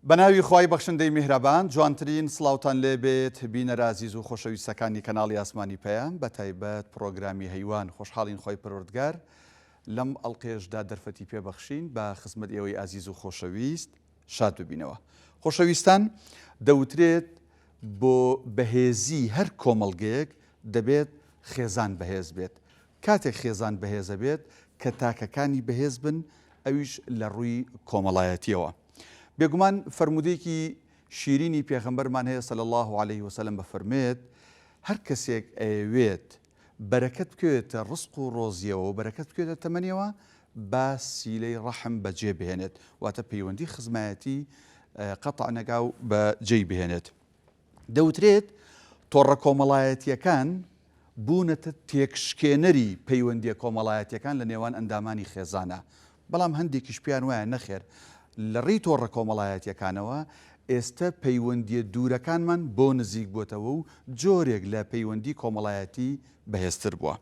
بەناوی خوای بەخشندەی میهرەبان جوانترین سڵاوتان لێ بێت بینەرە ئازیز و خۆشەویستەکانی کەناڵی ئاسمانی پەیام بەتایبەت پڕۆگرامی هەیوان خۆشحاڵین خوای پەروەردگار لەم ئەڵقەیەشدا دەرفەتی پێ بەخشین بە خزمەت ئێوەی ئازیز و خۆشەویست شاد ببینەوە. خۆشەویستان دەوترێت بۆ بەهێزی هەر کۆمەڵگەیەک دەبێت خێزان بەهێز بێت، کاتێک خێزان بەهێزە بێت کە تاکەکانی بەهێز بن ئەویش لە ڕووی کۆمەڵایەتیەوە. بێگومان فەرموودەیەکی شیرینی پێغەمبەرمان هەیە صلی اللە علیه وسلم بەفەرموێت هەر کەسێک ئەیەوێت بەرەکەت بکەوێتە ڕزق و ڕۆزیەوە و بەرەکەت بکەوێتە تەمەنیەوە با سیلەی ڕەحم بەجێ بهێنێت واتە پەیوەندی خزمایەتی قەتع نەکا و بە جێی بهێنێت. دەوترێت تۆڕە کۆمەڵایەتیەکان بوونەتە تێکشکێنەری پەیوەندیە کۆمەڵایەتیەکان لە نێوان ئەندامانی خێزانا بەڵام هەندێکیش پێیان وایە نەخێر لە ڕێی تۆڕە کۆمەڵایەتیەکانەوە ئێستە پەیوەندیە دوورەکانمان بۆ نزیک بۆتەوە و جۆرێک لە پەیوەندی کۆمەڵایەتی بەهێزتر بووە.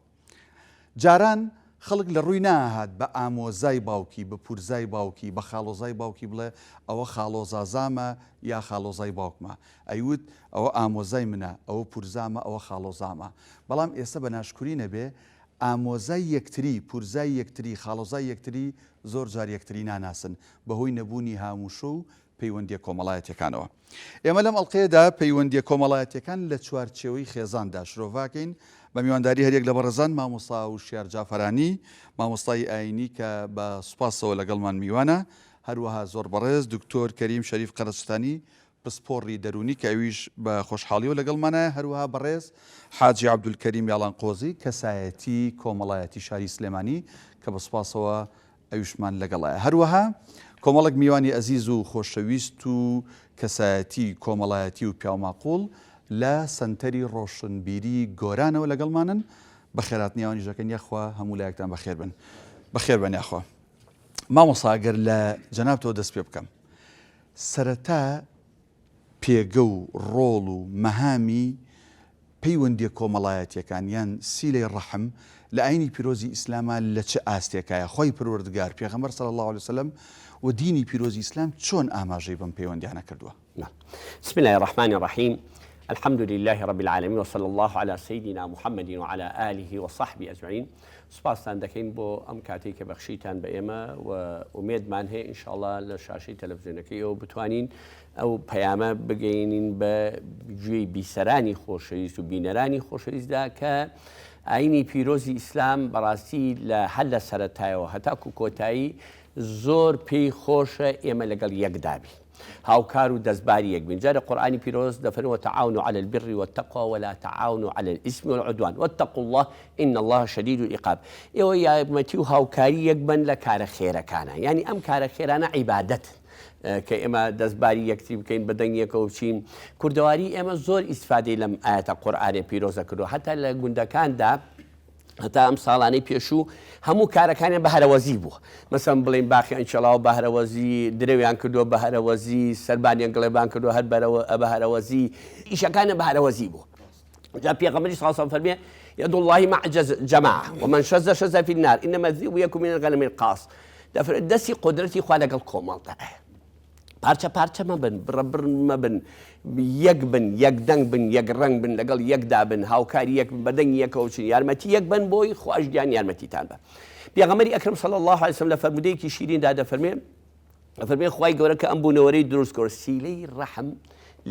جاران خەڵک لە ڕووی ناهات بە ئامۆزای باوکی، بە پورزای باوکی، بە خاڵۆزای باوکی بڵێ ئەوە خاڵۆزازامە یا خاڵۆزای باوکمە. ئەیوت ئەوە ئامۆزای منە، ئەوە پورزامە، ئەوە خاڵۆزامە. بەڵام ئێستە بە ناشکوری نەبێ ئامۆزای یەکتری، پورزای یەکتری، خاڵۆزای یەکتری زۆر جار یەکتری ناناسن بەهۆی نەبوونی هاموشۆ و پەیوەندیە کۆمەڵایەتیەکانەوە. ئێمە لەم ئەڵقەیەدا پەیوەندیە کۆمەڵایەتیەکان لە چوارچێوەی خێزاندا شرۆڤاکەین بە میوانداری هەریەک لە بەڕێزان مامۆستا وشیار جافەرانی مامۆستای ئاینی کە بە سوپاسەوە لەگەڵمان میوانە هەروەها زۆر بەڕێز دکتۆر کەریم شەریف قەرەچتانی پسپۆڕی دەروونی کە ئەویش بە خۆشحاڵیەوە لەگەڵمانایە هەروەها بەڕێز حاجی عەبدولکەریم یاڵانقۆزی کەسایەتی کۆمەڵایەتی شاری سلێمانی کە بە سوپاسەوە ئەویشمان لەگەڵایە. هەروەها کۆمەڵێک میوانی ئەزیز و خۆشەویست و کەسایەتی کۆمەڵایەتی و پیاوماقوڵ لە سەنتەری ڕۆشنبیری گۆرانەوە لەگەڵمانن، بەخێرهاتنی ئەوانیش دەکەین، یاخوا هەموو لایەکتان بەخێر بن. بەخێر بن یاخوا. مامۆستا گەر لە جەنابتەوە دەست پێ بکەم، سەرەتا پێگە و ڕۆڵ و مەهامی پەیوەندیە کۆمەڵایەتیەکان یان سیلەی ڕەحم لە ئاینی پیرۆزی ئیسلاما لە چ ئاستێکایە؟ خوای پەروەردگار، پێغەمبەر صلی اللە علیە وسلم و دینی پیرۆزی ئیسلام چۆن ئاماژەی بەم پەیوەندیانە کردووە؟ بسم اللە الرحمن الرحیم الحمد للە رب العالمین وصلی اللە علی سیدنا محمد وعلی آله وصحبه اجمعین سوپاستان دەکەین بۆ ئەم کاتەی کە بەخشیتان بە ئێمە و ئومێدمان هەیە ان شاء اللە لە شاشەی تەلەفزیۆنەکەی ئێوە بتوانین ئەو پەیامە بگەینین بە گوێی بیسەرانی خۆشەویست و بینەرانی خۆشەویستدا کە ئاینی پیرۆزی ئیسلام بەڕاستی لە هەر لە سەرەتایەوە هەتاکو کۆتایی زۆر پێی خۆشە ئێمە لەگەڵ یەکدا بین هاوکار و دەستباری یەک بین جارێ قورئانی پیرۆز دەفەرمێ وتعاونوا علی البر والتقوی ولا تعاونوا علی الاثم والعدوان واتقوا الله ان اللە شدید العقاب ئێوە یارمەتی و هاوکاری یەک بن لە کارە خێرەکانە یانی ئەم کارە خێرانە عیبادەتن کە ئێمە دەستباری یەکتری بکەین بە دەنگ یەکەوە بچین کوردەواری ئێمە زۆر ئیسفادەی لەم ئاەتە قورئانە پیرۆزە کردو هەتا لە گوندەکاندا هەتا ئەم ساڵانەی پێشوو هەموو کارەکانیان بە هەرەوەزی بووە مەسەن بڵین باخی ئەنچەڵاو بە هەرەوەزی درەویان کردووە بە هەرەوەزی سەربانیان گڵێبان کردووە هەر بەرەوە بە هەرەوەزی ئیشەکانیان بە هەرەوەزی بوو جا پێغەمبەری صلی الله علیه و سلم فەرمێ يد الله مع جماعة ومن شذ شذ في النار إنما الذئب يأكل من الغنم القاص دەفرێت دەستی قدرەتی خوا لەگەڵ کۆمەڵدایە پارچە پارچە مەبن بڕە بڕ مەبن یەک بن یەک دەنگ بن یەک ڕەنگ بن لەگەڵ یەکدا بن هاوکاری یەک بن بەدەنگی یەکەوە بچن یارمەتی یەک بن بۆی خواش گیان یارمەتیتان بە پێغەمبەری ئەکرەم صلی الله علیه وسلم لە فەرموودەیەکی شیریندا دەفەرمێ ئەفەرمێ خوای گەورە کە ئەم بوونەوەرەی دروست کرد سیلەی ڕەحم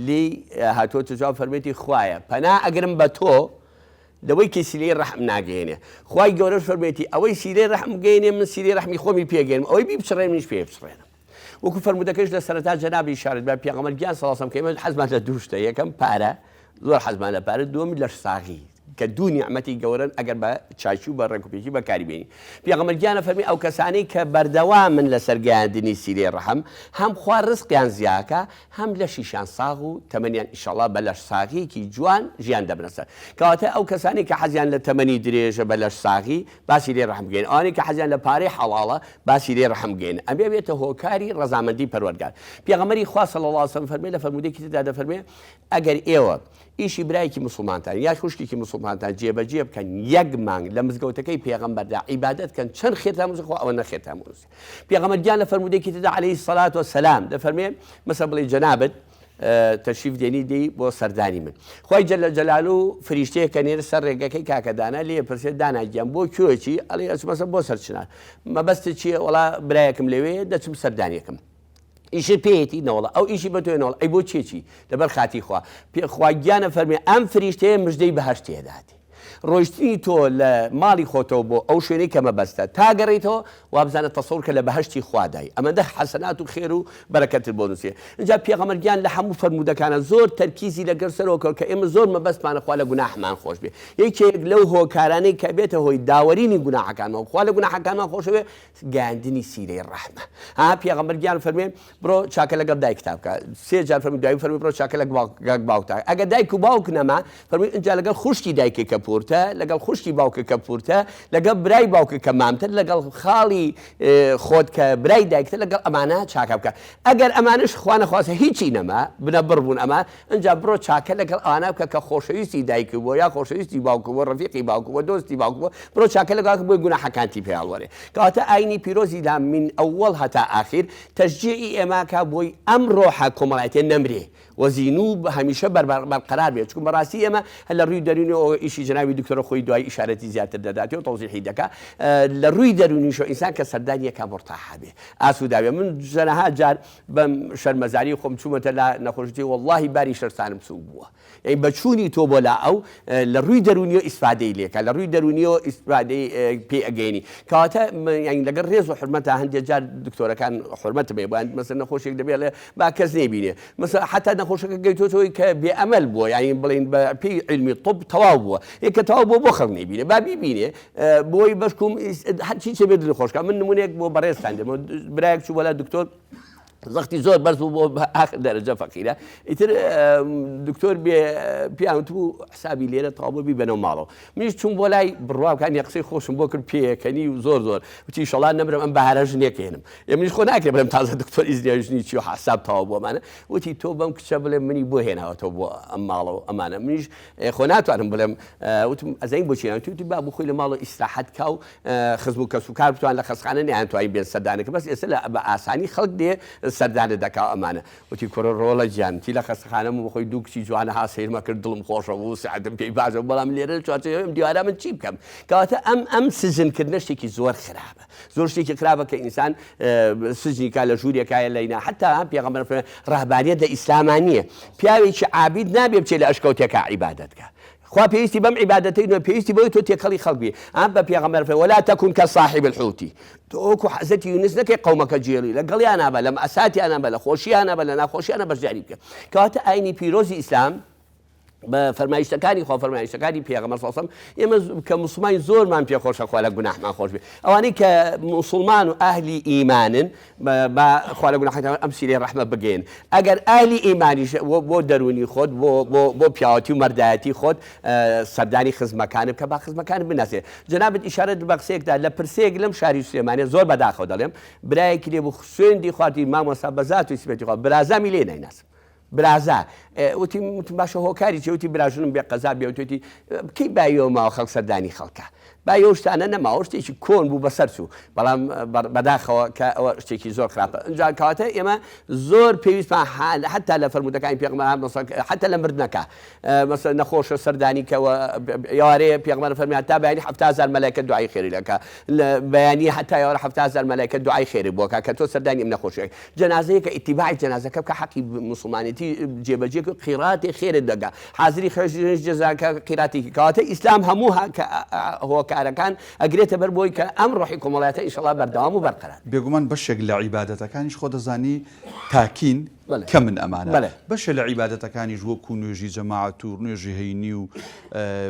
لێی هاتووەتە جواب فەرمێتی خوایە پەنا ئەگرم بە تۆ لەوەی کە سیلەی ڕەحم ناگەیەنێ خوای گەورەش فەرمێتی ئەوەی سیلەی ڕەحم بگەیەنێ من سیلەی ڕەحمی خۆمی پێگەێنم ئەوەی بیپچڕێن منیش پێ بچڕێنم وەکو فەرموودەکەش لە سەرەتا جەنابی ئیشارەت بە پێغەمبەر گیان صلی الله علیه و سلم کە ئێمە حەزمان لە دوو شتە یەکەم پارە زۆر حەزمان لە پارە دووەم لەشساغی کە دوو نیعمەتی گەورەن ئەگەر بە چاکی و بە ڕێکوپێکی بەکاری بێنی. پێغەمبەر گیان ئەفەرموێ ئەو کەسانەی کە بەردەوامن لەسەر گەیاندنی سیلەی ڕەحم هەم خوا ڕزقیان زیاکا هەم لەشیشیان ساغ و تەمەنیان ئیشەڵا بە لەشساغیەکی جوان ژیان دەبنە سەر. کەواتە ئەو کەسانەی کە حەزیان لە تەمەنی درێژە بە لەشساغی با سیلەی ڕەحم بگەیەنن ئەوانەی کە حەزیان لە پارەی حەڵاڵە با سیلەی ڕەحم بگەیەنن ئەمە بێتە هۆکاری ڕەزامەندی پەروەردگار. پێغەمبەری خوا صلی اللە علیە وسلم فەرمووی لە فەرموودەیەکی تردا دەفەرموێ ئەگەر ئێوە ئیشی برایەکی موسڵمانتان یا خوشکێکی موسڵمان. موسڵمانتان جێبەجێ بکەن یەک مانگ لە مزگەوتەکەی پێغەمبەردا عیبادەت کەن چەند خێرتان بنووسێ خوا ئەوەندە خێرتان بنووسێ پێغەمبەر گیان لە فەرموودەیەکی تردا عەلەیهی سەلات وەسەلام دەفەرمێ مەسەلەن بڵێ جەنابت تەشریف دێنی دێی بۆ سەردانی من خوای جل جلالو فریشتەیەک کە نێرە سەر ڕێگەکەی کاکە دانا لێ پرسێ دانا گیان بۆ کوێ چی ئەڵێ ئەچمە سەر بۆ سەرچنار مەبەستت چییە وەڵا برایەکم لەوێ دەچم سەردانیەکەم ئیشت پێیەتی نەوەڵا ئەو ئیشی بە تۆیە نەوەڵا ئەی بۆ چێ چی لەبەر خاتی خوا پێ خوا گیانە فەرمی ئەم فریشتەیە مژدەی بەهەشتی ئەداتێ ڕۆیشتنی تۆ لە ماڵی خۆتەوە بۆ ئەو شوێنەی کە مەبەستە تا گەڕێیتەوە وابزانە تەسەور کە لە بەهەشتی خوادای ئەمەندە حەسەنات و خێر و بەرەکەتت بۆ نووسێ ئینجا پێغەمبەر گیان لە هەموو فەرموودەکانە زۆر تەرکیزی لەگەر سەرەوە کرد کە ئێمە زۆر مەبەستمانە خوا لە گوناحمان خۆش بێ یەکێک لەو هۆکارانەی کە بێتە هۆی داوەرینی گوناحەکانمان خوا لە گوناحەکانمان خۆشەوێ گەیاندنی سیلەی ڕەحمە ها پێغەمبەر گیان فەرمێ بڕۆ چاکە لەگەڵ دایکتا بکە سێ جار فەرمی دوایی فەرمی بڕۆ چاکە لەگەڵ باوکتا ئەگەر دایک و باوک نەما فەرمی ئینجا لەگەڵ خوشکی دایکە کە پورتە لەگەڵ خوشکی باوکە کە پورتە لەگەڵ برای باوکە کە مامتە لەگەڵ خاڵی خۆت کە برای دایکتە لەگەڵ ئەمانە چاکە بکە ئەگەر ئەمانش خوا نەخواستە هیچی نەما بنەبڕ بوون ئەمە ئینجا بڕۆ چاکە لەگەڵ ئەوانە بکە کە خۆشەویستی دایکت بووە یا خۆشەویستی باوکت بووە ڕەفیقی باوکت بووە دۆستی باوکت بووە بڕۆ چاکە لەگەڵ بکە بۆی گوناحەکانتی پێ هەڵوەرێ کەواتە ئاینی پیرۆزی ئیسلام من ئەوەڵ هەتا ئاخیر تەشجیعی ئێمە کا بۆی ئەم ڕۆحە کۆمەڵایەتیە نەمرێ و زینوو هەمیشە بەرقەرار بێ چونکە بەڕاستی ئێمە هەر لە ڕووی دەروونیەوە ئیشی جەنابی دکتۆرە خۆی دوای ئیشارەتی زیاتر دەداتێ و تەوزیحی دەکا لە ڕووی دەروونیشەوە ئینسان کە سەردانیەکە مورتاحە بێ ئاسووداوێ من چەنەها جار بەم شەرمەزاری خۆم چوومەتە لا نەخۆش وتی وەڵڵاهی باری شەرسانم سووک بووە یانی بە چوونی تۆ بۆ لا ئەو لە ڕووی دەروونیەوە ئیسفادەی لێکا لە ڕووی دەروونیەوە ئیسفادەی پێ ئەگەینی کەواتە یانی لەگەڵ ڕێز و حورمەتا هەندێک جار دکتۆرەکان حورمەتم هەیە بۆیان مەسەلەن نەخۆشێک دەبێ ئەڵێ با کەس نەیبینێ مەسەلەن حەتا نەخۆشەکە گەیتۆتەوەی کە بێ ئەمەل بووە یانی بڵێین بە پێی عیلمی طب تەواو بووە یە کە تەواو بووە بۆ خەڵک نەیبینێ با بیبینێ بۆی بەشکوم هەرچی چێ بێ دڵی خۆشکا من نمونەیەک بۆ بەڕێزتان دێمەوە برایەک چوو بۆ لا دکتۆر زەختی زۆر بەرز بوو بۆ ئاخر دەرەجە فەقیرە ئیتر دکتۆر بێ پیان وتبوو حسابی لێرە تەواو بوو بیبەنەوە ماڵەوە منیش چووم بۆ لای بڕواکان یە قسەی خۆشم بۆ کرد پێکەنی و زۆر زۆر وتی ئیشەڵا نەمرم ئەم بەهارە ژنێک هێنم ئێ منیش خۆ ناکرێ بڵێم تازە دکتۆر ئیزنی ژنی چی و حساب تەواو بوو ئەمانە وتی تۆ بەم کچە بڵێ منی بۆ هێناوەتەوە بۆ ئەم ماڵەوە ئەمانە منیش خۆ ناتوانم بڵێم وتم ئەزانی بۆچی ناوی وتی با بۆ خۆی لە ماڵەوە ئیسراحەت کا و خزم و کەس و کار بتوان لە خەستخانە نەیانتوانی بێن سەردانەکە بەس ئێستا لە بە ئاسانی خەڵک دێ سەردانت دەکا و ئەمانە وتی کوڕە ڕۆڵە گیان وتی لە خەستخانەم و بەخۆی دوو کچی جوانە ها سەیرمە کرد دڵم خۆشە بوو سعەتم پێی باشە بەڵام لێرە لە چوارچێوەی ئەم دیوارە من چی بکەم کەواتە ئەم ئەم سجن کردنە شتێکی زۆر خراپە زۆر شتێکی خراپە کە ئینسان سجنی کا لە ژوورێکایە لەینا حتا پێغەمبەر فەرمووی ڕەهبانیەت لە ئیسلاما نییە پیاوێکی عابید نابێ بچێ لە ئەشکەوتێکا عیبادەت کا خوا پێویستی بەم عیبادەتەی نیە پێویستی بەوەی تۆ تێکەڵی خەڵک بی ئا بە پێغەمبەر فەرمووی ولا تکن کصاحب الحوت تۆ وەکو حەزرەتی یونس نەکەی قەومەکە جێڵی لەگەڵیانا بە لە مەئساتیانا بە لە خۆشیانا بە لە ناخۆشیانا بەشداری بکە کەواتە ئاینی پیرۆزی ئیسلام بە فەرمایشتەکانی خوا فەرمایشتەکانی پێغەمبەر صلی الله ئێمە کە موسڵمانین زۆرمان پێ خۆشە خوا لە گوناحمان خۆش بێ ئەوانەی کە موسڵمان و ئەهلی ئیمانن با خوا لە گوناحەکان ئەم سیلەی ڕەحمە بگەین ئەگەر ئەهلی ئیمانیش بۆ دەروونی خۆت بۆ بۆ بۆ پیاوەتی و مەردایەتی خۆت سەردانی خزمەکانت بکە با خزمەکانت بناسێ جەنابت ئیشارەت بە قسەیەکدا لە پرسەیەک لەم شاری سلێمانیە زۆر بەداخەوە دەڵێم برایەکی لێ بوو سوێندی خواردی مامۆستا بە زات و سیفەتی خوا برازامی لێ نایناسم برازا وتیم وتم باشە هۆکاری چیە وتی براژنم بێ قەزا بێ وتوێتی کەی بایەوە ماوە خەڵک سەردانی خەڵکە بایەوە شتانە نەماوە شتێکی کۆن بوو بەسەر چوو بەڵام بەداخەوە کە ئەوە شتێکی زۆر خراپە ئینجا کەواتە ئێمە زۆر پێویستمان حتا لە فەرموودەکانی پێغەمبەر حتا لە مردنەکە مەسەلەن نەخۆشە سەردانی کە ئێوارەیە پێغەمبەر فەرمی هەتا بەیانی 70 هەزار مەلایکە دوعای خێری لەکا لە بەیانی هەتا ئێوارە 70 هەزار مەلایکە دوعای خێری بۆکا کە تۆ سەردانی ئەم نەخۆشیە جەنازەیەکە ئیتیباعی جەنازەکە بکە حەقی موسڵمانێتی جێبەجێ کە قیراتێ خێرت دەگا حازری خوێژ جەزاکە قیراتێکی کەواتە ئیسلام هەموو هۆکارەکان ئەگرێتە بەر بۆی کە ئەم ڕۆحی کۆمەڵایەتە ئینشەڵا بەردەوام و بەرقەرار. بێگومان بەشێک لە عیبادەتەکانیش خۆ دەزانی تاکین کەمن ئەمانە بەشێ لە عیبادەتەکانیش وەکو نوێژی جەماعەت و نوێژی هەینی و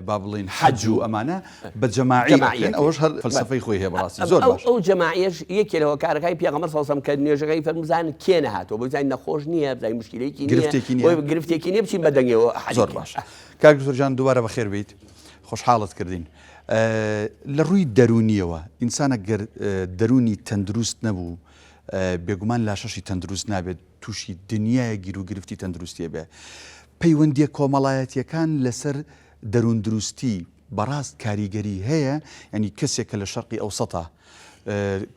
با بڵێین حەج و ئەمانە بە جەماعی ئەکرێن ئەوەش هەر فەلسەفەی خۆی هەیە بەڕاستی زۆر باشە. ئەو جەماعیەش یەکێ لە هۆکارەکانی پێغەمبەر صلی اللە علیە وسلم کە نوێژەکەی فەرموو بزانن کێ نەهاتووە بۆ بزانین نەخۆش نییە بزانین موشکیلەیەکی نییە گرفتێکی نییە بۆی گرفتێکی نییە بچین بە دەنگیەوە حەج زۆر بکەین. باشە کاک دکتۆر گیان دووبارە بەخێر بێیت خۆشحاڵت کردین لە ڕووی دەروونیەوە ئینسان ئەگەر دەروونی تەندروست نەبوو بێگومان لاشەشی تەندروست نابێت تووشی دنیایەک گیروگرفتی تەندروستی ئەبێ. پەیوەندییە کۆمەڵایەتییەکان لەسەر. دەروون دروستی بەڕاست کاریگەری هەیە یانی کەسێک کە لە شەرقی ئەوسەتە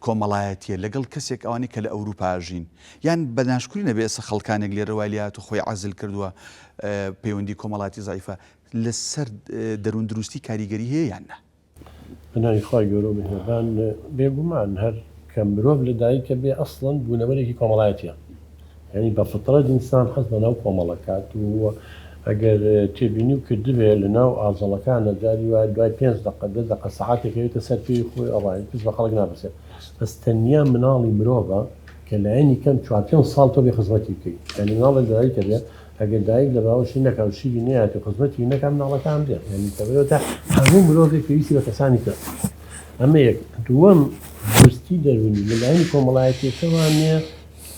کۆمەڵایەتیە لەگەڵ کەسێک ئەوانەی کە لە ئەوروپا ئەژین یان بە ناشکری نەبێ ئێستا خەڵکانێک لێرە وای لێهاتوو خۆی عەزل کردووە پەیوەندی کۆمەڵاتی زەعیفە لەسەر دەروون دروستی کاریگەری هەیە یان نا؟ بە ناوی خوای گەورە و میهرەبان بێگومان هەر کە مرۆڤ لە دایکە بێ ئەسڵەن بوونەوەرێکی کۆمەڵایەتیە یانی بە فطرەت ئینسان حەز بە ناو کۆمەڵەکات و ئەگەر تێبینی و کردبێ لە ناو ئاژەڵەکانە جاری وایە دوای پێنج دەقە دە دەقە سەعاتێک ئەوێتە سەر پێی خۆی ئەڕای پشت بە خەڵک نابەسێت بەس تەنیا مناڵی مرۆڤە کە لایەنی کەم چوار پێنج ساڵ تۆ بێ خزمەتی بکەی یانی مناڵێک لە دایکە بێ ئەگەر دایک لە باوەشی نەکا و شیری نەیات و خزمەتی نەکا مناڵەکە ئەمرێ یانی لەبەرئەوە هەموو مرۆڤێک پێویستی بە کەسانی ترە ئەمە یەک دووەم دروستی دەروونی لە لایەنی کۆمەڵایەتیەکەوانێ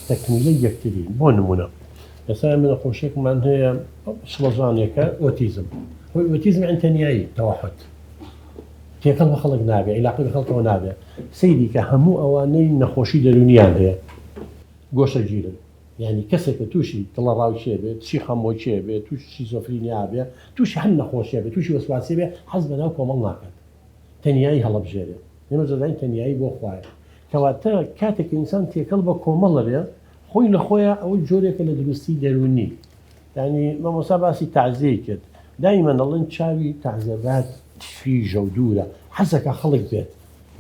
تەکمیلەی یەکترین بۆ نمونە ئێستا ئێمە نەخۆشیەکمان هەیە شڵەژانێکە ئۆتیزم هۆی ئۆتیزم یانی تەنیایی تەوەحود تێکەڵ بە خەڵک نابێ عیلاقەی بە خەڵکەوە نابێ سەیری کە هەموو ئەوانەی نەخۆشی دەروونیان هەیە گۆشەگیرن یانی کەسێک کە تووشی دڵەڕاوکێ بێ، تووشی خەمۆکێ بێ، تووشی شیزۆفرینیا بێ، تووشی هەر نەخۆشیە بێ، تووشی وەسواسیە بێ، حەز بە ناو کۆمەڵ ناکات. تەنیایی هەڵەبژێرێ. ئێمەش دەزانین تەنیایی بۆ خوایە. کەواتە کاتێک کە ئینسان تێکەڵ بە کۆمەڵ ئەبێ، خۆی لە خۆیا ئەوە جۆرێکە لە دروستی دەروونی. یانی مامۆستا باسی تەعزیەی کرد. دایمەن ئەڵێن چاوی تەعزیەدار تیژە و دوورە. حەزەکا خەڵک بێت.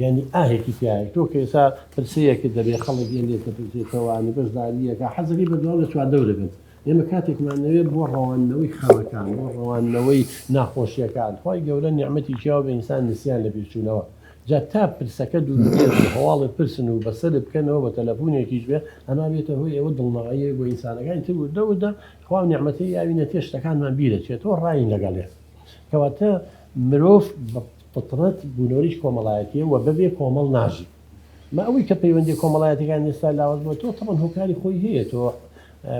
یانی ئاهێکی تیایە تۆ کە ئێستا پرسەیەکت دەبێ خەڵک یە لێت دەپرسێتەوە انی بەشدارییەکە حەزەکەی بەردەوام لە چواردەورە بێت ئێمە کاتێکمان نەوێ بۆ ڕەواندنەوەی خەمەکان بۆ ڕەواندنەوەی ناخۆشیەکان خوای گەورە نیعمەتی چیاوە بە ئینسان نسیان لە بیرچوونەوە جا تا پرسەکە دوور بێت و هەواڵت پرسن و بەسەرت بکەنەوە بە تەلەفونێکیش بێ ئەما بێتە هۆی ئەوە دڵنەواییەک بۆ ئینسانەکانی تر وردە وردە خوا ئەو نیعمەتەی یاوینەتێ شتەکانمان بیرەچێتەوە ڕاین لەگەڵێ کەواتە مرۆڤ بە فطرەت بوونەوەرێکی کۆمەڵایەتییە و بەبێ کۆمەڵ ناژی. مە ئەوەی کە پەیوەندییە کۆمەڵایەتییەکان ئێستا لاواز بووە تۆ تەبعەن هۆکاری خۆی هەیە تۆ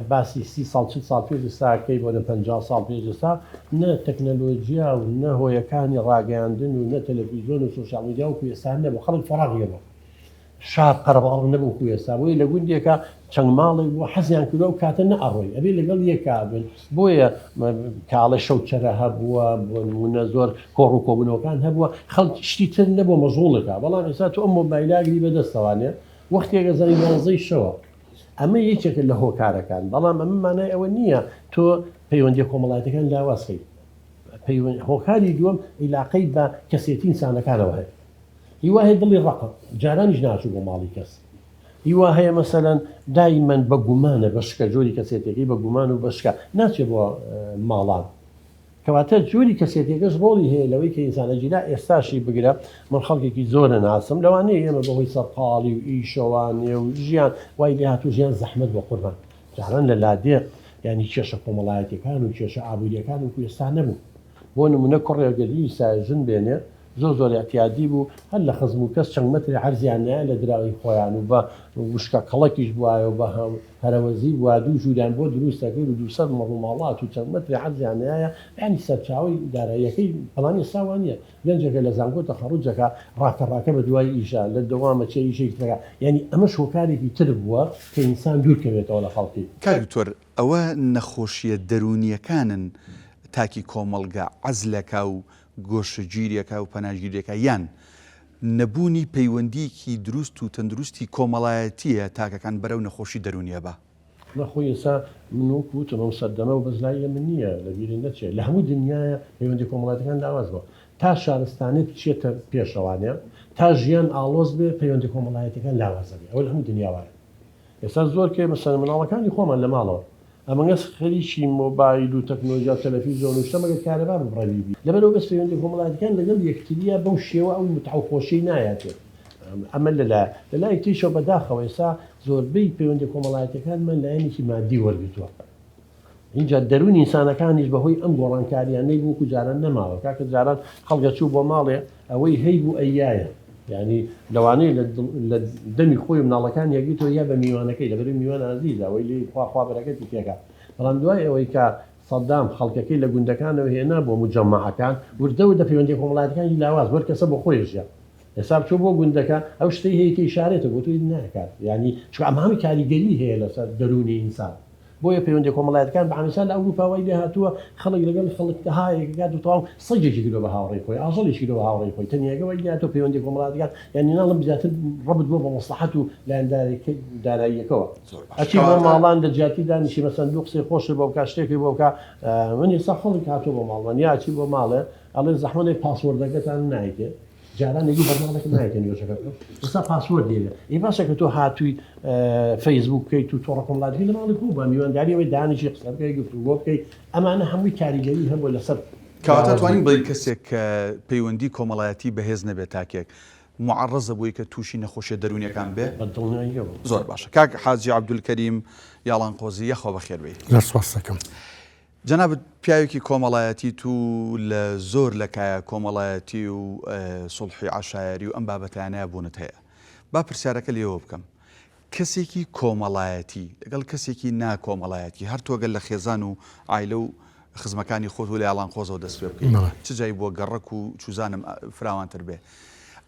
باسی سی ساڵ چل ساڵ پێش ئێستا ئەکەی بۆ نە 50 ساڵ پێش ئێستا نە تەکنەلۆجیا و نە هۆیەکانی ڕاگەیاندن و نە تەلەفیزیۆن و سۆشیال میدیا وەکو ئێستا نەبوو خەڵک فەراغی هەبوو. شار قەرەباڵغ نەبوو وەکو ئێستا بۆیە لە گوندێکا چەند ماڵێک بوو حەزیان کردوە ئەو کاتە نەئەڕۆی ئەبێ لەگەڵ یەکا بن بۆیە کاڵێ شەوچەرە هەبووە بۆ نمونە زۆر کۆڕ و کۆبوونەوەکان هەبووە خەڵک شتی تر نەبووە مەشغوڵەکە بەڵام ئێستا تۆ ئەم مۆبایلە ئەگری بەدەستەوانێ وەختێک ئەزانی دوانزەی شەوە ئەمە یەکێکە لە هۆکارەکان بەڵام ئەمە مانای ئەوە نییە تۆ پەیوەندیە کۆمەڵایەتەکان لاواز کەیت هۆکاری دووەم عیلاقەی بە کەسێتی ئینسانەکانەوە هەیە هی وا هەیە دڵی ڕەقە جارانیش ناچوو بۆ ماڵی کەس هی وا هەیە مەسەلەن دایمەن بە گومانە بە شکە جۆری کەسێتیەکەی بە گومان و بە شکە ناچێ بۆ ماڵان کەواتە جۆری کەسێتیەکەش ڕۆڵی هەیە لەوەی کە ئینسان ئەگینا ئێستاشی بگرە من خەڵکێکی زۆر ئەناسم لەوانەیە ئێمە بەهۆی سەرقاڵی و ئیشەوانێ و ژیان وای لێ هاتوو ژیان زەحمەت بۆ قوربان جاران لە لادێ یانی کێشە کۆمەڵایەتیەکان و کێشە ئابووریەکان وەکو ئێستا نەبوو بۆ نمونە کوڕێک گەر بیویستایە ژن بێنێ زۆر زۆر ئیعتیادی بوو هەر لە خزم و کەس چەند مەترێ عەرزیان نایە لە دراوی خۆیان و بە وشکە کەڵەکیش بوایە و بە هەرەوەزی بوایە دوو ژووریان بۆ دروست ئەکرد و 200 مەڕ و ماڵات و چەند مەترێ عەرزیان نایە یانی سەرچاوەی داراییەکەی بەڵام ئێستا وا نییە گەنجەکە لە زانکۆ تەخەڕوج ئەکا ڕاکە ڕاکە بە دوای ئیشە لە دەوام ئەچێ ئیشێکی تر ئەکا یانی ئەمەش هۆکارێکی تر بووە کە ئینسان دوور کەوێتەوە لە خەڵکی. کاک دکتۆر ئەوە نەخۆشیە دەروونیەکانن تاکی کۆمەڵگە عەزلەکا و گۆشەگیرێکا و پەناگیرێکا یان نەبوونی پەیوەندیەکی دروست و تەندروستی کۆمەڵایەتیە تاکەکان بەرەو نەخۆشی دەروونی ئەبا؟ نا خۆی ئێستا من وەکو وتم ئەم سەردەمە و بەس لای ئێمە نییە لەبیرت نەچێ لە هەموو دنیایە پەیوەندیە کۆمەڵایەتیەکان لاواز بووە تا شارستانیەت بچێتە پێشەوانێ تا ژیان ئاڵۆز بێ پەیوەندیە کۆمەڵایەتیەکان لاواز ئەبێ ئەوە لە هەموو دنیا وایە ئێستا زۆر کێ مەسەلەن مناڵەکانی خۆمان لە ماڵەوە ئەمەگەس خەریکی مۆبایل و تەکنۆلۆژیا و تەلەفیزۆن و شتە مەگەر کارەبا ببڕەوی بی لەبەرئەوە بەس پەیوەندی کۆمەڵایەتیەکان لەگەڵ یەکتریە بەو شێوە ئەو متعە و خۆشیەی نایاتێ ئەمە لەلایە لەلایەک تریشەوە بەداخەوە ئێستا زۆربەی پەیوەندی کۆمەڵایەتیەکانمان لایەنێکی مادی وەرگرتووە ئینجا دەروونی ئینسانەکانیش بەهۆی ئەم گۆڕانکاریانەی وەکو جاران نەماوە کاکە جاران خەڵک ئەچوو بۆ ماڵێ ئەوەی هەیبوو ئەیایە یانی لەوانەیە لە دەمی خۆی و مناڵەکانی ئەگریتەوە یا بە میوانەکەی لەبەرئەوەی میوان ئازیزە ئەوەی لێی خوا خوا بەرەکەتی تێکا بەڵام دوای ئەوەی کە سەدام خەڵکەکەی لە گوندەکانەوە هێنا بۆ موجەمەعەکان وردە وردە پەیوەندیە کۆمەڵایەتیەکانی لاواز بوو هەر کەسە بۆ خۆی ژیا ئێستا بچۆ بۆ گوندەکە ئەو شتەی هەیە تێیشارێتەوە بۆ تۆ ناکات یانی چونکە ئەمە هەمووی کاریگەری هەیە لەسەر دەروونی ئینسان. بۆیە پەیوەندیە کۆمەڵایەتەکان بە عامیسان لە ئەوروپا وای لێ هاتووە خەڵک لەگەڵ خەڵک هایەک ئەکات و تەواو سەگێکی کردوە بە هاوڕێی خۆی ئاژەڵێکی کردوە بە هاوڕێی خۆی تەنیاگە وای لێ هاتووە پەیوەندیە کۆمەڵایەتەکان یانی ناڵێم زیاتر ڕەبت بووە بە مەسڵەحەت و لایەندارێکە داراییەکەوە زۆر باش ئەچی بۆ کەواتە ماڵان لە جیاتی دانیشی مەسەن دوو قسەی خۆشت بۆ بکا شتێکی بۆ بکا من ئێستا خەڵک هاتووە بۆ ماڵمان یا ئەچی بۆ ماڵێ ئەڵێ زەحمەت password ەکەتان نایتێ جاران ئەی بە ماڵێکم نایەتە نوێژەکە بکەم ئێستا password دێنێ ئەی باشە کە تۆ هاتووی فەیسبوک بکەیت و تۆڕە کۆمەڵایەتی لە ماڵی خۆ بە میوانداری ئەوەی دانیشی قسە بکەی گفتوگۆ بکەی ئەمانە هەمووی کاریگەری هەبووە لەسەر کەواتە لاوازی. توانین بڵێین کەسێک کە پەیوەندی کۆمەڵایەتی بەهێز نەبێت تاکێک موعەڕەزە بۆی کە تووشی نەخۆشیە دەروونیەکان بێ؟ بە دڵنیاییەوە. زۆر باشە کاک حاجی عەبدولکەریم یاڵانقۆزی یاخوا بەخێر بێی. زۆر سوپاست دەکەم. جەنابت پیاوێکی کۆمەڵایەتیت و لە زۆر لە کایە کۆمەڵایەتی و سوڵحی عەشایەری و ئەم بابەتانەیا بوونت هەیە. با پرسیارەکە لێوە بکەم. کەسێکی کۆمەڵایەتی لەگەڵ کەسێکی نا کۆمەڵایەتی هەر تۆ گەر لە خێزان و عایلە و خزمەکانی خۆت و لە یاڵانقۆزەوە دەست پێ بکەی چ جای بۆ گەڕەک و چوزانم فراوانتر بێ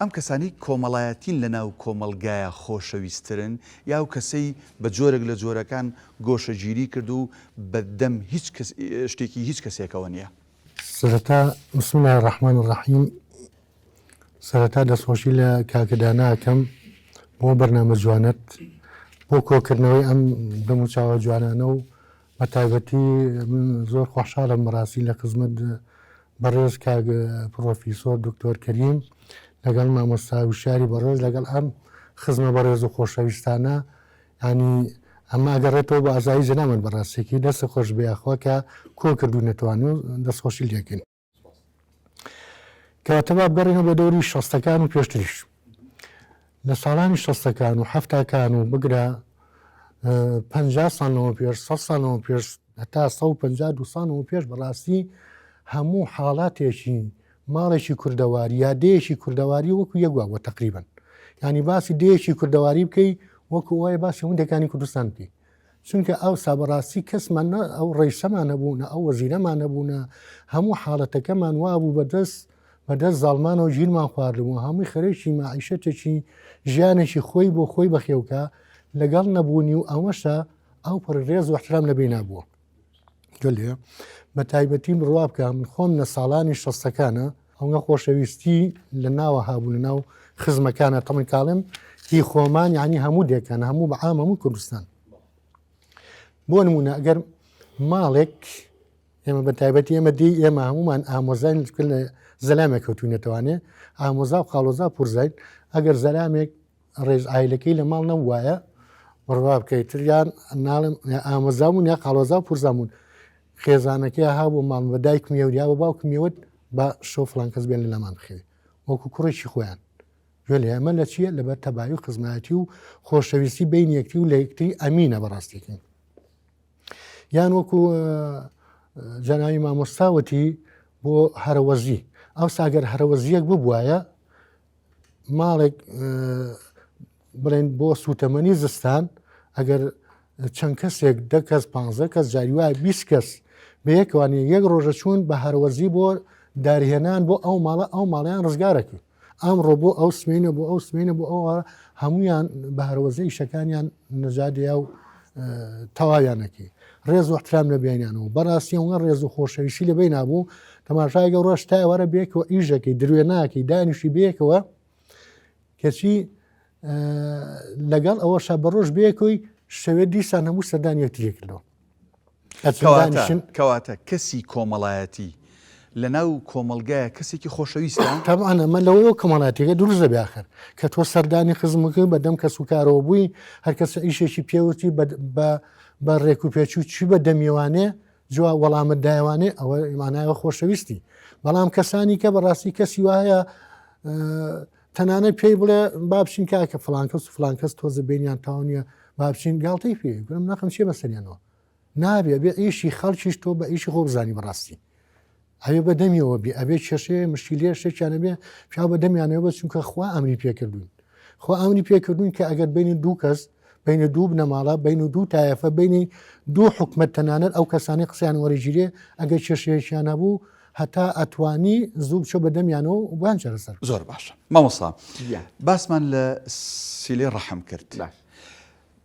ئەم کەسانەی کۆمەڵایەتین لە ناو کۆمەڵگایە خۆشەویسترن یا ئەو کەسەی بە جۆرێک لە جۆرەکان گۆشەگیری کرد و بە دەم هیچ کەس شتێکی هیچ کەسێکەوە نییە. سەرەتا بسم اللە الرحمن الرحیم سەرەتا دەستخۆشی لە کاکە دانا ئەکەم بۆ بەرنامە جوانەت بۆ کۆکردنەوەی ئەم دەموچاوە جوانانە و بە تایبەتی من زۆر خۆشحاڵم بەڕاستی لە خزمەت بەڕێز کاک پڕۆفیسۆر دکتۆر کەریم لەگەڵ مامۆستا وشیاری بەڕێز لەگەڵ ئەم خزمە بەڕێز و خۆشەویستانە یانی ئەمە ئەگەڕێتەوە بۆ ئازایی جەنابت بەڕاستێکی دەست خۆش بێ یاخوا کە کۆ کردوونەتوان و دەستخۆشی لێکەین. کەواتە با بگەڕێینەوە بۆ دەوری شەستەکان و پێشتریش لە ساڵانی شەستەکان و حەفتاکان و بگرە پەنجا ساڵەوە پێش سە ساڵەوە پێش هەتا 150 دو ساڵەوە پێش بەڕاستی هەموو حاڵاتێکی ماڵێکی کوردەواری یا دەیەکی کوردەواری وەکو یەک وابووە تقریبن ینی باسی دەیەکی کوردەواری بکەی وەکو وایە باسی هەموو کوردستان بکەی چونکە ئەوسا بەڕاستی کەسمان نە ئەو ڕیسەمان هەبوو نە ئەو وەزیرەمان هەبوو نە هەموو حاڵەتەکەمان وابوو بەدەست بەدەست زاڵمانەوە گیرمان خواردبوو هەمووی خەرێکی مەعیشەتێکی ژیانێکی خۆی بۆ خۆی بەخێوکە لەگەڵ نەبوونی و ئەوەشە ئەو پڕ ڕێز و احترام لە بینا بووە گەلێ بە تایبەتی بڕوا بکە من خۆم لە ساڵانی شەستەکانە ئەوە خۆشەویستی لە ناوە هابوو لە ناو خزمەکانە تەمن کاڵم هی خۆمان یعنی هەموو دێکان هەموو بەعام هەموو کوردستان بۆ نمونە ئەگەر ماڵێک ئێمە بە تایبەتی ئێمە دی ئێمە هەمومان ئامۆزاین لە زەلامێک کەوتوینەتوانێ ئامۆزا و خاڵۆزا پورزین ئەگەر زەلامێک ڕێز عایلەکەی لە ماڵ نەبوایە بڕوا بکەیت تریان ناڵێم ئامۆزا بوون یا خاڵۆزا و پورزا بوون خێزانەکەی هابوو ماڵ بە دایکم یەوت یا بە باوکم یەوت بە شەو فڵان کەس بێن لە لامان بخەوێ وەکو کوڕێکی خۆیان گوێ لێ ئەمە لە چییە لەبەر تەبایی و خزمایەتی و خۆشەویستی بین یەکتری و لە یەکتری ئەمینە بەڕاستیکەین یان وەکو جەناوی مامۆستاوتی بۆ هەرەوەزی ئەو ساگەر هەرەوەزیەک ببوایە ماڵێک بڵێن بۆ سوتەمەنی زستان ئەگەر چەند کەسێک دە کەس پ کەس جاری وایە 20 کەس بەیەکوانی یەک ڕۆژە چوون بە هەروەزی بۆ دارهێنان بۆ ئەو ماڵە ئەو ماڵیان ڕزگارەکە ئەمڕۆ بۆ ئەو سمینە بۆ ئەو سمینە بۆ ئەوە هەمویان بە هەروەزە ئیشەکانیان نەجادەیە و تەواویانەکەی ڕێز و احترام لە بینیانەوە بەڕاستی ئەوە ڕێز و خۆشەویستی لە بینابوو بوو تەماشای گەڕۆش تا ئێوارە بێکەوە ئیشەکەی دروێ ناکەی دانیشی بێکەوە کەچی لەگەڵ ئەوەشە بە ڕۆژ بێکۆی شەوێ دیسان هەموو سەردان یەکتری کردەوە کەواتە کەسی کۆمەڵایەتی لە ناو کۆمەڵگایە کەسێکی خۆشەویستە تەبعەن ئەمە لەوەیەوە کۆمەڵایەتیەکە دروست دەبێ ئاخر کە تۆ سەردانی خزمەکە بە دەم کەس و کارەوە بووی هەر کەسە ئیشێکی پێوتی بە بە ڕێک و پێچوو چی بە دەمیوانێ جوا وەڵامت دایوانێ ئەوە مانایەوە خۆشەویستی بەڵام کەسانی کە بەڕاستی کەسی وایە تەنانەت پێی بڵێ با بچین کاکە فلان کەس و فلان کەس تۆزە بینیان تاو نییە با بچین گاڵتەی پێ گوتم نەخم چیە بەسەریانەوە نابێ بێ ئیشی خەڵکیش تۆ بە ئیشی خۆ بزانی بەڕاستی ئەوێ بە دەمیەوە بێ ئەبێ کێشەیە مشکیلەیە شتێکیان ئەبێ پیاو بە دەمیانەوە بە چونکە خوا ئەمری پێکردوون خوا ئەمری پێکردوون کە ئەگەر بینی دوو کەس بین دوو بنەماڵە بین دوو تایەفە بینی دوو حکومت تەنانەت ئەو کەسانی قسەیان وەرەگیرێ ئەگەر کێشەیەکیان هەبوو هەتا ئەتوانی زوو بچۆ بە دەمیانەوە و بۆیان چارەسەر زۆر باشە مامۆستا باسمان لە سیلەی ڕەحم کرد.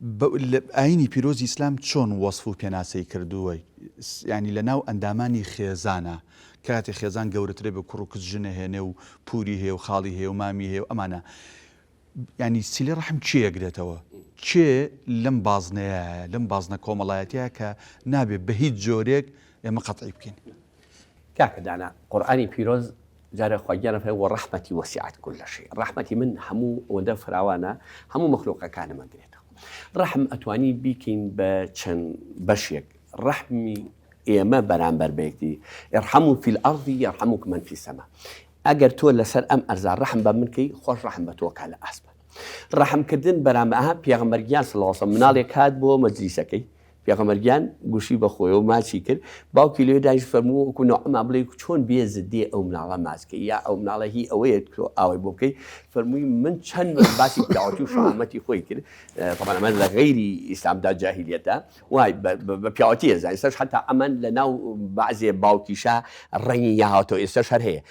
ئاینی پیرۆزی ئیسلام چۆن وەسف و پێناسەی کردووە یانی لە ناو ئەندامانی خێزانە کاتێ خێزان گەورەترە بێ کوڕ و کچ ژن ئەهێنێ و پوری هەیە و خاڵی هەیە و مامی هەیە و ئەمانە یانی سیلەی ڕەحم کێ ئەگرێتەوە کێ لەم بازنەیە لەم بازنە کۆمەڵایەتیە کە نابێ بە هیچ جۆرێک ئێمە قەتعی بکەین. کاکە دانا قورئانی پیرۆز جارێ خوا گیانە فەرمووی وەڕەحمەتی وەسیعەت کل شیء ڕەحمەتی من هەموو ئەوەندە فراوانە هەموو مەخلوقەکانم ئەگرێتەوە ڕەحم ئەتوانی بیکەین بە چەند بەشێک ڕەحمی ئێمە بەرامبەر بە یەکتری ارحموا فی الارض یرحمکم من فی السماء ئەگەر تۆ لەسەر ئەم ئەرزا ڕەحم بە من کەی خۆش ڕەحم بە تۆ کا لە ئاسمان ڕەحمکردن بەرامبەر ئەها پێغەمبەر گیان صلی الله علیه وسلم مناڵێک هات بۆ مەجلیسەکەی پێغەمبەر گیان گوشی بە خۆیەوە ماچی کرد، باوکی لەوێ دانیشت فەرموو وەکو نەوعەما بڵێی چۆن بێزت دێ ئەو مناڵە ماچ کەی یا ئەو مناڵە هی ئەوەیە تۆ ئاوای بۆ بکەی، فەرمووی من چەند باسی پیاوەتی و شەهامەتی خۆی کرد، تەبعەن ئەمە لە غەیری ئیسلامدا جاهیلیەتە وای بە پیاوەتی ئەزانین ئێستاش حەتا ئەمە لە ناو بەعزێ باوکیشا ڕەنگی نەهاتەوە ئێستاش هەر هەیە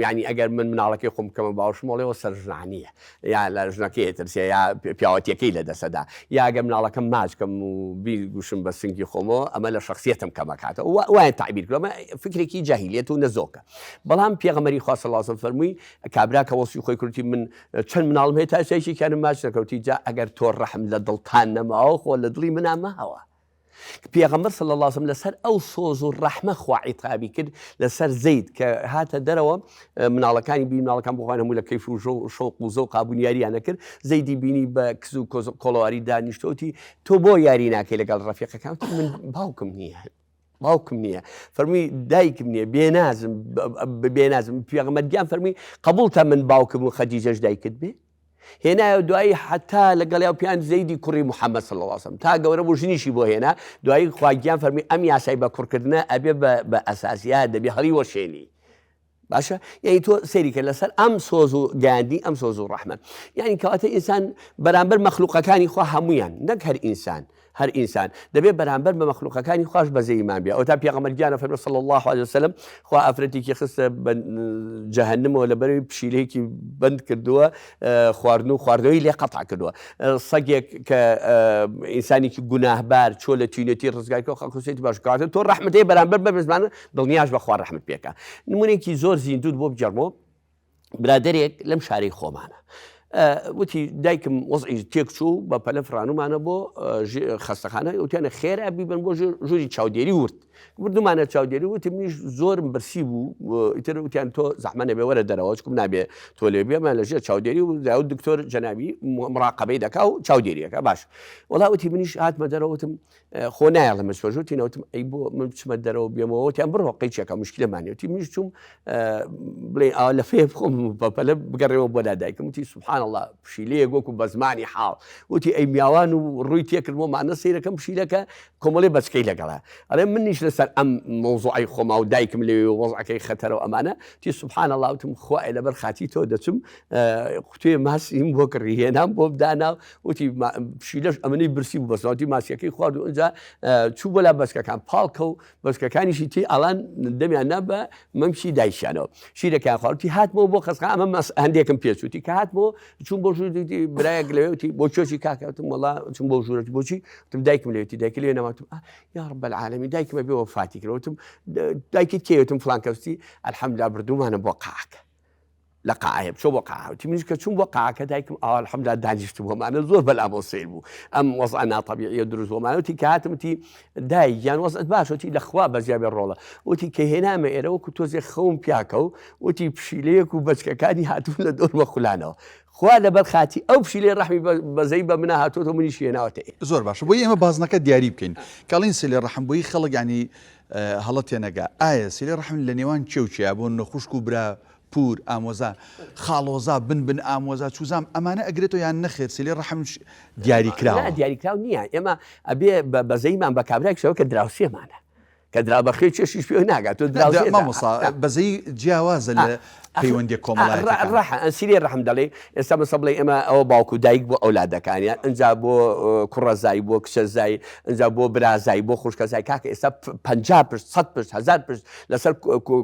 یانی ئەگەر من مناڵەکەی خۆم بکەمە باوەشم ئەڵێ سەرژنانییە یا لە ژنەکەی ئەترسێ یا پیاوەتیەکەی لە دەسەدا یا گەر مناڵەکەم ماچ کەم و بیگوشم بە سنگی خۆمەوە ئەمە لە شخصیەتم کەمەکاتەوە وایان تعبیر کردوە ئەمە فکرێکی جاهیلیەت و نەزۆکە بەڵام پێغەمبەری خوا صلی الله علیه و سلم فەرمووی کابرا کە وەسفی خۆی کردی من چەند مناڵم هەیە تا ئێستا یەکێکیانم ماچ نەکەوتی جا ئەگەر تۆ ڕەحم لە دڵتان نەماوە خۆ لە دڵی منا ماوە پێغەمبەر صلی اللە علیە وسلم لەسەر ئەو سۆز و ڕەحمە خوا عیتابی کرد لەسەر زەید کە هاتە دەرەوە مناڵەکانی بینی مناڵەکان بۆ خۆیان هەموو لە کەیف و شەوق و زەوقا بوون یارییان نەکرد زەیدی بینی بە کز و کۆڵەواری دانیشتوتی تۆ بۆ یاری ناکەی لەگەڵ ڕەفیقەکان وتی من باوکم نییە باوکم نییە فەرمی دایکم نییە بێنازم بێنازم پێغەمبەر گیان فەرمی قبوڵتە من باوکم و خەدیجەش دایکت بێ هێنایەوە دوایی حتا لەگەڵیا و پیان زەیدی کوڕی محەممەد صلی الله علیه و تا گەورە بوو ژنیشی بۆ هێنا دوایی خوا گیان فەرمی ئەم یاسای بە کوڕکردنە ئەبێ بە ئەساسیا دەبێ هەڵی وەشێنی باشە یعنی تۆ سەیری کە لەسەر ئەم سۆز و گەیاندنی ئەم سۆز و ڕەحمە یعنی کەواتە ئینسان بەرامبەر مەخلوقەکانی خوا هەمویان نەک هەر ئینسان هەر ئینسان دەبێ بەرامبەر بە مەخلوقەکانی خواش بەزەییمان بێ ئەوتا پێغەمبەر گیانە فەرمی صلی الله علیه وسلم خوا ئافرەتێکی خستە بە جەهەنمەوە لەبەرەوەی پشیلەیەکی بەند کردووە خواردن و خواردنەوەی لێ قەتع کردووە سەگێک کە ئینسانێکی گوناهبار چۆ لە تینێتی ڕزگار کردووە خەڵک باش کاتە تۆ ڕەحمەت هەیە بەرامبەر بە بزمانە دڵنیاش بە خوا ڕەحمت پێکە نمونێکی زۆر زیندوت بۆ بگێڕمەوە برادەرێک لەم شارەی خۆمانە وتی دایکم وەزعی تێکچوو بە پەلە فڕانومانە بۆ خەستەخانە وتیانە خێرا بیبن بۆ ژووری چاودێری ورد بردومانە چاودێری وتی منیش زۆرم برسی بوو ئیتر وتیان تۆ زەحمە نەبێ وەرە دەرەوە چکم نابێ تۆ لێ بێمە لەژێر چاودێری و داو دکتۆر جەنابی مراقبەی دەکا و چاودێریەکە باش وەڵا وتی منیش هاتمە دەرەوە وتم خۆ نایەڵم بچمە ژوور تینەوتم ئەی بۆ من بچمە دەرەوە بێمەوە وتیان بڕۆ قەیچێکە مشکلەمان وتی منیش چووم بڵێ ئاوا لە فێ خۆم بەپەلە بگەڕێەوە بۆ لا دایکم وتی سبحان الله پشیلەیەک وەکو بە زمانی حاڵ وتی ئەی میاوان و ڕووی تێکردمەوە مانە سەیرەکەم پشیلەکە کۆمەڵێ بەچکەی لەگەڵە ئەڵێ منیش لەسەر ئەم مەوزوعی خۆما و دایکم لەوێ وەزعەکەی خەتەرەوە ئەمانە تی سبحان الله وتم خوایە لەبەر خاتی تۆ دەچم قوتێ ماسیم بۆ کڕی هێنام بۆ دانا وتی پشیلەش ئەمنەی برسی بوو بەسەوتی ماسیەکەی خوارد و ئەجا چوو بۆ لا بەچکەکان پاڵکە و بەچکەکانیشی تی ئەڵان دەمیان نا بە مەمکی دایکیانەوە شیرەکەیان خوارد وتی هاتمەوە بۆ خەسخە ئەمە مەس هەندێکم پێچووتی کە هاتمەوە چوون بۆ ژوور برایەک لەوێ وتی بۆ کوێچی کاکە وتم وەڵا چوون بۆ ژوورەتی بۆچی وتم دایکم لێوتی دایک لێ نەماتم یا رب العالمین دایکمە بێ وەفاتی کرد وتم دایکت کێ وتم فلان کەستی الحمدلله بردوومانە بۆ قاعەکە لە قاعەیە بچۆ بۆ قاعە وتی منیش کە چووم بۆ قاعەکە دایکم ئاوا الحمدلله دانیشت بۆمانە زۆر بەلامەوە سەیر بوو ئەم وەزعە ناتەبیعیە دروست بۆمانە وتی کە هاتم وتی دایک گیان وەزعت باش وتی لە خوا بەزیا بێ ڕۆڵە وتی کە هێنامە ئێرە وەکو تۆزێ خەوم پیاکە و وتی پشیلەیەک و بەچکەکانی هاتوون لە دەورمە خولانەوە خوا لەبەر خاتی ئەو پشیلەی ڕەحمی بەزەی بە منا هاتووەتەوە منیش هێناوەتە ئێرە. زۆر باشە بۆی ئێمە بازنەکە دیاری بکەین کەڵین سیلەی ڕەحم بۆی خەڵک یانی هەڵە تێنەگا ئایا سیلەی ڕەحم لە نێوان کێ و کێیا بۆ نمونە خوشک و برا پور ئامۆزا خاڵۆزا بن بن ئامۆزا چوزام ئەمانە ئەگرێتەوە یان نەخێر سیلەی ڕەحم دیاری کراوە؟ نا دیاری کراو نییە ئێمە ئەبێ بەزەیمان بە کابرایەکشەوە کە دراوسێمانە. کە دراو بە خوێ چێشتیش پێوە ناگات تۆ دراوسێ مامۆستا بەزەی جیاوازە لە پەیوەندیە کۆمەڵایەتیەکان. ڕەحم سیلەی ڕەحم دەڵێ ئێستا مەسە بڵێ ئێمە ئەوە باوک و دایک بۆ ئەولادەکانیان ئینجا بۆ کوڕەزای بۆ کچەزای ئینجا بۆ برازای بۆ خوشکەزای کاکە ئێستا 50 پشت 100 پشت هزار پشت لەسەر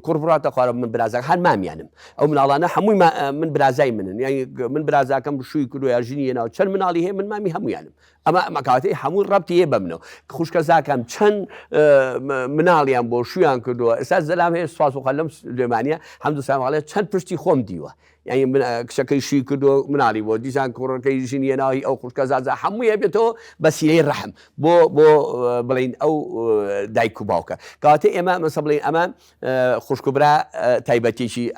کوڕ بڕاتە خوارە من برازاکە هەر مامیانم ئەو مناڵانە هەمووی من برازای منن یانی من برازاکەم شووی کردو یا ژنی هێناوە چەند مناڵی هەیە من مامی هەمویانم ئەمە ئەمە کاتەی هەموو ڕەبتی هەیە بە منەوە خوشکەزاکەم چەند مناڵیان بۆ شویان کردووە ئێستا زەلام هەیە سوپاس بۆ خوا لەم سلێمانیە هەمدو ساماڵێ چەند پشتی خۆم دیوە یعنی من کچەکەی شوی کردووە مناڵی بۆ دیسان کوڕەکەی ژنی ناوی ئەو خوشکە زازا هەمووی هەبێتەوە بە سیلەی ڕەحم بۆ بۆ بڵین ئەو دایک و باوکە کەواتە ئێمە مەسە بڵین ئەمە خوشک و برا تایبەتیی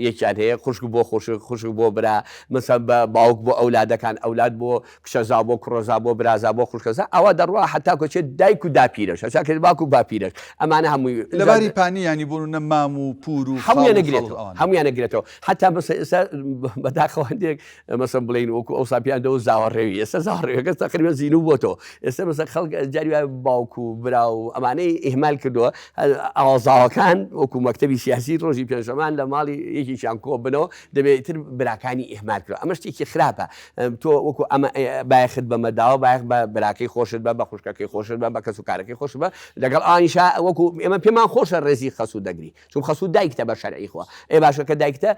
یەکیان هەیە، خوشک بۆ خوشک، خوشک بۆ برا، مەسەلەن بە باوک بۆ ئەولادەکان، ئەولاد بۆ کچەزا، بۆ کوڕەزا، بۆ برازا، بۆ خوشکەزا، ئاوا دەڕوا هەتاکو ئەچێت دایک و داپیرەش، هەتا کە باوک و باپیرەش، ئەمانە هەمووی. لە باری پانی یانی بۆ نموونە مام و پوور و خاڵ هەموویان و خاڵ ئەگرێتەوە، ئەوانە. هەموویان ئەگرێتەوە، هەتا مەسەلەن ئێستا بەداخەوە هەندێک مەسەن بڵێین وەکو ئەوسا پێیان دەوت زاوەڕێوی ئێستا زاوەڕێویەکە تەقریبا زیندوو بۆتەوە ئێستا مەسەن خەڵک جاری وایە باوک و برا و ئەمانەی ئیهمال کردووە ئاوازاوەکان وەکو مەکتەبی سیاسی ڕۆژی پێنجشەمان لە ماڵی یەکێکیان کۆ بنەوە دەبێت ئیتر براکانی ئیهمال کردوە ئەمە شتێکی خراپە تۆ وەکو ئەمە بایەخت بەمە داوە بایەخ بە براکەی خۆشت بە بە خوشکەکەی خۆشت بە بە کەس و کارەکەی خۆشت بە لەگەڵ ئانیشا وەکو ئێمە پێمان خۆشە ڕێزی خەسوو دەگری چون خەسوو دایکتە بە شەرعی خوا ئێ باشە کە دایکتە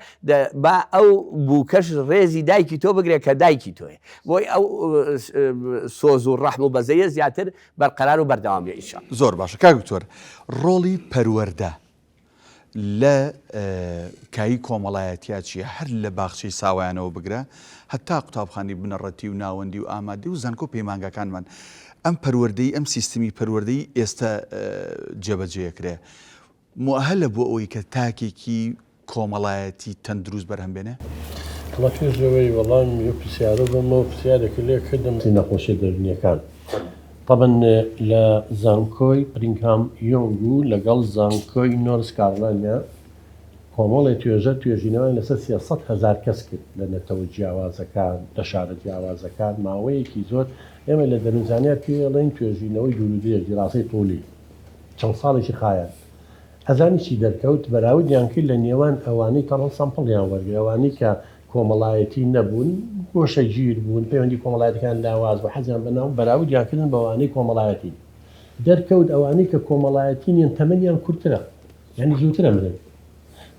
با ئەو بووکەش ڕێزی دایکی تۆ بگرێت کە دایکی تۆیە بۆی ئەو سۆز و ڕەحم و بەزەیە زیاتر بەرقەرار و بەردەوام بێ ئینشاء. زۆر باشە کاک دکتۆر ڕۆڵی پەروەردە لە کایی کۆمەڵایەتیا چیە هەر لە باخچەی ساوایانەوە بگرە هەتا قوتابخانەی بنەڕەتی و ناوەندی و ئامادەی و زانکۆ پەیمانگاکانمان ئەم پەروەردەی ئەم سیستمی پەروەردەی ئێستا جێبەجێکرێ موئەهەلە بۆ ئەوەی کە تاکێکی کۆمەڵایەتی تەندروست بەرهەم بێنێ؟ وەڵا پێش لەوەی وەڵامی ئەو پرسیارە بەمەوە پرسیارێکت لێ کردم. نەخۆشیە دەروونیەکان تەبەن لە زانکۆی برینگهام یۆنگ و لەگەڵ زانکۆی نۆرس کارۆلاینا کۆمەڵێ توێژەر توێژینەوەیان لەسەر 300 هەزار کەس کرد لە نەتەوە جیاوازەکان لە شارە جیاوازەکان ماوەیەکی زۆر ئێمە لە دەروونزانیا پێی ئەڵێین توێژینەوەی دوورودرێژ دیراسەی طولی چەند ساڵێکی خایاند. ئەزانی چی دەرکەوت؟ بەراوردیان کرد لە نێوان ئەوانەی تەڵەن سامپڵیان وەرگرت، ئەوانەی کە کۆمەڵایەتی نەبوون، گۆشەگیر بوون، پەیوەندی کۆمەڵایەتیەکان لاواز بوو، حەزیان بە ناو، بەراوردیان کردن بەوانەی کۆمەڵایەتین. دەرکەوت ئەوانەی کە کۆمەڵایەتی نین تەمەنیان کورتترە، یانی زووتر ئەمرن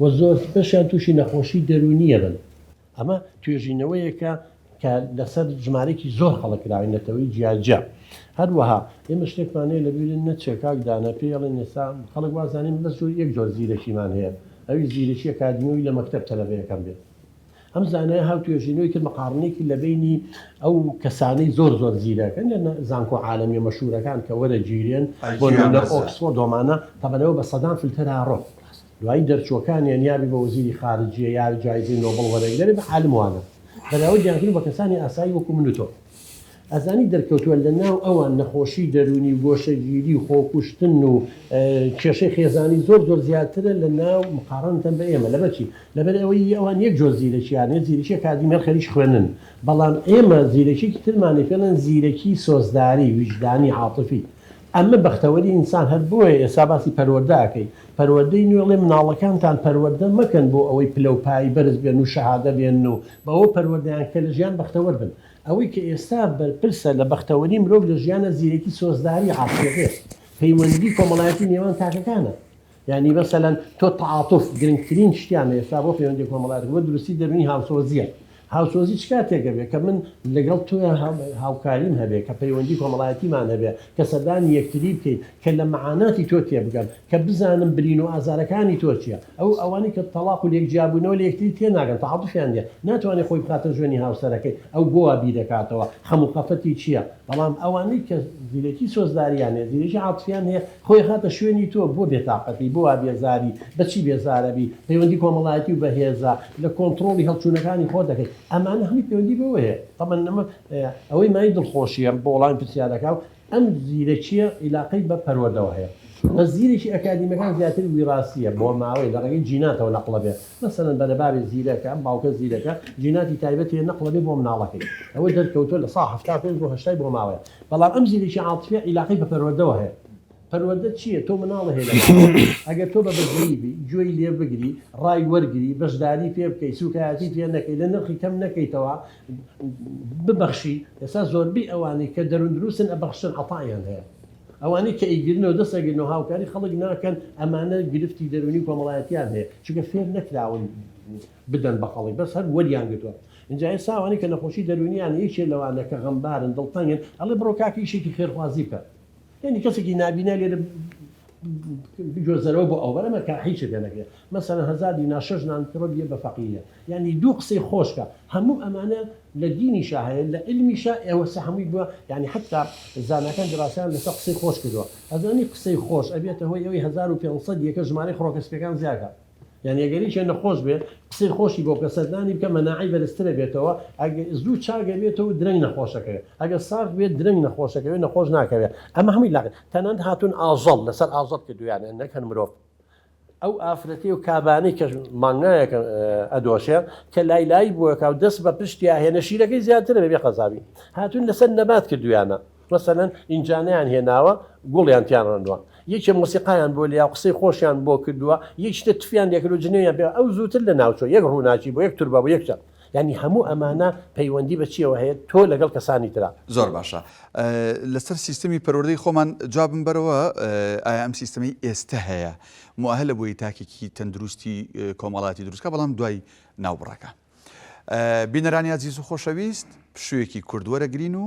و زۆر بەشیان تووشی نەخۆشی دەروونی ئەبن. ئەمە توێژینەوەیەکە کە لەسەر ژمارەیەکی زۆر خەڵک کراوە، نەتەوەی جیاجیا. هەروەها ئێمە شتێکمان هەیە لەبیرت نەچێ کاک دانا، پێی ئەڵێن ئێستا خەڵک وا زانین بەس جۆر یەک جۆر زیرەکیمان هەیە، ئەویش زیرەکی ئەکادیمیی لە مەکتەب تەلەبەیەکەم بێت. ئەم زانایە هاو توێژینەوەی کرد مقاڕنەی کرد لە بەینی ئەو کەسانەی زۆر زۆر زیرەکن لە زانکۆ عالەمیە مەشهورەکان کە وەرەگیرێن بۆ نمونە ئۆکسفۆرد وەمانە، تەبەن ئەوە بە سەدان فلتەرا ڕۆن. دوایی دەرچووەکانیان یابی بە وەزیری خارجیە یا جایزەی نۆبڵ وەرەگرێ بە عالم وانە بەراوردیان کردوە بە کەسانی ئاسایی وەکو من و تۆ ئەزانی دەرکەوتوە لە ناو ئەوان نەخۆشی دەرونی و گۆشەگیری و خۆکوشتن و کێشەی خێزانی زۆر زۆر زیاترە لە ناو مقارنەتەن بە ئێمە لەبەر چی لەبەر ئەوەی ئەوان یەک جۆر زیرەکیان هەیە زیرەکی ئەکادیمی هەر خەریکی خوێندنن بەڵام ئێمە زیرەکیەکی ترمان هەیە پێڵێن زیرەکی سۆزداری ویژدانی عاتفی ئەمە بەختەوەری ئینسان هەر بۆیە ئێستا باسی پەروەردە ئەکەی پەروەردەی نوێ ئەڵێ مناڵەکانتان پەروەردە مەکەن بۆ ئەوەی پلە و پایەی بەرز بێن و شەهادە بێنن و بەوە پەروەردەیان کە لە ژیان بەختەوەر بن ئەوەی کە ئێستا بەرپرسە لە بەختەوەری مرۆڤ لە ژیانە زیرەکی سۆزداری عاتیفەکەیە پەیوەندی کۆمەڵایەتی نێوان تاکەکانە یانی مەسەلەن تۆ تەعاتوف گرنگترین شتیان ئێستا بۆ پەیوەندی کۆمەڵایەتی بۆ دروستی دەروونی هاوسۆزیە هاوسۆزی چ کاتێک ئەبێ کە من لەگەڵ تۆیا هاوکاریم هەبێ کە پەیوەندی کۆمەڵایەتیمان هەبێ کە سەردانی یەکتری بکەین کە لە مەعاناتی تۆ تێبگەم کە بزانم برین و ئازارەکانی تۆ چیە ئەو ئەوانەی کە تەڵاق و لێک جیابوونەوە لە یەکتری تێناگەن تەعاتوفیان نیە ناتوانێ خۆی بخاتە ژوێنی هاوسەرەکەی ئەو بۆ وا بیرەکاتەوە خەم و خەفەتی چیە بەڵام ئەوانەی کە زیرەکی سۆزداریان هەیە زیرەکی عاتفیان هەیە خۆی ئەخاتە شوێنی تۆ بۆ بێتاقەتی بۆ وا بێزاری بە چی بێزارەبی پەیوەندی کۆمەڵایەتی و بەهێزە لە کۆنتڕۆڵی هەڵچوونەکانی خۆت دەکەی ئەمانە هەمووی پەیوەندی بەوە هەیە تەبعەن ئەمە ئەوەی مایەی دڵخۆشیە بۆ وەڵامی پرسیارەکە ئەم زیرەکیە ئیلاقەی بە پەروەردەوە هەیە بەس زیرەکی ئەکادیمەکان زیاتر ویراسیە بۆ ماوەی لە ڕێگەی جیناتەوە نەقڵەبێ مەسەلەن بەرەبابێ زیرەکە ئەم باوکە زیرەکە جیناتی تایبەت هەیە نەقڵەبێ بۆ مناڵەکەی ئەوە دەرکەوتوە لە سا 75 بۆ هەشتای بۆ ماوەیە بەڵام ئەم زیرەکی عاتفیە ئیلاقەی بە پەروەردەوە هەیە. پەروەردە چییە؟ تۆ مناڵە هەیە لە ماڵەوە، ئەگەر تۆ بە بەزەیی بی، گوێی لێ بگری، ڕای وەرگری، بەشداری پێ بکەی، سووکایەتی پێ نەکەی، لە نرخی کەم نەکەیتەوە، ببەخشی، ئێستا زۆربەی ئەوانەی کە دەرووندروستن ئەبەخشن عەتایان هەیە. ئەوانەی کە ئەیگرنەوە دەست ئەگرنەوە هاوکاری خەڵک ناکەن، ئەمانە گرفتی دەروونی و کۆمەڵایەتیان هەیە، چونکە فێر نەکراون بدەن بە خەڵک، بەس هەر وەریان گرتووە. ئینجا ئێستا ئەوانەی کە نەخۆشی دەروونیان یەکێ لەوانە کە غەمبارن، دڵتەنگن، ئەڵێ بڕۆ کاکە ئیشێکی خێرخوازی بکە. یانی کەسێکی نابینا لێرە بگوێزەرەوە بۆ ئەوبەر ئەمە کە هیچ پێ نەکرێت مەسەلەن هەزار دینار شەش نان کڕە بیە بە فەقیرە یانی دوو قسەی خۆش کە هەموو ئەمانە لە دینیشا هەیە لە عیلمیشا ئێوەسە هەمووی بووە یانی حتا زاناکان دراسەیان لەسەر قسەی خۆش کردووە ئەزانی قسەی خۆش ئەبێتە هۆی ئەوەی 1500 یەکە ژمارەی خڕۆکە سپیەکان زیاکە یانی ئەگەر یەکێ نەخۆش بێ قسەی خۆشی بۆ بکە سەردانی بکە مەناعەی بەرزترە بێتەوە ئەگەر زوو چاک ئەبێتەوە درەنگ نەخۆشەکەوێ ئەگەر ساغ بێت درەنگ نەخۆشەکەوێ نەخۆش ناکەوێ ئەمە هەمووی لاق تەنانەت هاتوون ئاژەڵ لەسەر ئاژەڵ کردویانە نەک هەر مرۆڤ ئەو ئافرەتی و کابانەی کە مانگایەکە ئەدۆشێ کە لای لای بووەکە و دەست بە پشتیا هێنە شیرەکەی زیاترە بێ قەزاوی هاتوون لەسەر نەبات کردویانە مەسەلەن ئینجانەیان هێناوە گوڵیان تیان ڕەنوە یەکێ مۆسیقایان بۆ لیا قسەی خۆشیان بۆ کردووە یەک شتە تفیان لێکرد و جنێویان پێ ئەو زووتر لە ناوچۆ یەک ڕووناکی بۆ یەک توربە بۆ یەک چە یعنی هەموو ئەمانە پەیوەندی بە چیەوە هەیە تۆ لەگەڵ کەسانی ترا. زۆر باشە لەسەر سیستەمی پەروەردەی خۆمان جوابم بەرەوە ئایا ئەم سیستەمەی ئێستە هەیە موئەهەلە بۆی تاکێکی تەندروستی کۆمەڵایەتی دروستکا بەڵام دوای ناوبڕەکە بینەرانی ئازیز و خۆشەویست پشوویەکی کورت وەرەگرین و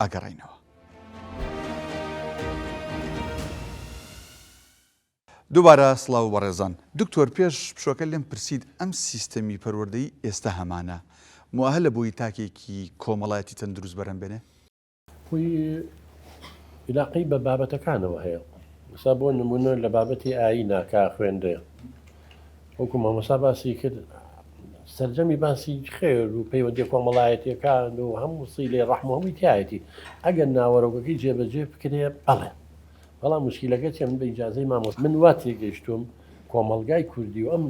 ئەگەڕێینەوە. دووبارە سڵاو بەڕێزان. دکتۆر پێش پشوەکە لێم پرسیت ئەم سیستەمی پەروەردەی ئێستا هەمانە موئەهەلە بۆی تاکێکی کۆمەڵایەتی تەندروست بەرهەم بێنێ؟ خۆی عیلاقەی بە بابەتەکانەوە هەیە. مەسا بۆ نموونە لە بابەتی ئایینا کە خوێندرێ وەکو مامۆستا باسی کرد سەرجەمی باسی خێر و پەیوەندی کۆمەڵایەتیەکان و هەموو سیلەی ڕەحم و هەمووی تایەتی ئەگەر ناوەرۆکەکەی جێبەجێ بکرێ بەڵێ بەڵام مشکیلەکە چیە من بە ئیجازەی مامۆستا من وا تێگەیشتوم کۆمەڵگای کوردی و ئەم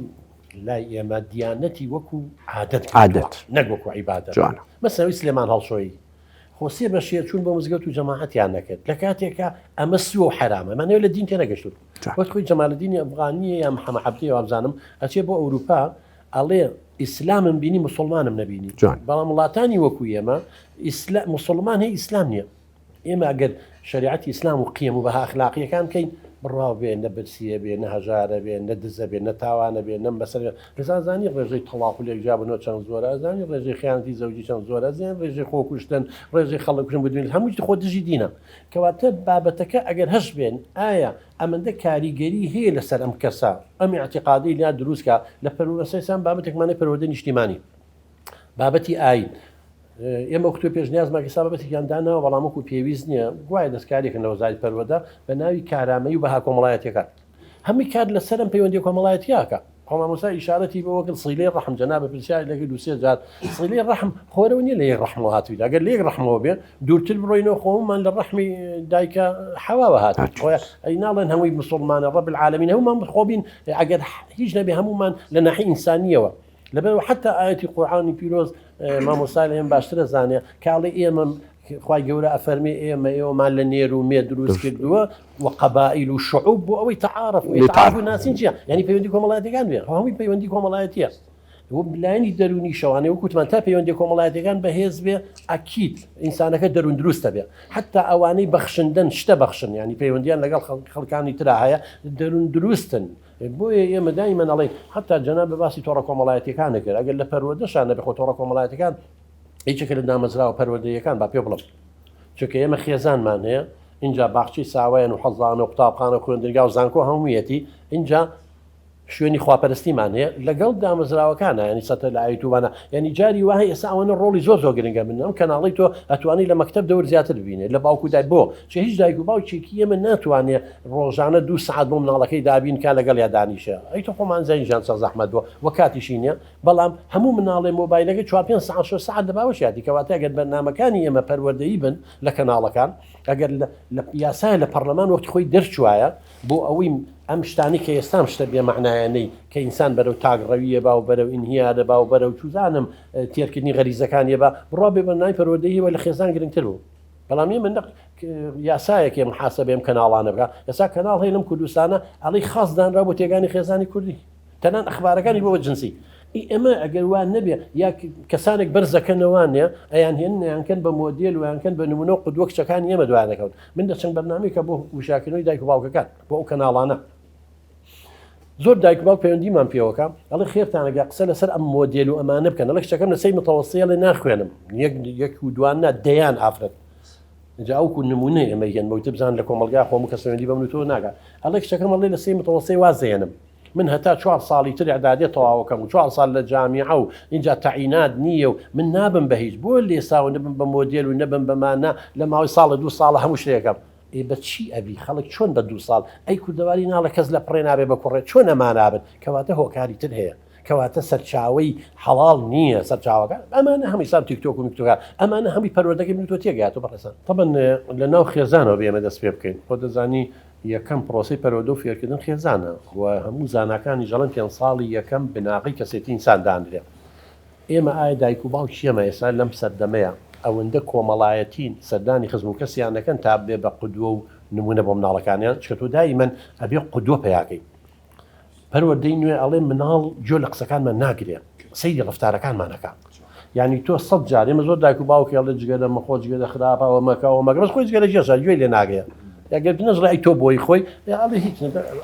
لای ئێمە دیانەتی وەکو عادەت عادەت نەک وەکو عیبادەت جوانە مەسەوی سلێمان هەڵشۆیی خۆ سێ بە شێر چوون بۆ مزگەوت و جەماعەتیان نەکرد لە کاتێکا ئەمە سووە و حەرامە مانەوە لە دین تێنەگەشتون وەک خۆی جەمالەدینی ئەفغانیە یا محەممە عەبدی وابزانم ئەچێ بۆ ئەوروپا ئەڵێ ئیسلامم بینی مسلمانم نەبینی جوان بەڵام وڵاتانی وەکو ئێمە مسلمان هەیە ئیسلام نییە ئێمە ئەگەر شەریعەتی ئیسلام و قیەم و بەها ئەخلاقییەکان بکەین، بڕوا بێ نە برسییە بێ، نە هەژارە بێ، نە دزە بێ، نە تاوانە بێ، نە مەسەلە بێ. ئێستا ئەزانی ڕێژەی تەڵاق و لێکجیابوونەوە چەند زۆرە، ئەزانی ڕێژەی خیانەتی زەوجی چەند زۆرە، ئەزانی ڕێژەی خۆکوشتن، ڕێژەی خەڵک کوشتن بۆ دنیا، هەمووی خۆ دژی دینە. کەواتە بابەتەکە ئەگەر هەش بێن، ئایا ئەمەندە کاریگەری هەیە لەسەر ئەم کەسە، ئەم ئیعتیقادەی لا دروست کا؟ لە پەروەردە سەیسان بابەتێکمان هەیە پەروەردەی نیشتیمانی. بابەتی ئایین ئێمە وەک تۆ پێشنیازمان کرد بابەتێکیان داناوە بەڵام وەکو پێویست نییە گوایە دەستکاریەکەن لە وەزاری پەروەردە بە ناوی کارامەیی و بەها کۆمەڵایەتیەکان هەمووی کار لەسەر ئەم پەیوەندی کۆمەڵایەتیاکە خۆ مامۆستا ئیشارەتی بەوە کرد سیلەی ڕەحم جەنابە پرسیاری لەکرد دوو سێ جار سیلەی ڕەحم خۆرەوە نییە لە یەک ڕەحمەوە هاتوویت ئەگەر لە یەک ڕەحمەوە بێ دوورتر بڕۆینەوە خۆمان لە ڕەحمی دایکە حەواوە هاتووین خۆیان ئەی ناڵێن هەمووی مسوڵمانە ڕەب العالمین هەموومان خۆبین ئەگەر هیچ نەبێ هەموومان لە ناحی ئینسانیەوە لەبەرئەوە حەتا ئایەتی قورعانی پیرۆز مامۆستا لە ئێمە باشترە زانێ کاڵی ئێمە خوای گەورە ئەفەرمێ ئێمە ئێوەمان لە نێر و مێ دروست کردووە و قەبائیل و شعوب بۆ ئەوەی تەعارف و تعارف و ناسین چییە یعنی پەیوەندی کۆمەڵایەتیەکان بێ هەمووی پەیوەندی کۆمەڵایەتیە و لایەنی دەروونی شەوانەی وەکوتمان تا پەیوەندی کۆمەڵایەتیەکان بەهێز بێ ئەکید ئینسانەکە دەروون دروستە بێ حتا ئەوانەی بەخشندەن شتە بەخشن ینی پەیوەندیان لەگەڵ خەڵکانی ترا هەیە دەروون دروستن بۆیە ئێمە دایمەن ئەڵێین حەتا جەنابت باسی تۆڕە کۆمەڵایەتیەکانت کرد ئەگەر لە پەروەردەشا نەبێ خۆ تۆڕە کۆمەڵایەتیەکان یەکێکە لە دامەزراوە پەروەردەیەکان با پێ بڵێم چونکە ئێمە خێزانمان هەیە اینجا باخچەی ساوایان و حەزانە و قوتابخانە و خوێندنگا و زانکۆ هەموویەتی اینجا شوێنی خواپەرستیمان هەیە لەگەڵ دامەزراوەکانە ینی سەتەلایت وانە یعنی جاری وایە ئێستا ئەوەنە ڕۆڵی زۆر زۆر گرنگە من ئەم کەناڵی تۆ ئەتوانی لە مەکتەب دەور زیاتر ببینێت لە باوکو دای بۆ چ هیچ دایک و باوکێکی ئێمە ناتوانێ ڕۆژانە دوو سەعات بۆ مناڵەکەی دابین کا لەگەڵیا دانیشێ ئەی تۆ خۆمان زانین ژیان چەند زەحمەت بووە و کاتیشی نییە بەڵام هەموو مناڵێ مۆبایلەکەی چوار پێنج سەعات شەش سەعات لە باوەشیاتی کەواتە ئەگەر بەرنامەکانی ئێمە پەروەردەیی بن لە کەناڵەکان ئەگەر لە یاسایە لە پەرلەمان وەختی خۆی دەرچوایە بۆ ئەوەی ئەم شتانەی کە ئێستا ئەم شتە بێ مەعنایانەی کە ئینسان بەرەو تاکڕەوییە با و بەرەو ئینهیارە با و بەرەو چوزانم تێرکردنی غەریزەکانیە با بڕوا بێ بەرنامەی پەروەردەیی وە لە خێزان گرنگتر بوو. بەڵام ئێمە نەق یاسایەکێ محاسەبەی ئەم کەناڵانە بکا ئێستا کەناڵ هەیە لەم کوردستانە ئەڵی خاص دانرا بۆ تێگانی خێزانی کوردی تەنان ئەخبارەکانی بۆ جنسی ئی ئەمە ئەگەر وا نەبێ یا کەسانێک بەرزەکەنەوانێ ئەیان هێن یانکەن بە مۆدێل و یانکەن بە نمونە و قدوە کچەکانی ئێمە دوایان دەکەون من لە چەند بەرنامەیەکە بۆ وشاکردنەوەی دایک و باوکەکان بۆ ئەو کەناڵانە زۆر دایک و باوک پەیوەندیمان پێوەکە ئەڵێ خێرتانەگە قسە لەسەر ئەم مۆدێل و ئەمانە بکەن ئەڵێ کچەکەم لە سەی متەوەسیە ئەڵێ ناخوێنم یەک یەک و دوان نا دەیان ئافرەت جا ئەوکو نمونەی ئەمە هێن بەوتە بزان لە کۆمەڵگا خۆم کەس پەیوەندی بەم و تۆ ناکا ئەڵێ کچەکەم ئەڵێ لە سەی متەوەسیە واز دەهێنم من هەتا چوار ساڵی تر ئەعدادێ تەواوەکەم و چوار ساڵ لە جامیعە و اینجا تەعینات نییە و من نابم بە هیچ بۆ لێساوە نەبم بە مۆدێل و نەبم بەمانە لە ماوەی ساڵە دوو ساڵە هەموو شتێکەم ئێ بە چی ئەبی خەڵک چۆن بە دوو ساڵ ئەی کوردەواری ناڵێ کەس لە پڕێ نابێ بە کوڕێ چۆن ئەما نابن کەواتە هۆکاری تر هەیە کەواتە سەرچاوەی حەڵاڵ نییە سەرچاوەکە ئەمانە هەمووی سام تیکتۆک و میکتۆکە ئەمانە هەمووی پەروەردەکەی من تۆ تێگەیاتۆ بەڕێزان تەبەن لە ناو خێزانەوە بێ ئێمە دەست پێ بکەین خۆ دەزانی یەکەم پرۆسەی پەروەردە و فێرکردن خێزانە و هەموو زاناکانی ژەڵن پێنج ساڵی یەکەم بناغەی کەسێتی ئینسان دانرێ ئێمە ئایا دایک و باوکی ئێمە ئێستا لەم سەردەمەیا ئەوەندە کۆمەڵایەتین سەردانی خزم و کەسیان دەکەن تا ببێ بە قودوە و نمونە بۆ مناڵەکانیان چونکە تۆ دایمەن ئەبێ قودوە پەیاکەی پەروەردەی نوێ ئەڵێ مناڵ گوێ لە قسەکانمان ناگرێ سەیری ڕەفتارەکانمان ئەکا یعنی تۆ سەد جار ئێمە زۆر دایک و باوکی ئەڵێ جگەرە مەخۆ جگەرە خراپە ئەوە مەکە ئەوە مەکە بەس خۆی جگەرە گێشە گوێی لێ ناگرێ ئەگەر بنەژڵێ ئەی تۆ بۆی خۆی ئەڵێ هیچ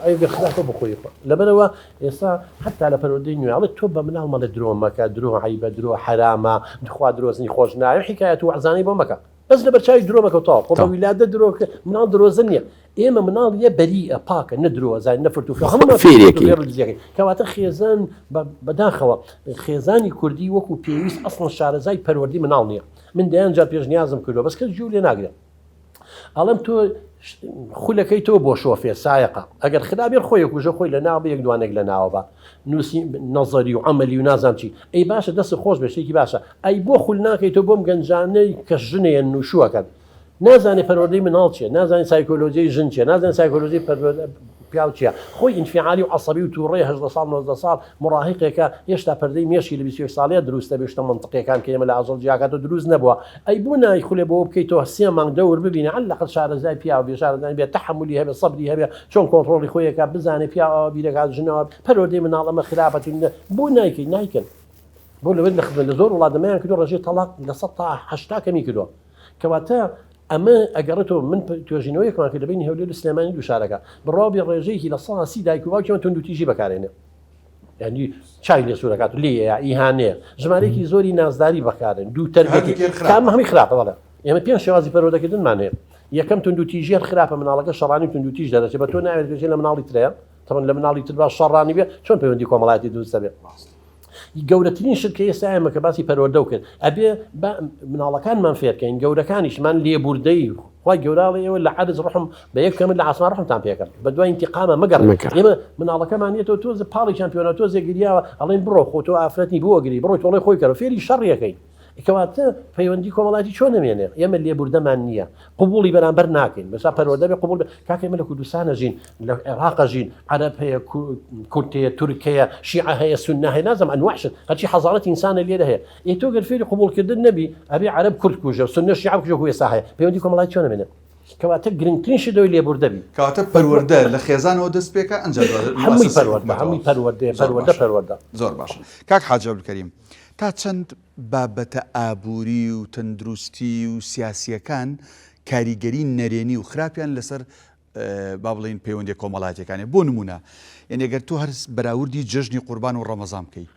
ئەی خراپە بۆ خۆی خۆ لەبەرەوە ئێستا حەتا لە پەروەردەی نوێ ئەڵێ تۆ بە مناڵ مەڵێ درۆ مەکە درۆ عەیبە درۆ حەرامە خوا درۆزنی خۆش ناوێ حیکایەت و وەعزانەی بۆ مەکە بەس لەبەر چاوی درۆ مەکە و تەواو خۆ بە ویلادە درۆ مناڵ درۆزن نییە ئێمە مناڵ یە بەریئە پاکە نە درۆ ئەزانین نە فرت و فێڵ هەموومان فێرێکی فێر و دزیەکەی کەواتە خێزان بەداخەوە خێزانی کوردی وەکو پێویست ئەسڵەن شارەزای پەروەردەی مناڵ نییە من دەیان جار پێشنیازم کردووە بەس کەس گوێ لێ ناگرێ ئەڵێم تۆ خولەکەی تۆ بۆ شۆفێر سایەقە ئەگەر خراپێ خۆی کوژە خۆی لە ناو یەک دوانێک لە ناوە بە نووسی نەزەری و عملی و نازانم چی ئەی باشە دەست خۆش بێ شتێکی باشە ئەی بۆ خول ناکەی تۆ بۆم گەنجانەی کە ژنێن و شوەکەن نازانێ پەروەردەی مناڵ چیە نازانێ سایکۆلۆژیی ژن چیە نازانێ سایکۆلۆژی پەروەردە پیاو چیە خۆی ئینفعالی و عەسەبی و تووڕەی 18 ساڵ 19 ساڵ مراهقێکە هێشتا پەردەی مێشکی لە 21 ساڵیە دروست دەبێ شتە مەنتقیەکان کە ئێمە لە ئاژەڵ جیاکاتەوە دروست نەبووە ئەی بۆ نایخولێ بۆ بکەیتەوە سێ مانگ دەور ببینە عەلە الأقل شارەزای پیاو بێ شارەزای بێ تەحەمولی هەبێ سەبری هەبێ چۆن کۆنتڕۆڵی خۆی ئەکا بزانێ پیاو ئاوا بیرەکات ژنەوە پەروەردەی مناڵ ئەمە خراپە بۆ نایکەی نایکەن بۆ لەوەی لە خزمەت لە زۆر وڵات دەمەیان کردو ڕێژەی تەڵاق 80% کەمی کردووە کەواتە ئەمە ئەگەڕێتەوە من توێژینەوەیەکمان کرد لە بەینی هەولێر و سلێمانی دوو شارەکە بڕوا بێ ڕێژەیەکی 30% دایک و باوکیان توندوتیژی بەکارێنێ یعنی چای لێ سوورەکات و لێیە ئیهانەیە ژمارەیەکی زۆری نازداری بەکارن دوو تەربیەتی کام هەمی خراپە بەڵێ ئێمە پێنج شێوازی پەروەردەکردنمان هەیە یەکەم توندوتیژی هەر خراپە مناڵەکە شەڕانی توندوتیژ دەرەچێت بە تۆ ناوێت بێژێ لە مناڵی ترەیە تەمەن لە مناڵی تر با شەڕانی بێ چۆن پەیوەندی کۆمەڵایەتی دروست دەبێت گەورەترین شت کە ئێستا ئێمە کە باسی پەروەردە و کرد ئەبێ مناڵەکانمان فێرکەین گەورەکانیشمان لێبوردەی خوای گەورە ئەڵێ ئێوە لە عەرز ڕحم بە یەک بکەن من لە عاسمان ڕحمتان پێکەم بە دوای ئینتیقامە مەگەڕێن ئێمە مناڵەکەمان یەتەوە تۆزێ پاڵێکیان پێوەنا تۆزێ گریاوە ئەڵێن بڕۆ خۆ تۆ ئافرەت نی بۆ ئەگری بڕۆ تۆڵەی خۆی کەرەوە فێری شەڕیەکەی کەواتە پەیوەندی کۆمەڵاتی چۆن نەمێنێ ئێمە لێبوردەمان نییە قبوڵی بەرامبەر ناکەین بەسا پەروەردە بێ قبوڵ کاکە ئێمە لە کوردستانە ژین لە عێراقە ژین عەرەب هەیە کورد هەیە تورک هەیە شیعە هەیە سوننە هەیە نازم ئەنواع شت هەرچی حەزارەتی ئینسانە لێرە هەیە ئێ تۆ گەر فێری قبوڵکردن نەبی ئەبێ عەرەب کورد کوژە سوننە شیعە بکوژە وەکو ئێستا هەیە پەیوەندی کۆمەڵایەتی چۆن نەمێنێ کەواتە گرنگترین شت ئەوەی لێبوردە بی. کەواتە پەروەردە لە خێزانەوە دەست پێکا ئەنجا دواتر هەمووی مؤسسەی پەروەردە حکومەتەوە. هەمووی پەروەردەیە زۆر پەروەردە باشە پەروەردە. زۆر باشە کاک حاجی عەبدولکەریم تا چەند بابەتە ئابووری و تەندروستی و سیاسییەکان کاریگەری نەرێنی و خراپیان لەسەر با بڵێین پەیوەندیە کۆمەڵایەتیەکانی بۆ نمونە یعنی گەر تۆ هەر بەراوردی جەژنی قوربان و ڕەمەزان بکەی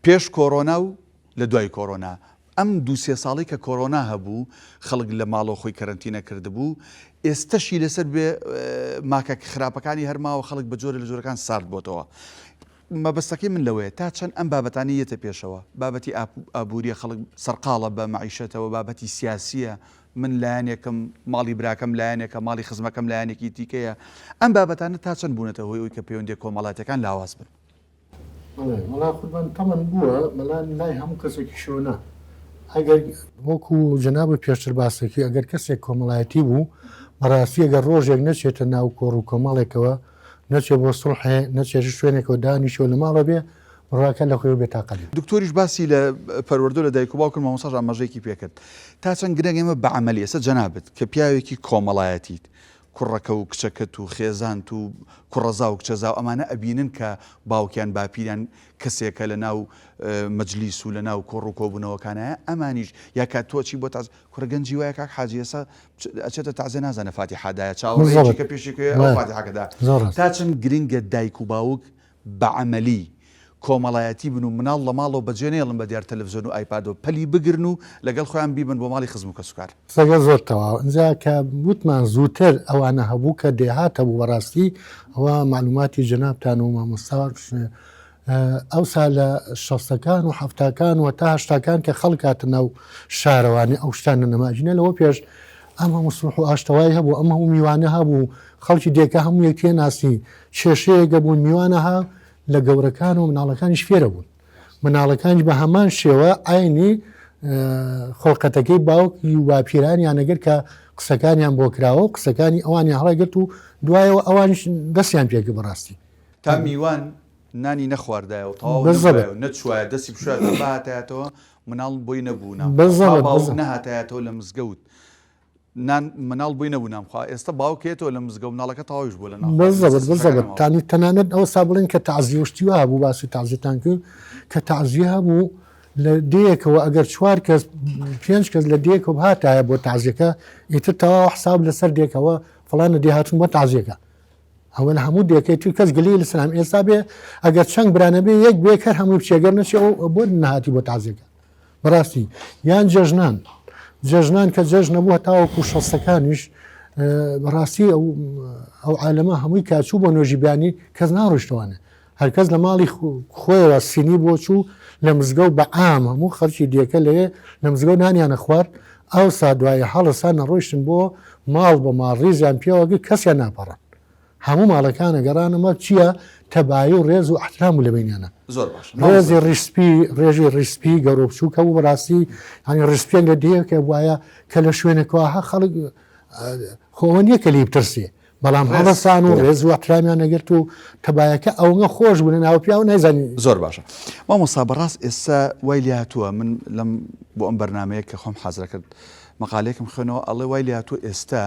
پێش کۆرۆنا و لە دوای کۆرۆنا ئەم دوو سێ ساڵی کە کۆرۆنا هەبوو خەڵک لە ماڵەوە خۆی کەرەنتینە کردبوو ئێستەشی لەسەر بێ ماکە خراپەکانی هەرماوە خەڵک بە جۆرە لە جۆرەکان سارد بۆتەوە مەبەستەکەی من لەوەیە تا چەند ئەم بابەتانە یەتە پێشەوە، بابەتی ئابووریە خەڵک سەرقاڵە بە مەعیشەتەوە، بابەتی سیاسیە من لایەنێکم ماڵی براکەم لایەنێکە ماڵی خزمەکەم لایەنێکی دیکەیە، ئەم بابەتانە تا چەند بوونەتە هۆی ئەوەی کە پەیوەندیە کۆمەڵاتیەکان لاواز بن؟ بەڵێ وەڵا قوربان تەمەن بووە بەڵام لای هەموو کەسێکیشەوە نا ئەگەر وەکو جەنابت پێشتر باست کرد ئەگەر کەسێک کۆمەڵایەتی بوو بەڕاستی ئەگەر ڕۆژێک نەچێتە ناو کۆڕ و کۆمەڵێکەوە نەچێ بۆ سوڵحێ نەچێتە شوێنێکەوە دانیشێ و لە ماڵەوە بێ. بڕواکە لە خۆیەوە بێتاقەت. دکتۆریش باسی لە پەروەردە و لە دایک و باوک کرد مامۆستاش ئاماژەیەکی پێ کرد تا چەند گرنگە ئێمە بە عەمەلی ئێستا جەنابت کە پیاوێکی کۆمەڵایەتیت کوڕەکە و کچەکەت و خێزانت و کوڕەزا و کچەزا و ئەمانە ئەبینن کە باوکیان باپیریان کەسێکە لە ناو مەجلیس و لە ناو کۆڕ و کۆبوونەوەکانایە ئەمانیش یا کە تۆ چی بۆ تاز کوڕە گەنجی وایە کاک حاجی ئێستا ئەچێتە تەعزیە نازانێ فاتیحا دایە چاوەڕێیەکی کە پێشی کوێ ئەو فاتیحەکە دا تا چەند گرنگە دایک و باوک بە عەمەلی کۆمەڵایەتی بن و مناڵ لە ماڵەوە بەجێ نەیەڵن بە دیار تەلەفزیۆن و ئایپادەوە پەلی بگرن و لەگەڵ خۆیان بیبەن بۆ ماڵی خزم و کەسوکار. قسەکە زۆر تەواوە ئینجا کە وتمان زووتر ئەوانە هەبوو کە دێهات هەبوو بەڕاستی ئەوە مەعلوماتی جەنابتان و مامۆستا ئەوسا لە شەستەکان و حەفتاکان و تا هەشتاکان کە خەڵک هاتە ناو شارەوانی ئەو شتانە نەما ئەگینا لەوە پێش ئەم هەموو سوڵح و ئاشتەوایی هەبوو ئەم هەموو میوانە هەبوو خەڵکی دێکە هەموو یەکتیە ناسی کێشەیەک هەبوو میوانە ها لە گەورەکان و مناڵەکانیش فێرە بوون مناڵەکانیش بە هەمان شێوە عینی خۆڵقەتەکەی باوکی و باپیرانیان ئەگەر کە قسەکانیان بۆ کراوە و قسەکانی ئەوانیان هەڵەگرت و دوایەوە ئەوانیش دەستیان پێکرد بەڕاستی. تا میوان نانی نەخواردایە و تەواو نەبوایە و نەچوایە دەستی بشوایەتەوە بهاتایەتەوە مناڵ بۆی نەبوو نان بخوا تا باوک نەهاتایەتەوە لە مزگەوت نان مناڵ بۆی نەبوو نان بخوا ئێستا باوک یەتەوە لە مزگەوت مناڵەکە تەواویش بووە لە نان خواردن بالضبط بالضبط تانی تەنانەت ئەوسا بڵێن کە تەعزیە و شتی وا هەبوو باسی تەعزیەتان کرد کە تەعزیە هەبوو لە دێیەکەوە ئەگەر چوار کەس پێنج کەس لە دێیەکەوە بهاتایە بۆ تەعزیەکە ئیتر تەواو حساب لەسەر دێکەوە فڵانە دێ هاتوون بۆ تەعزیەکە ئەوە لە هەموو دێکەی تر کەس گلەیی لەسەر هەم ئێستا بێ ئەگەر چەند برا نەبێ یەک بێ کەر هەمووی بچێ گەر نەچێ ئەو بۆ نەهاتی بۆ تازیەکە بەڕاستی یان جەژنان جەژنان کە جەژنە بوو هەتاوەکو شەستەکانیش بەڕاستی ئەو ئەو عالەمە هەمووی کاچوو بۆ نوێژی بیانی کەس ناڕۆیشتوانێ هەرکەس لە ماڵی خۆیەوە سینی بۆ چوو لە مزگەوت بە عام هەموو خەڵکی دێکە لەوێ لە مزگەوت نانیانە خوارد ئەوسا دوایی هەڵسا نەڕۆیشتن بۆ ماڵ بە ماڵ ڕیزیان پێوە گرت کەسیان ناپەڕان هەموو ماڵەکانە گەڕانەمە چییە تەبایی و ڕێز و ئەحترام و لە بینیانە زۆر باشە ڕێزی ڕیشسپی ڕێژی ڕیشسپی گەورە و بچووک هەبوو بەڕاستی هەنی ڕیشسپیەک لە دێیەکە وایە کە لە شوێنێکەوە ها خەڵک خۆ ئەوە نییە کە لێی بترسێ بەڵام هەڵەسان و ڕێز و ئەحترامیان نەگرت و تەبایەکە ئەوەنە خۆش بوو لە ناو پیاو نایزانی. زۆر باشە مامۆستا بەڕاست ئێستا وای لێهاتووە من لەم بۆ ئەم بەرنامەیە کە خۆم حازرە کرد مەقالێکم خوێنەوە ئەڵێ وای لێهاتووە ئێستا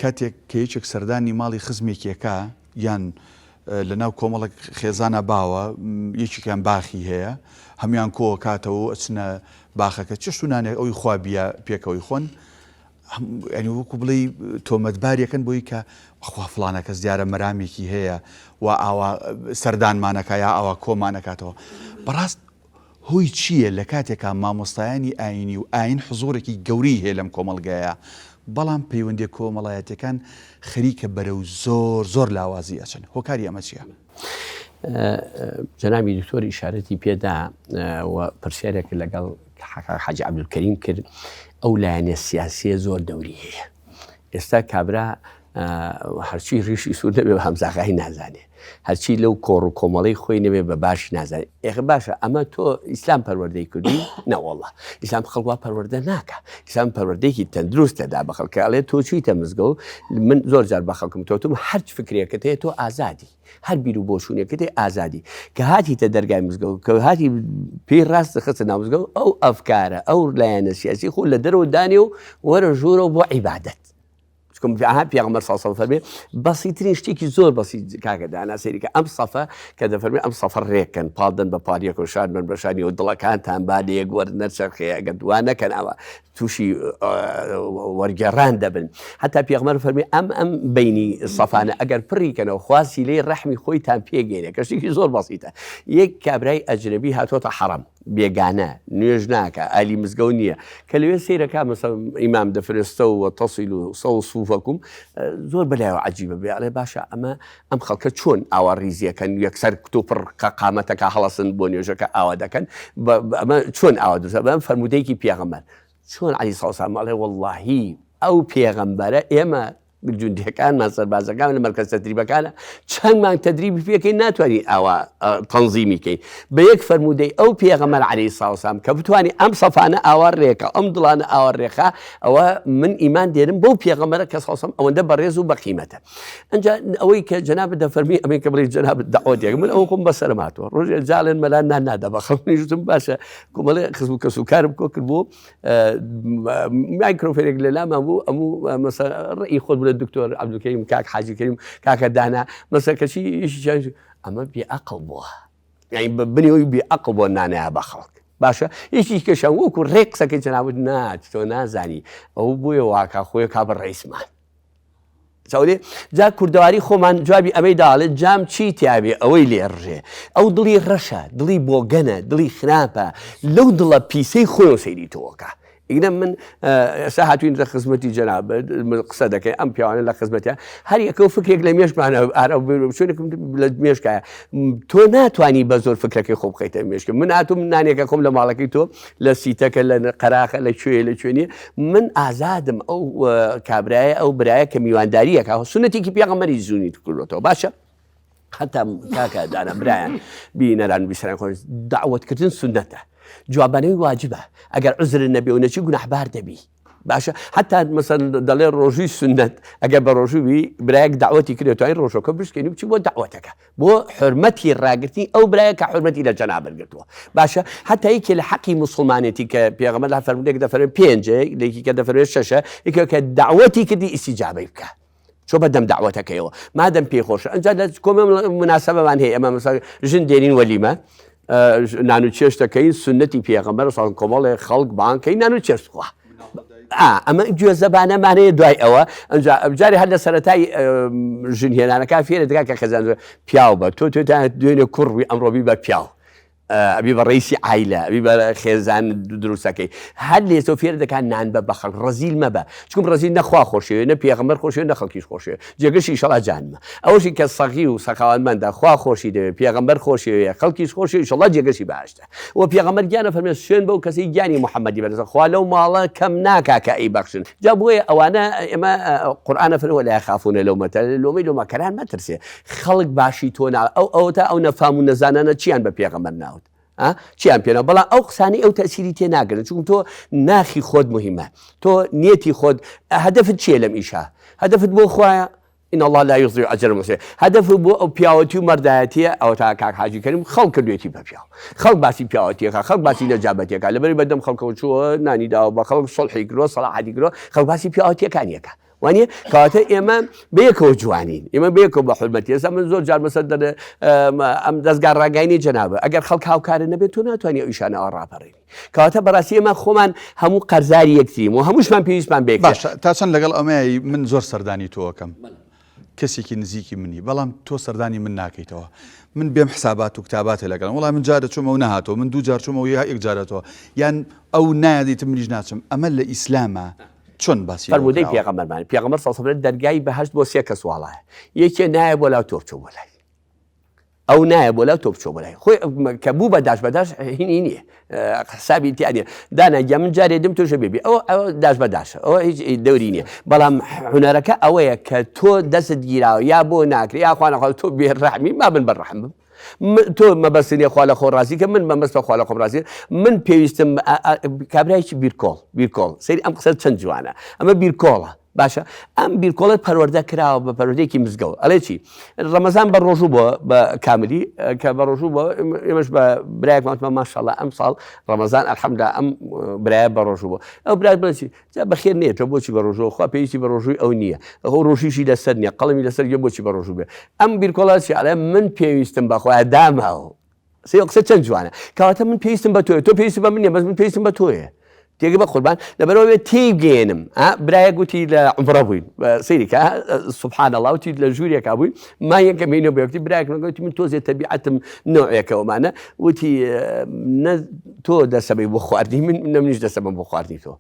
کاتێک کە یەکێک سەردانی ماڵی خزمێکێکە یان لەناو کۆمەڵک خێزانە باوە یەکێکیان باخی هەیە هەموان کۆکاتەوە ئەچنە باخەکە چشت و نانێک ئەوی خوا بیە پێکەوەی خۆن یانی وەکو بڵێی تۆمەتباریەکەن بۆی کە خوا فڵانە کەس دیارە مەرامێکی هەیە و ئاوا سەردانمانەکە یا ئاوا کۆمانەکاتەوە بەڕاست هۆی چییە لە کاتێکا مامۆستایانی ئاینی و ئاین حزۆرێکی گەورەی هەیە لەم کۆمەڵگایە بەڵام پەیوەندیە کۆمەڵایەتەکان خەریکە بەرەو زۆر زۆر لاوازی ئەچن هۆکاری ئەمە چییە؟ جەنابی دکتۆر ئیشارەتی پێدا و پرسیارێک لەگەڵ حاجی عەبدولکەریم کرد ئەو لایەنە سیاسیە زۆر دەوری هەیە ئێستا کابرا هەرچی ڕیشی سوور نەبێ بە هەمزاغای نازانێ هەرچی لەو کۆڕ و کۆمەڵی خۆی نەبێ بە باش نازانێ ئێخ باشە ئەمە تۆ ئیسلام پەروەردەی کردی نەوەڵە ئیسلام خەڵک وا پەروەردە ناکا ئیسلام پەروەردەیەکی تەندروست دەدا بە خەڵکە ئەڵێ تۆ چوویتە مزگەوت من زۆر جار بە خەڵکم تۆتم هەرچ فکرێکت هەیە تۆ ئازادی هەر بیر و بۆچوونێکت هەیە ئازادی کە هاتیتە دەرگای مزگەوت کە هاتی پێی ڕاست خستە ناو مزگەوت ئەو ئەفکارە ئەو لایەنە سیاسی خۆ لە دەرەوە دانێ و وەرە ژوورەوە بۆ عیبادەت چکم ئەها پێغەمبەر صلی الله علیه و فەرمێ بەسیترین شتێکی زۆر بەسیت کاکە دانا سەیری کە ئەم سەفە کە دەفەرمێ ئەم سەفە ڕێککەن پاڵدەن بە پاڵ یەک و شان بن بە شانی و دڵەکانتان با لە یەک وەرنەچەرخێ ئەگەر وا نەکەن ئەوە تووشی وەرگێڕان دەبن هەتا پێغمەر فەرمی ئەم ئەم بینی سەفانە ئەگەر پڕی کەنەوە خواسی لێی ڕەحمی خۆیتان پێگەێنێ کە شتێکی زۆر بەسیتە یەک کابرای ئەجنەبی هاتۆتە حەڕەم بێگانە نوێژ ناکا ئەهلی مزگەوت نییە کە لەوێ سەیرەکا مەسەڵەن ئیمام دەفرێ استووا واعتدلوا سووا صفوفكم زۆر بەلایەوە عەجیبە بێ ئەڵێ باشە ئەمە ئەم خەڵکە چۆن ئاوا ڕیزیەکەن یەکسەر کتوپڕ کە قامەتەکە هەڵەسن بۆ نوێژەکە ئاوا دەکەن ئەمە چۆن ئاوا دروستە بەم فەرموودەیەکی پێغەمبەر چۆن عەلی سەڵسام ئەڵێ وەڵڵاهی ئەو پێغەمبەرە ئێمە. جوندیەکانمان سەربازەکان لە مەرکەز تەدریبەکانە چەند مانگ تەدریبی پێکەین ناتوانین ئاوا تەنزیمی کەین بە یەک فەرموودەی ئەو پێغەمبەر عەلەیهی سڵاو وسلام کە بتوانی ئەم سەفانە ئاوا ڕێکە ئەم دڵانە ئاوا ڕێخا ئەوە من ئیمان دێنم بەو پێغەمبەرە کە سڵاو وسلام ئەوەندە بەڕێز و بەقیمەتە ئەنجا ئەوەی کە جەنابت دەفەرمی ئەمەی کە بڵێ جەنابت دەعوەتێک من ئەو خۆم بەسەرم هاتووە ڕۆژێ جاڵێن مەلا نان نادا بە خەڵک منیش وتم باشە کۆمەڵێ خزم و کەس و کارم کۆ کرد بۆ مایکرۆفێنێک لە لامان بوو ئەموو مەسە ڕئی خۆت بڵێ دکتۆر عەبدولکەریم کاک حاجی کەریم کاکە دانا مەسە کەچی ئیشی ئەمە بێ ئەقڵ بووە یعنی بە بنیەوەی بێ ئەقڵ بۆ نانەیە بە خەڵک باشە یەکی کەشە وەکو ڕێک قسەکەی جەنابت نا تۆ نازانی ئەو بۆیە واکە خۆی کا بە ڕئیسمان چاولێ جا کوردەواری خۆمان جوابی ئەمەی داڵێ جام چی تیاێ ئەوەی لێ ڕژێ ئەو دڵی ڕەشە دڵی بۆگەنە دڵی خراپە لەو دڵە پیسەی خۆی سەیری تۆکە ئیگرە من ئێستا هاتوین لە خزمەتی جەناب قسە دەکەین ئەم پیاوانە لە خزمەتە هەر یەکە و فکرێک لە مێشکمانە ئارا شوێنێکم لە مێشکایە تۆ ناتوانی بە زۆر فکرەکەی خۆ بخەیتە مێشکە من هاتوم نانێکە خۆم لە ماڵەکەی تۆ لە سیتەکە لە قەراخە لە کوێ لە کوێ نیە من ئازادم ئەو کابرایە ئەو برایە کە میوانداریەکە سونەتێکی پێغەمبەری زوونی کردوەوە باشە حتا کاکە دانا برایان بینەران بیسەران خۆش داوەتکردن سونەتە جوابانەوەی واجبە ئەگەر عزر نەبێ و نەچی گوناحبار دەبی باشە حتا مەسەن دەڵێ ڕۆژووی سنت ئەگەر بە ڕۆژووی برایەک داوەتی کرێت توانین ڕۆژەکە بشکێنی بچی بۆ داوەتەکە بۆ حرمەتی ڕاگرتنی ئەو برایە کە حرمەتی لە جەنابت گرتووە باشە حتا یەکێ لە حەقی موسڵمانێتی کە پێغەمبەر لە فەرموودەیەک دەفەرمێ پێنجە لێکی کە دەفەرمێ شەشە یەکێک کە داوەتی کردی ئیستیجابەی بکە چۆ بە دەم داوەتەکەیەوە مادەم پێی خۆشە ئەنجا لە کۆمە مناسبەمان هەیە ئەمە مەسەلەن ژن دێنین وەلیمە نان و چێشت دەکەین سنەتی پێغەمبەر ساڵ کۆمەڵێ خەڵک بانکەی نان و چێشت خوا ئەمە گوێزەبانەمان هەیە دوای ئەوە ئەنجا جارێ هەر لە سەرەتای ژن هێنانەکە فێرە دەکات کە خێزان پیاو بە تۆ تۆ تا دوێنێ کوڕ بووی ئەمڕۆ بی بە پیاو ئەبی بە ڕئیسی عایلە ئەبی بە خێزان دروستەکەی هەر لێ تۆ فێر دەکات نان بە بە خەڵک ڕەزیل مەبە چکم ڕەزیل نە خوا خۆشەوێ نە پێغەمبەر خۆشەوێ نە خەڵکیش خۆشەوێ جێگەشی ئیشەڵا جانمە ئەوەشی کە سەغی و سەخاوەتمەندە خوا خۆشی دەوێ پێغەمبەر خۆشیەوێ خەڵکیش خۆشی ئیشەڵا جێگەشی بەهەشتە وە پێغەمبەر گیان ئەفەرمێ سوێن بەو کەسەی گیانی محمدی بەدەستە خوا لەو ماڵە کەم ناکا کە ئەیبەخشن جا بۆیە ئەوانە ئێمە قورئان ئەفەرمێ ولا یخافون لومە لۆمەی لۆمەکەران مەترسێ خەڵک باشی تۆ نا ئەو ئەوەتا ئەو نەفام و نەزانانە چیان بە پێغەمبەر ناوت ئا چیان پێ ناوت بەڵام ئەو قسانەی ئەو تەئسیری تێ ناگرن چونکە تۆ ناخی خۆت مهمە تۆ نیەتی خۆت هەدەفت چییە لەم ئیشە هەدەفت بۆ خوایە ان اللە لا یضیع اجر المحسنین هەدەف بۆ ئەو پیاوەتی و مەردایەتیە ئەوەتا کاک حاجی کەریم خەڵک کردوێتی بە پیاو خەڵک باسی پیاوەتیەکە خەڵک باسی نەجابەتیەکە لەبەری بەدەم خەڵکەوە چووە نانی داوە بە خەڵک سڵحی کردووە سەڵاحەتی کردووە خەڵک باسی پیاوەتیەکانیەکە وانە کەواتە ئێمە بەیەکەوە جوانین ئێمە بەیەکەوە بە حرمەتی ئێستا من زۆر جار مەسەر دەڵێ ئەم دەستگا ڕاگەینی جەنابە ئەگەر خەڵک هاوکارە نەبێت تۆ ناتوانانی ئەو ئیشانەوە ڕاپەڕێنی کەواتە بەڕاستی ئێمە خۆمان هەموو قەرزاری یەکترین و هەمووشمان پێویستمان بە یەکترە. باشە تا چەند لەگەڵ ئەمەی من زۆر سەردانی تۆ ئەکەم کەسێکی نزیکی منی بەڵام تۆ سەردانی من ناکەیتەوە من بێم حسابات و کتاباتێ لەگەڵم وەڵا من جارە چوومە و نەهاتەوە من دوو جار چوومەوە یا یەک جارەتەوە یان ئەو نایەدیتم منیش ناچم ئەمە لە ئیسلامە چۆن باسی لەوە فەرموودەی کراوە؟ پێغەمبەرمان پێغەمبەر صلی اللە علیه و سلم دەرگای بەهەشت بۆ سێ کەس واڵایە یەکێ نایە بۆ لاو تۆ بچۆ بۆ لای ئەو نایە بۆ لای تۆ بچۆ بۆ لای خۆی کە بوو بە داش بە داش هینی نییە حسابی تیا نییە دانا گیان من جارێ دم تۆشە بێبی ئەو ئەو داش بە داشە ئەوە هیچ دەوری نییە بەڵام هونەرەکە ئەوەیە کە تۆ دەستت گیراوە یا بۆ ناکرێ یا خوا نەخواستە تۆ بێ ڕەحمی ما من بە ڕەحم بم تۆ مەبەست نییە خوا لە خۆ ڕازی کە من مەبەستە خوا لە خۆم ڕازی من پێویستم کابرایکی بیرکۆڵ بیرکۆڵ سەیری ئەم قسە چەند جوانە ئەمە بیرکۆڵە باشە ئەم بیرکۆڵە پەروەردە کراوە بە پەروەردەیەکی مزگەوت ئەڵێ چی ڕەمەزان بە ڕۆژوو بۆ بە کاملی کە بە ڕۆژوو بۆ ئێمەش بە برایەکمان وتمان ماشاءاللە ئەم ساڵ ڕەمەزان الحمدلله ئەم برایە بە ڕۆژوو بۆ ئەو برای بڵێ چی جا بەخێر نێتەوە بۆچی بە ڕۆژوو خوا پێویستی بە ڕۆژووی ئەو نییە ئەو ڕۆژیشی لەسەر نییە قەڵەمی لەسەر گوێ بۆچی بە ڕۆژوو بێ ئەم بیرکۆڵە چی ئەڵێ من پێویستم بەخوایە داماوە سەیری قسە چەند جوانە کەواتە من پێویستم بە تۆیە تۆ پێویست بە من نیە بەس من پێویستم بە تۆیە تێگە بە قوربان لەبەرەوە بێت تێیبگەیەنم برایە گوتی لە عمرە بووین سەیری کە سبحان الله وتی لە ژوورێکا بووین ما یەکەم هینە بۆ یەکتی برایەک گوتی من تۆزێ تەبیعەتم نەوعێکەوەمانە وتی نە تۆ دەسەبەی بۆ خواردنی من نە منیش دەسەبم بۆ خواردنی تۆ.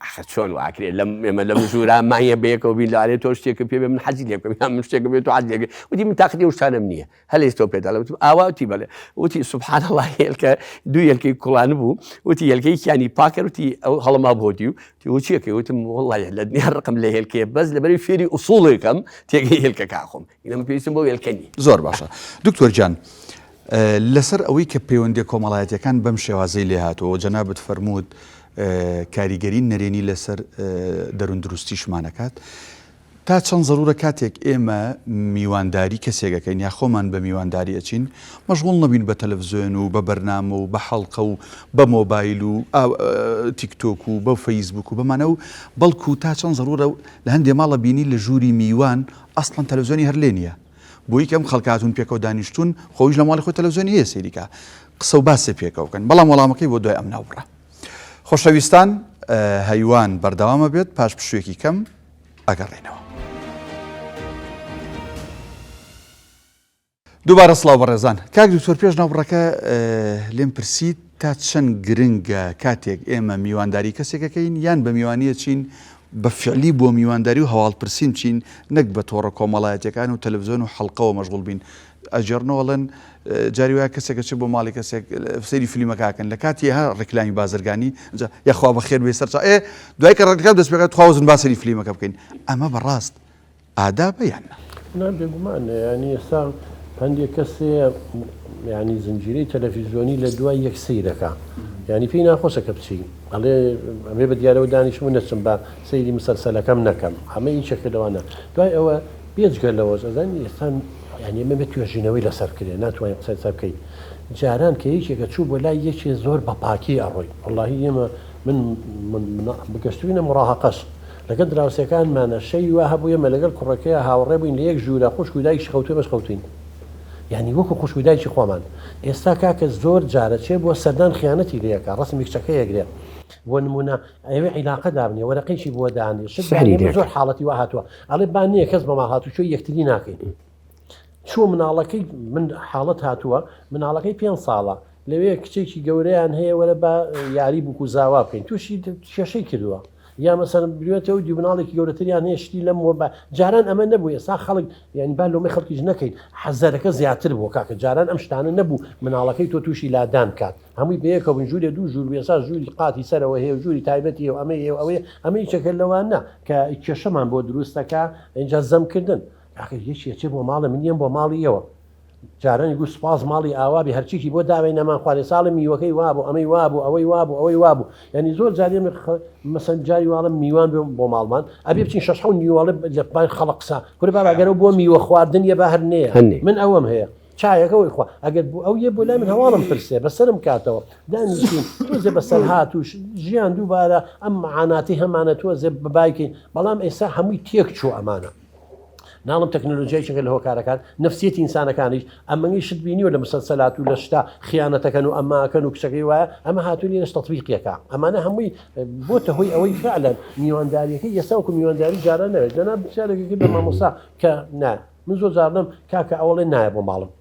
ئاخر چۆن واکرێ لەم ئێمە لەم ژوورا مایە بەیەکەوە بین لەوانەیە تۆ شتێکە پێ بێ من حەزی لێ بکەم یان من شتێکم بێ تۆ حەزی لێ بکەی وتی من تاقەتی ئەو شتانەم نییە هەر ئێستەوە پێت دەڵێم وتم ئاوا وتی بەڵێ وتی سبحان الله هێلکە دوو هێلکەی کوڵان بوو وتی هێلکەیەکیانی پاکەر وتی ئەو هەڵما بۆ دی و وتی و چیەکەی وتم وەڵڵاهی لە دنیا ڕقم لە هێلکەیە بەس لەبەری فێری ئوسوڵێکم تێگەی هێلکەکە ئەخۆم ئینە من پێویستم بەو هێلکە نییە. زۆر باشە دکتۆر گیان لەسەر ئەوەی کە پەیوەندیە کۆمەڵایەتیەکان بەم شێوازەی لێهاتووە و جەنابت فەرمووت کاریگەری نەرێنی لەسەر دەروون دروستیشمان ئەکات تا چەند زەرورە کاتێک ئێمە میوانداری کەسێک ئەکەین یا خۆمان بە میوانداری ئەچین مەشغوڵ نەبین بە تەلەفزیۆن و بە بەرنامە و بە حەڵقە و بە مۆبایل و تیکتۆک و بە فەیسبوک و بەمانە و بەڵکو تا چەند زەرورە لە هەندێ ماڵە بینی لە ژووری میوان ئەسڵەن تەلەفزیۆنی هەر لێ نییە بۆیە کە ئەم خەڵکە هاتوون پێکەوە دانیشتوون خۆیش لە ماڵی خۆی تەلەفزیۆنی هەیە سەیری کا قسە و باسێ پێکەوە بکەن بەڵام وەڵامەکەی بۆ دوای ئەم ناوبڕە خۆشەویستان هەیوان بەردەوامە بێت پاش پشوویەکی کەم ئەگەڕێنەوە. دووبارە سڵاو بەڕێزان. کاک دکتۆر پێش ناوبڕەکە لێم پرسیت تا چەند گرنگە کاتێک ئێمە میوانداری کەسێک ئەکەین یان بە میوانی ئەچین بە فعلی بۆ میوانداری و هەواڵ پرسین بچین نەک بە تۆڕە کۆمەڵایەتیەکان و تەلەفزیۆن و حەڵقەوە مەشغوڵ بین ئەگێڕنەوە ئەڵێن جاری وایە کەسێک ئەچێت بۆ ماڵی کەسێک سەیری فلیمەکە ئەکەن لە کاتی ها ڕیکلامی بازرگانی جا یاخوا بەخێر بێ سەرچاو ئێ دوای کە ڕیکلام دەست پێکات تخوا وەزن با سەیری فلیمەکە بکەین ئەمە بەڕاست ئادابە یان نا؟ نا بێگومان یانی ئێستا هەندێک کەس هەیە یانی زنجیرەی تەلەفیزیۆنی لە دوای یەک سەیرەکا یانی پێی ناخۆشە کە بچی ئەڵێ ئەمێ بە دیارەوە دانیشم و نەچم بە سەیری مسەلسەلەکەم نەکەم ئەمە یەکێکە لەوانە دوای ئەوە بێجگە لەوەش ئەزانی ئێستا یانی ئەمە بێ توێژینەوەی لەسەر بکرێ ناتوانین قسەی لەسەر بکەین جاران کە یەکێکە چوو بۆ لای یەکێ زۆر بە پاکی ئەڕۆی وەڵاهی ئێمە من گەشتوینە مراهقەش لەگەڵ دراوسێکانمانە شەوی وا هەبوو ئێمە لەگەڵ کوڕەکەیا هاوڕێ بووین لە یەک ژوورا خوشک و دایکیش خەوتوو ئێمەش خەوتوین یانی وەکو خوشک و دایکی خۆمان ئێستا کاکە زۆر جارە چێ بۆ سەردان خیانەتی لێ ئەکا ڕەسمی کچەکەی ئەگرێ بۆ نمونە ئەیەوێ عیلاقە دابنێ وەرەقەیەکی بۆ دانێ شت سحری دانێ لێ زۆر حاڵەتی وا هاتووە ئەڵێ با نییە کەس بە ماڵ هاتوچۆی یەکتری ناکەین چووە مناڵەکەی من حاڵەت هاتووە مناڵەکەی پێ ساڵە لەوێ کچێکی گەورەیان هەیە وەرە با یاری بووک و زاوا بکەین تووشی کێشەی کردووە یا مەسەلەن بوێتەوە دی مناڵێکی گەورەتریان هەیە شتی لەم وە بە جاران ئەمە نەبوو ئێستا خەڵک یعنی با لۆمەی خەڵکیش نەکەین حەزەرەکە زیاتر بووە کاکە جاران ئەم شتانە نەبوو مناڵەکەی تۆ تووشی لادان بکات هەمووی بەیەکەوە بوون ژوورێ دوو ژوور بوو ئێستا ژووری قاتی سەرەوە هەیە و ژووری تایبەتی هەیە و ئەمەی هەیە و ئەوەیە ئەمە یەکێکە لەوانە کە کێشەمان بۆ دروست دەکا ئینجا زەمکردن کاکە یەکی ئەچێ بۆ ماڵێ من یەم بۆ ماڵی ئێوە جارانی گوت سوپاس ماڵی ئاوا بێ هەرچیکی بۆ داوێ نەمان خوارێ ساڵێ میوەکەی وابوو ئەمەی وابوو ئەوەی وابوو ئەوەی وابوو یعنی زۆر جار ئێمە مەسەن جاری واڵم میوان بێ بۆ ماڵمان ئەبێ بچین شەش حەوت میوەڵێ لە پای خەڵک قسە کورە بابا گەرەو بۆ میوە خواردن یە با هەر نەیە هەنێ. من ئەوەم هەیە چایەکە وەی خوا ئەگەر بوو ئەو یە بۆ لای من هەواڵم پرسێ بەسەرم کاتەوە دانیشین تۆزێ بەسەرهات و ژیان دووبارە ئەم معاناتی هەمانە تۆزێ بەبایکەین بەڵام ئێستا هەمووی تێک چوو ئەمانە ناڵم تەکنەلۆجیا یەکێکە لە هۆکارەکان نفسیەتی ئینسانەکانیش ئەمەنگی شت بینیوە لە مسەلسەلات و لە شتا خیانەتەکەن و ئەماکەن و کچەکەی وایە ئەمە هاتوو لێرەش تەطبیقیەکە ئەمانە هەمووی بۆتە هۆی ئەوەی فعلا میوانداریەکەی ئێستا وەکو میوانداری جاران نەوێت جەناب پرسیارێکی کرد بە مامۆستا کە نا من زۆر جارڵێم کاکە ئەوەڵێ نایە بۆ ماڵم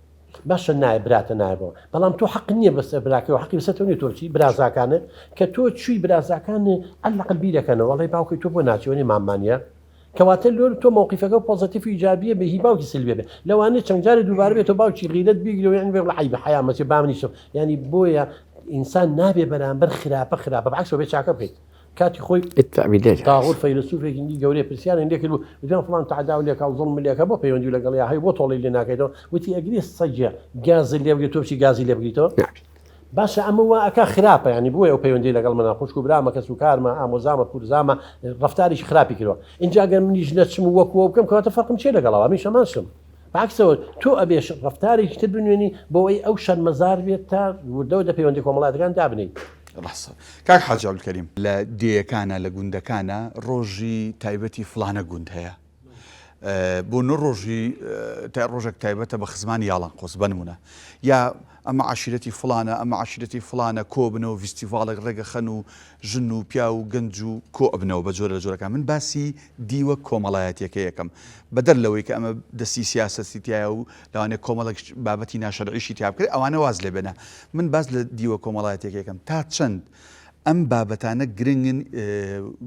باشە نایە براتە نایە بۆ بەڵام تۆ حەق نییە بەسەر براکەی و حەقی بەسەر تۆ نییە تۆ بچی برازاکانت کە تۆ چووی برازاکان عەلەقل بیرەکەنەوە ئەڵێ باوکی تۆ بۆ ناچی وەنێ ماممانە کەواتە لۆر تۆ مەوقیفەکە پۆزەتیف و ئیجابیە بێ هی باوکی سلبیە بێ لەوانەیە چەند جارێ دووبارە بێتەوە باوکی غیرەت بیگرێ و یعنی بێ بڵێ عەیبە حەیا مەچێ با منیشم یعنی بۆیە ئینسان نابێ بەرامبەر خراپە خراپە بەعکسەوە بێ چاکە بکەیت کاتی خۆی ادفع بالتي تاغور فەیلەسوفێکی دی گەورەیە پرسیاریان لێ کرد وتیان فڵان تەعدا و لێکا و زوڵم لێکا بۆ پەیوەندی لەگەڵیا هەیە بۆ تۆڵەی لێ ناکەیتەوە وتی ئەگری سەگێ گازت لێ بگرێ تۆ بچی گازی لێ بگریتەوە نابێت باشە ئەمە وا ئەکا خراپە یانی بۆیە ئەو پەیوەندی لەگەڵ منە خوشک و برامە کەس و کارمە ئامۆزامە پورزامە ڕەفتارێکی خراپی کردوە ئینجا گەر منیش نەچم و وەکو ئەو بکەم کەواتە فەرقم چیە لەگەڵ ئەوە منیش هەمان شتم بەعەکسەوە تۆ ئەبێ ڕەفتارێکی تر بنوێنی بۆ ئەوەی ئەو شەرمەزار بێت تا وردە وردە پەیوەندی کۆمەڵایەتەکان دابنێیت. ڕاستە کاک حاجی عەبدولکەریم لە دێیەکانا لە گوندەکانا ڕۆژی تایبەتی فڵانە گوند هەیە بۆ نۆ ڕۆژی ڕۆژێک تایبەتە بە خزمانی یاڵان قۆز بەنمونە یا ئەمە عشیرەتی فلانە ئەمە عشیرەتی فلانە کۆ بنەوە ڤیستیڤاڵێک ڕێگەخەن و ژن و پیا و گەنج و کۆ ئەبنەوە بە جۆرە لە جۆرەکان من باسی دیوە کۆمەڵایەتیەکە یەکەم بەدەر لەوەی کە ئەمە دەستی سیاسەتی تایە و لەوانەیە کۆمەڵێک بابەتی ناشەرعیشی تیا بکرێت ئەوانە واز لێ بێنە من باس لە دیوە کۆمەڵایەتیەکە یەکەم تا چەند. ئەم بابەتانە گرنگن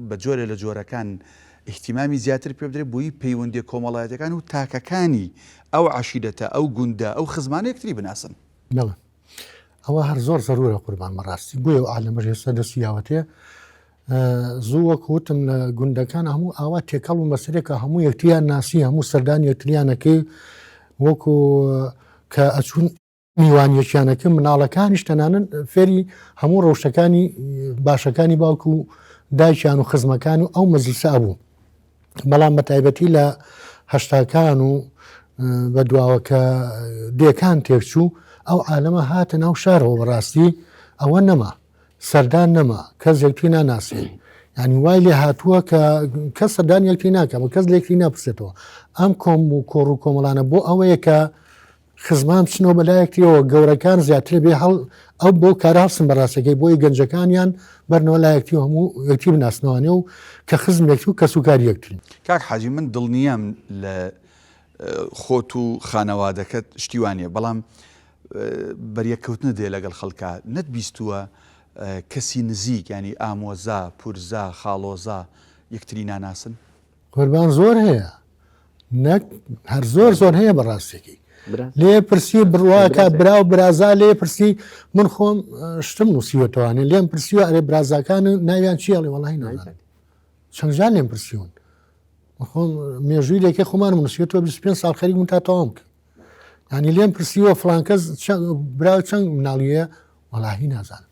بە جۆرێ لە جۆرەکان ئیهتیمامی زیاتر پێ بدرێت بۆی پەیوەندیە کۆمەڵایەتیەکان و تاکەکانی ئەو عەشیرەتە، ئەو گوندە، ئەو خزمانە یەکتری بناسن. بەڵێ ئەوە هەر زۆر زەرورە قوربان بەڕاستی بۆیە ئەو عالەمەش ئێستا دەستی یاوەتێ زوو وەک وتم لە گوندەکان هەموو ئاوا تێکەڵ و مەسەرێکە هەموو یەکتریان ناسی هەموو سەردان یەکتریانەکەی وەکو کە ئەچوون میوانیەکیانەکە مناڵەکانیش تەنانەت فێری هەموو ڕەوشەکانی باشەکانی باوک و دایکیان و خزمەکان و ئەو مەجلسە ئەبوو بەڵام بە تایبەتی لە هەشتاکان و بە دواوە کە دێکان تێکچوو ئەو عالەمە هاتە ناو شارەوە بەڕاستی ئەوە نەما سەردان نەما کەس یەکتری ناناسێ یعنی وای لێ هاتووە کە کەس سەردان یەکتری ناکە بە کەس لێکری ناپرسێتەوە ئەم کۆم و کۆڕ و کۆمەڵانە بۆ ئەوەیە کە خزمان بچنەوە بە لایەکتریەوە گەورەکان زیاتر بێ هەڵ ئەو بۆ کارە هەڵسن بە ڕاستەکەی بۆی گەنجەکانیان بەرنەوە لایەکتی و هەموو یەکتری بناسنەوانێ و کە خزم یەکتری و کەسوکاری یەکترین. کاک حاجی من دڵنیام لە خۆت و خانەوادەکەت شتی وا نیە بەڵام بەریەککەوتنت هەیە لەگەڵ خەڵکا نەت بیستووە کەسی نزیک یانی ئامۆزا پورزا خاڵۆزا یەکتری ناناسن؟ قوربان زۆر هەیە نەک هەر زۆر زۆر هەیە بەڕاستەکەی لێ پرسی بڕواکە برا و برازا لێ پرسی من خۆم شتم نووسیوەتوانێ لێم پرسیوە ئەرێ برازاکان ناویان چی ئەڵێ وەڵی نازانم چەند جار لێم پرسیون خۆم مێژووی لێکە خۆمانم نووسیوەتەوە 25 ساڵ خەریک من تا تەواوم کرد ینی لێم پرسیوە فلان کەس برا چەند مناڵیە وەڵاهی نازانم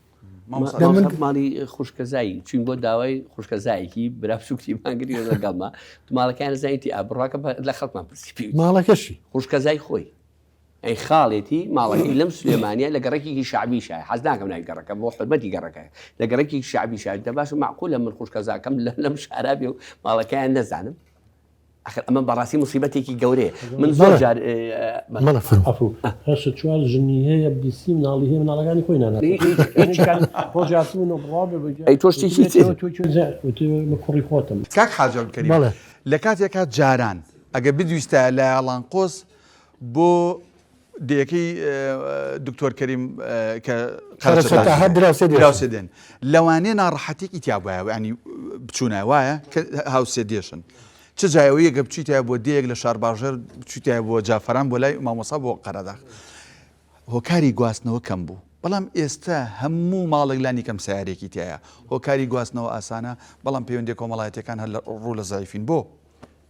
ماڵی خوشکەزایی چوین بۆ داوای خوشکەزایەکی برا بچووکی مانگری لەگەڵما ماڵەکان زانیتی ئابڕاکە لە خەڵکمان پرسی پێ ماڵەکەشی خوشکەزای خۆی ئەی خاڵێتی ماڵەکەی لەم سلێمانە لە گەڕێکێکی شعبی شای حەز ناکەم ناوی گەڕەکە بۆ حرمەتی گەڕەکە لە گەڕێکی شعبی شای دە باشە معقولە من خوشکەزاکەم لەم شارا بێ و ماڵەکەیان نەزانم ئەخر ئەمە بەڕاستی موسیبەتێکی گەورەیە من زۆر جار مەلا فەرموو. عەفو هەشت چوار ژنی هەیە بیسی مناڵی هەیە مناڵەکانی خۆی ناناسێ ڕۆژی هاتبوون و بڕوا بێ بە ئەی تۆ شتێکی تر تۆ کوێ جا وتی من کوڕی خۆتم. کاک حاجی عەبدولکەریم بەڵێ. لە کاتێکا جاران ئەگەر بدویستایە لە یاڵانقۆز بۆ دێیەکەی دکتۆر کەریم کە قەرەچەتە هەر دراوسێ دێشن. دراوسێ دێن لەوانەیە ناڕەحەتیەکی تیا بایە ینی بچوونایە وایە کە هاوسێ دێشن چ جایەوەیە گە بچیتایە بۆ دێیەک لە شارباژێر بچیتایە بۆ جافەران بۆ لای مامۆسا بۆ قەرەداغ هۆکاری گواستنەوە کەم بوو بەڵام ئێستا هەموو ماڵێک لانی کەم سیارێکی تایە هۆکاری گواستنەوە ئاسانە بەڵام پەیوەندی کۆمەڵایەتەکان هەر لە ڕوو لە زەعیفین بۆ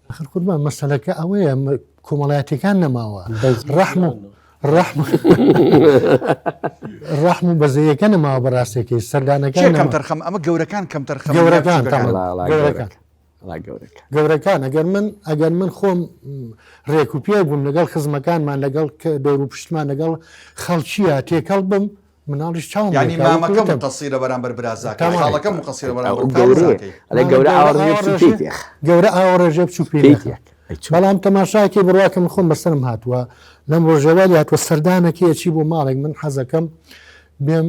ئاخر قوربان مەسەلەکە ئەوەیە کۆمەڵایەتەکان نەماوە ڕەحم و ڕەحم ڕەحم و بەزەیەکە نەماوە بەڕاستەکەی سەردانەکان کەم تەرخەم ئەمە گەورەکان کەم تەرخەم گەورەکان گەورەکان گەورەکان ئەگەر من ئەگەر من خۆم ڕێک و پێ بووم لەگەڵ خزمەکانمان لەگەڵ دەور و پشتمان لەگەڵ خەڵکیە تێکەڵ بم مناڵیش چاوم یانی لێکا وەکو مامەکە وتم. مقەسیرە بەرامبەر برازاکەی تەمام. خاڵەکە مقەسیرە بەرامبەر ئەو گەورەیە خاڵەزاکەی. ئەڵێ گەورە گەورە ئاوە ئاوە ڕێژێ بچوو ڕێژێ پێی تێخ گەورە ئاوە ڕێژێ بچوو پێی پێی نەخە. تێک ئەی چۆن بەڵام تەماشاکەی بڕواکە من خۆم بەسەرم هاتووە لەم ڕۆژەوە لێ هاتووە سەردانەکەی ئەچی بۆ ماڵێک من حەزەکەم بێم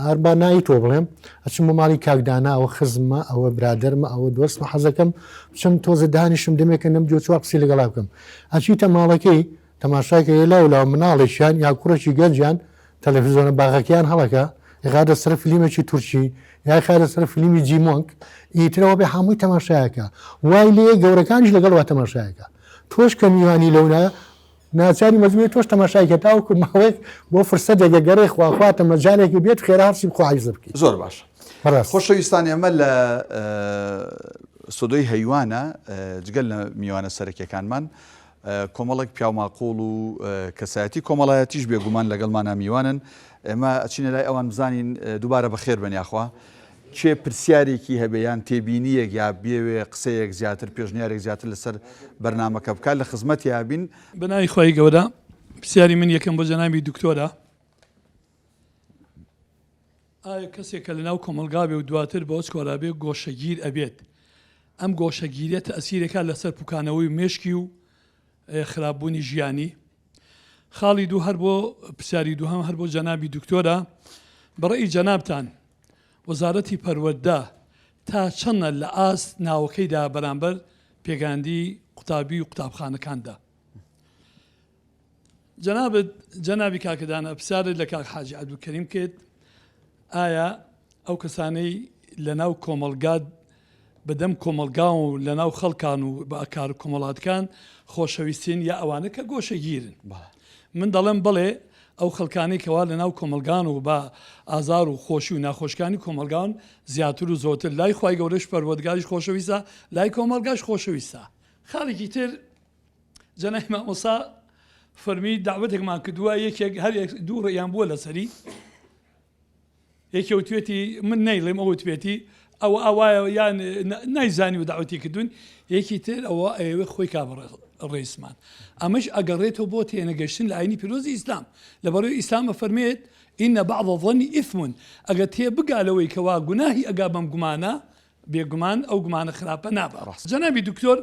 هەر با ناوی تۆ بڵێم ئەچم بۆ ماڵی کاک دانا ئەوە خزممە ئەوە برادەرمە ئەوە دۆستمە حەزەکەم بچم تۆزە دانیشم دەمێکە نەمدیوە چوار قسەی لەگەڵا بکەم ئەچیتە ماڵەکەی تەماشای کە لاو لاو مناڵێکیان یا کوڕێکی گەنجیان تەلەفزیۆنە باغەکەیان هەڵەکا ئیخاتە سەر فلیمێکی تورکی یا ئیخاتە سەر فلیمی جیمۆنگ ئیترەوە بێ هەمووی تەماشایەکە وای لێ گەورەکانیش لەگەڵ وا تەماشایەکە تۆش کە میوانی لەونا ناچاری مەجبوری تۆش تەماشای کە تاوەکو ماوەیەک بۆ فرسەتێک گەڕێ خواخواتە مەجالێکی بێت خێرا هەڵسی بخوا عیزە بکەیت زۆر باشە بەڕاست خۆشەویستان ئێمە لە ستۆدیۆی هەیوانە جگەل لە میوانە سەرەکیەکانمان کۆمەڵێک پیاوماقوڵ و کەسایەتی کۆمەڵایەتیش بێگومان لەگەڵمانا میوانن، ئێمە ئەچینە لای ئەوان بزانین دووبارە بەخێر بن یاخوا کێ پرسیارێکی هەبێ یان تێبینیەک یا بێوێ قسەیەک زیاتر پێشنیارێک زیاتر لەسەر بەرنامەکە بکات لە خزمەتیا بین. بەناوی خوای گەورە پرسیاری من یەکەم بۆ جەنابی دکتۆرە ئایا کەسێک کە لەناو کۆمەڵگا بێ و دواتر بە ئۆچکۆرا بێ گۆشەگیر ئەبێت ئەم گۆشەگیریە تەئسیرێکا لەسەر پوکانەوەی مێشکی و خراپبوونی ژیانی؟ خاڵی دوو هەر بۆ پرسیاری دووهەم هەر بۆ جەنابی دکتۆرە بەڕێی جەنابتان وەزارەتی پەروەردە تا چەندە لە ئاست ناوەکەیدا بەرامبەر پێگەیاندی قوتابی و قوتابخانەکاندا؟ جەنابت جەنابی کاکە دانا پرسیارت لە کاک حاجی عەبدولکەریم کرد ئایا. ئەو کەسانەی لەناو کۆمەڵگا بەدەم کۆمەڵگا و لەناو خەڵکان و بە ئاکار و کۆمەڵاتکان خۆشەویستین یا ئەوانە کە گۆشەگیرن؟ من دەڵێم بەڵێ ئەو خەڵکانەی کەوا لەناو کۆمەڵگان و بە ئازار و خۆشی و ناخۆشکانی کۆمەڵگان زیاتر و زۆرتر لای خوای گەورەش پەروەردگاریش خۆشەویستە لای کۆمەڵگاش خۆشەویستە. خاڵێکی تر جەنابی مامۆستا فەرمی دەعوەتێکمان کردووە یەکێک هەر دوو ڕێیان بووە لەسەری یەکێ وتوێتی من نەیڵێم ئەو وتبێتی ئەوە ئاوایە یان نایزانی و داوەتی کردوون یەکی تر ئەوە ئەیەوێ خۆی کا بە ڕێسمان ئەمەش ئەگەڕێتەوە بۆ تێنەگەشتن لە ئاینی پیرۆزی ئیسلام لە بەڕێ ئیسلام ئەفەرمێت إن بعض الظن إثم ئەگەر تێ بگا لەوەی کەوا گوناهی ئەگا بەم گومانە بێگومان ئەو گومانە خراپە نابا. جەنابی دکتۆر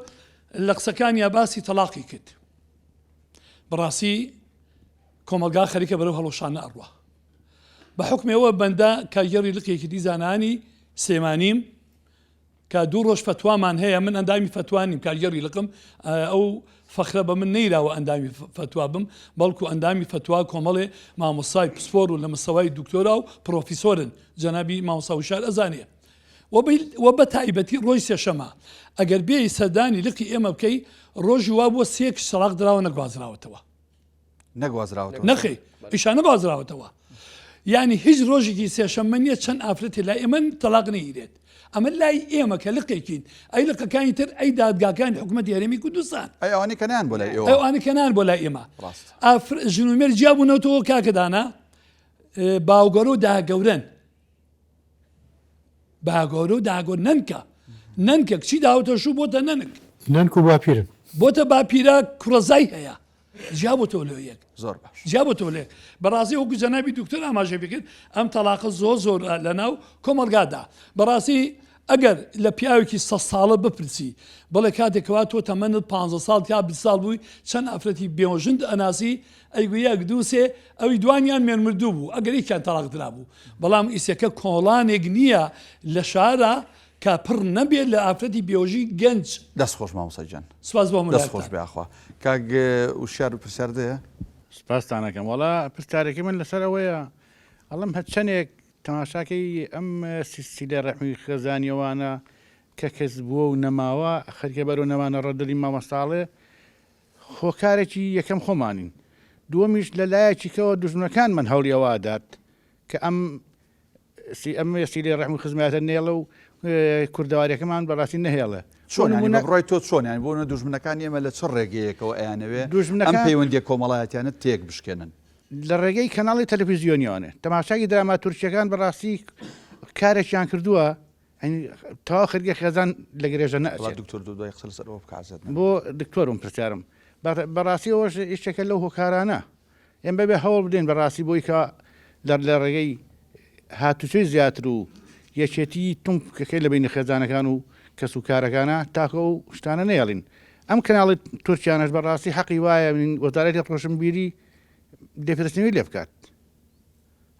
لە قسەکانیا باسی تەڵاقی کرد بەڕاستی کۆمەڵگا خەریکە بەرەو هەڵوەشانە ئەڕوا. بە حوکمی ئەوە بەندە کارگێڕی لقی یەکێتی زانایانی سلێمانیم کە دوو ڕۆژ فەتوامان هەیە من ئەندامی فەتوا نیم کارگێڕی لقم ئەو فەخرە بە من نەیراوە ئەندامی فەتوا بم بەڵکو ئەندامی فەتوا کۆمەڵێ مامۆستای پسپۆر و لە مستەوای دکتۆرا و پرۆفیسۆرن جەنابی مامۆستا وشار ئەزانێ وە بە تایبەتی ڕۆژی سێشەمە ئەگەر بێی سەردانی لقی ئێمە بکەی ڕۆژی وا بووە سێ کچ تەڵاق دراوە نەگوازراوەتەوە نەگوازراوەتەوە نەخێ ئیشان نەگوازراوەتەوە یعنی هیچ ڕۆژێکی سێشەممە نییە چەند ئافرەتی لای ئێمە تەلاق نەیرێت ئەمە لای ئێمە کە لقێکین ئەی لقەکانی تر ئەی دادگاکانی حکوومەتی هەرێمی کوردستان ئەی ئەوانەی کە نان بۆ لای ئێوە ئەوانەی کە نان بۆ لای ئێمە ڕاست ئافر ژن و مێرد جیا بوونەوەتەوە کاکەدانە باوگەرە و داگەورەن باگۆرە و داگۆر نەنکە نەنکە کچی داوتە شوو بۆتە نەنک نەنک و باپیرن بۆتە باپیرە کوڕەزای هەیە جیا بۆتەوە لۆ یەک زۆر باش جیا بۆتەوە لێک بەڕاستی وەکو جەنابی دکتۆر ئاماژەی پێکرد ئەم تەلاقە زۆر زۆر لەناو کۆمەڵگادا بەڕاستی ئەگەر لە پیاوێکی سە ساڵە بپرسی بڵێ کاتێکەوە تۆ تەمەنت پ ساڵ تا 20 ساڵ بووی چەند ئافرەتی بێوەژند ئەناسی ئەیگو یەک دوو سێ ئەوی دوانیان مێرمردوو بوو ئەگەر یەکیان تەڵاق درابوو بەڵام ئیسەکە کۆڵانێک نییە لە شارە کە پڕ نەبێت لە ئافرەتی بێوەژی گەنج. دەست خۆش مامۆستا گیان. سپاس بۆ هەموو دەست خۆش بێ ئاخوا. کاک وشیار پرسیارت هەیە؟ سپاستان ئەکەم. وەڵا پرسیارەکەی من لەسەر ئەوەیە ئەڵێم هەرچەنێک تەماشاکەی ئەم سیلە ڕەحمی خێزانیەوانە کە کەس بووە و نەماوە خەریکە بەرەو نەمانە ڕەدەلی مامۆستا ئەڵێ هۆکارێکی یەکەم خۆمانین دووەمیش لە لایەکی کەوە دوژمنەکانمان هەوڵی ئەوە ئەدات کە ئەم سی ئەم سیلەی ڕەحم و خزمەتە نێڵە و کوردەواریەکەمان بەڕاستی نەهێڵێ. چۆن یانی بە بڕوای تۆ چۆن یانی بۆ نموونە دوژمنەکانی ئێمە لە چ ڕێگەیەکەوە ئەیانەوێ ئەم پەیوەندیە کۆمەڵایەتیانە تێک بشکێنن؟ لە ڕێگەی کەناڵی تەلەفیزیۆنیەوەێ تەماشای دراما تورکیەکان بەڕاستی کارێکیان کردووە تەواو خەریکە خێزان لە گرێژە نەئەچێت. دکتۆر دو دوای قسە لەسەر ئەوە بکە عەزێت نەبێت. بۆ دکتۆرم پرسیارم بەڕاستی ئەوەش یەکێکە لەو هۆکارانە ئێمە بەبێ هەوڵ بدەین بەڕاستی بۆی کە لە لە ڕێگەی هاتوچۆی زیاتر و یەکێتی تونکەکەی لە بینی خێزانەکان و کەس و کارەکانە تاکە ئەو شتانە نەیەڵین ئەم کەناڵی تورکیانەش بەڕاستی حەقی وایە وەزارەتی ڕۆشنبیری لێپرسینەوەی لێ بکات.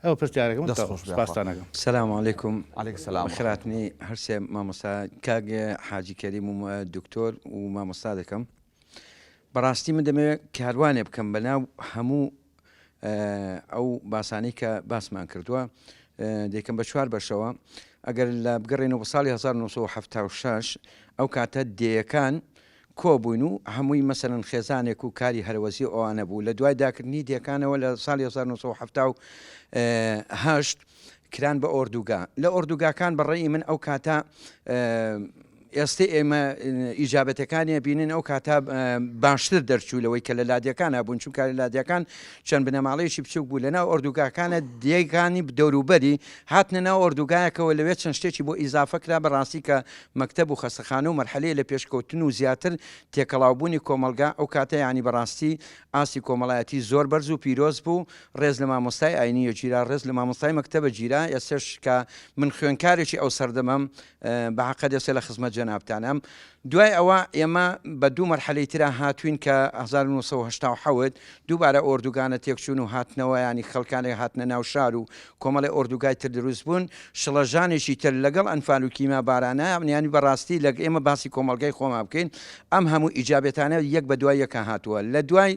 ئەوە پرسیارەکەم دەست خۆش بێ سپاستان ئەکەم. سلام علیکم علیک سلام بەخێرهاتنی هەرسێ مامۆستا کاک حاجی کەریم و دکتۆر و مامۆستا دەکەم بەڕاستی من دەمەوێت کاروانێ بکەم بەناو هەموو ئەو باسانەی کە باسمان کردووە دەیکەم بە چوار بەشەوە ئەگەر لە بگەڕێنەوە بە ساڵی 1970 ئەو کاتە دێیەکان کۆبووین و هەمووی مەسەلەن خێزانێک و کاری هەرەوەزی و ئەوانە بوو، لە دوای داکردنی دێکانەوە لە ساڵی 1978 کران بە ئۆردوگا، لە ئۆردوگاکان بە ڕەئی من ئەو کاتە ئێستێ ئێمە ئیجابەتەکانی ئەبینین ئەو کاتە باشتر دەرچوو لەوەی کە لە لادێکانا بوون، چونکە لە لادێکان چەند بنەماڵەیەکی بچووک بوو لە ناو ئۆردوگاکانە دێکانی دەوروبەری هاتنە ناو ئۆردوگایەکەوە لەوێ چەند شتێکی بۆ ئیزافە کرا بەڕاستی کە مەکتەب و خەستەخانە و مەرحەلەیە لە پێشکەوتن و زیاتر تێکەڵاوبوونی کۆمەڵگا، ئەو کاتە یانی بەڕاستی ئاستی کۆمەڵایەتی زۆر بەرز و پیرۆز بوو، ڕێز لە مامۆستای ئاینییە گیرا، ڕێز لە مامۆستای مەکتەبە گیرا، ئێستەش کە من خوێنکارێکی ئەو سەردەمەم بە حەقەت ئێستە لە خزمەت جەنابتانام. دوای ئەوە ئێمە بە دوو مەرحەلەی ترا هاتووین کە 1987 دووبارە ئۆردوگانە تێکچوون و هاتنەوە یانی خەڵکانێک هاتنە ناو شار و کۆمەڵێ ئۆردوگای تر دروست بوون شڵەژانێکی تر لەگەڵ ئەنفال و کیمیا بارانە یانی بەڕاستی لە ئێمە باسی کۆمەڵگای خۆمان بکەین ئەم هەموو ئیجابێتانە یەک بە دوای یەکا هاتووە لە دوای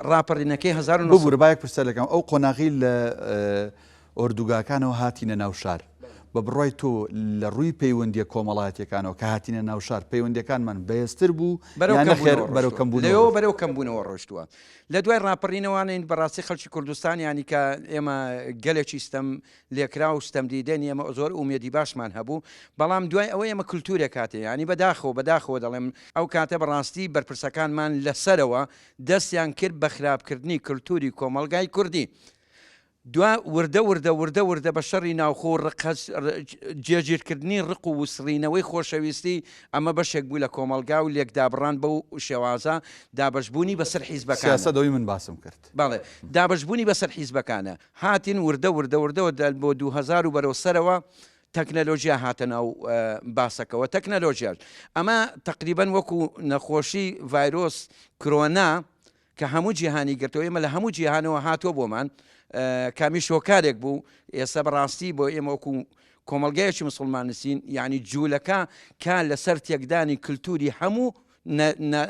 ڕاپەڕینەکەی 1970 ببورە با یەک پرسیار لەکەم ئەو قۆناغی لە. ئۆردوگاکانەوە هاتینە ناو شار، بە بڕوای تۆ لە ڕووی پەیوەندییە کۆمەڵایەتییەکانەوە کە هاتینە ناو شار پەیوەندییەکانمان بەهێزتر بوو بەرەو یان نەخێر کەمبوونەوە بەرەو ڕۆشتووە کەمبوونەوە لەوێوە ڕۆشتووە؟ بەرەو کەمبوونەوە ڕۆشتووە لە دوای ڕاپەڕینەوانین بەڕاستی خەڵکی کوردستان یانی کە ئێمە گەلێکی ستەم لێکراو و ستەمدیدەین ئێمە زۆر ئومێدی باشمان هەبوو بەڵام دوای ئەوە ئێمە کلتورێک هاتێ یانی بەداخەوە بەداخەوە دەڵێم ئەو کاتە بەڕاستی بەرپرسەکانمان لەسەرەوە دەستیان کرد بە خراپکردنی کلتوری کۆمەڵگای کوردی دوا وردە وردە وردە وردە بە شەڕی ناوخۆ و ڕق جێگیرکردنی ڕق و وسڕینەوەی خۆشەویستی ئەمە بەشێک بوو لە کۆمەڵگا و لێکدابڕان بەو شێوازە دابەشبوونی بەسەر حیزبەکانە. سیاسەت ئەوەی من باسم کرد. بەڵێ دابەشبوونی بەسەر حیزبەکانە. هاتین وردە وردە وردە وردە بۆ 2000 و بەرەو سەرەوە تەکنەلۆژیا هاتە ناو باسەکەوە تەکنەلۆژیاش ئەمە تەقریبەن وەکو نەخۆشی ڤایرۆس کرۆنا کە هەموو جیهانی گرتەوە ئێمە لە هەموو جیهانەوە هاتووە بۆمان کامیش هۆکارێک بوو ئێستا بەڕاستی بۆ ئێمە وەکو کۆمەلگایەکی مسلمان نسین یعنی جوولەکە کا لەسەر تێکدانی کللتوری هەموو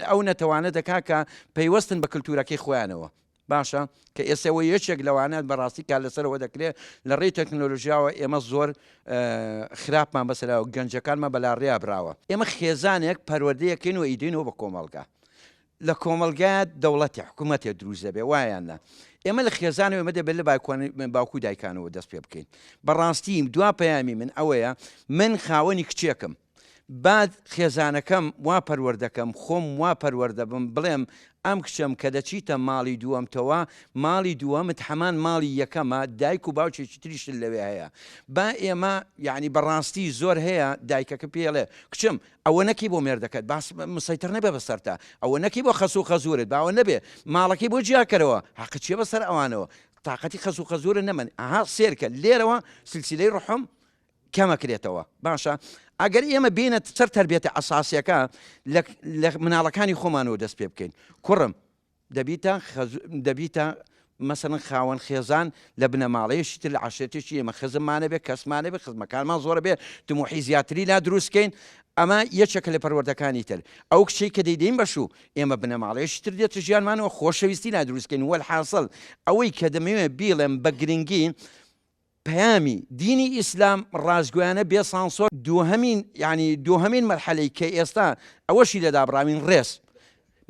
ئەو نەتەوانە دەکا کە پەیوەستن بە کللتورەکەی خۆیانەوە باشە کە ئێسەوە یەکێک لەوانە بەڕاستی کار لەسەرەوە دەکرێت لە ڕێی تەکنۆلۆژیاوە ئێمە زۆر خراپمان بەسەرەوە گەنجەکانمان بەلاڕیا براوە ئێمە خێزانێک پەروەردەیەکەین و ئیدینەوە بە کۆمەڵگا لە کۆمەڵگا دەوڵەتی حکوومەتێ دروست دەبێ وایان نا ئێمە لە خێزانەوە ئێمە دەبێت لە باوک و دایکانەوە دەست پێ بکەین بەڕاستی دوا پەیامی من ئەوەیە من خاوەنی کچێکم با خێزانەکەم وا پەروەردەکەم، خۆم وا پەروەردە بم، بڵێم ئەم کچەم کە دەچیتە ماڵی دووەمتەوە، ماڵی دووەمت هەمان ماڵی یەکەمە، دایک و باوکێکی تریشت لەوێ هەیە. با ئێمە یەعنی بە ڕاستی زۆر هەیە دایکەکە پێی ئەڵێ کچم ئەوە نەکەی بۆ مێردەکەت با مسەیتەر نەبێ بەسەرتا، ئەوە نەکەی بۆ خەسوو خەزوورت با ئەوە نەبێ، ماڵەکەی بۆ جیاکەرەوە، حەقت چییە بەسەر ئەوانەوە، تاقەتی خەسوو خەزوورت نەمەن. ئەها سێرکە لێرەوە سلسیلەی ڕوحم کەمەکرێتەوە باشە ئەگەر ئێمە بینە سەر تربیەتە ئەساسیەکە لە مناڵەکانی خۆمانەوە دەست پێ بکەین کوڕم دەبیتە دەبیتە مەسەن خاوەن خێزان لە بنەماڵەیەشی تر لە عشرێتێکی ئێمە خزممانە بێ کەسمانە بێ خزمەکانمان زۆرە بێ تموحی زیاتری لا دروستکەین ئەمە یەکێکە لە پەروەردەکانی تر ئەو کچەی کە دەیدەین بەشوو ئێمە بنەماڵەیەکی تر دێتە ژیانمانەوە خۆشەویستی لا دروستکەین وەلحاسڵ ئەوەی کە دەمەوێت بیڵێم بە گرنگی پەیامی دینی ئیسلام ڕاستگۆیانە بێ سانسۆر دووهەمین یانی دووهەمین مەرحەلەی کە ئێستا ئەوەشی لێ دابڕاوین ڕێز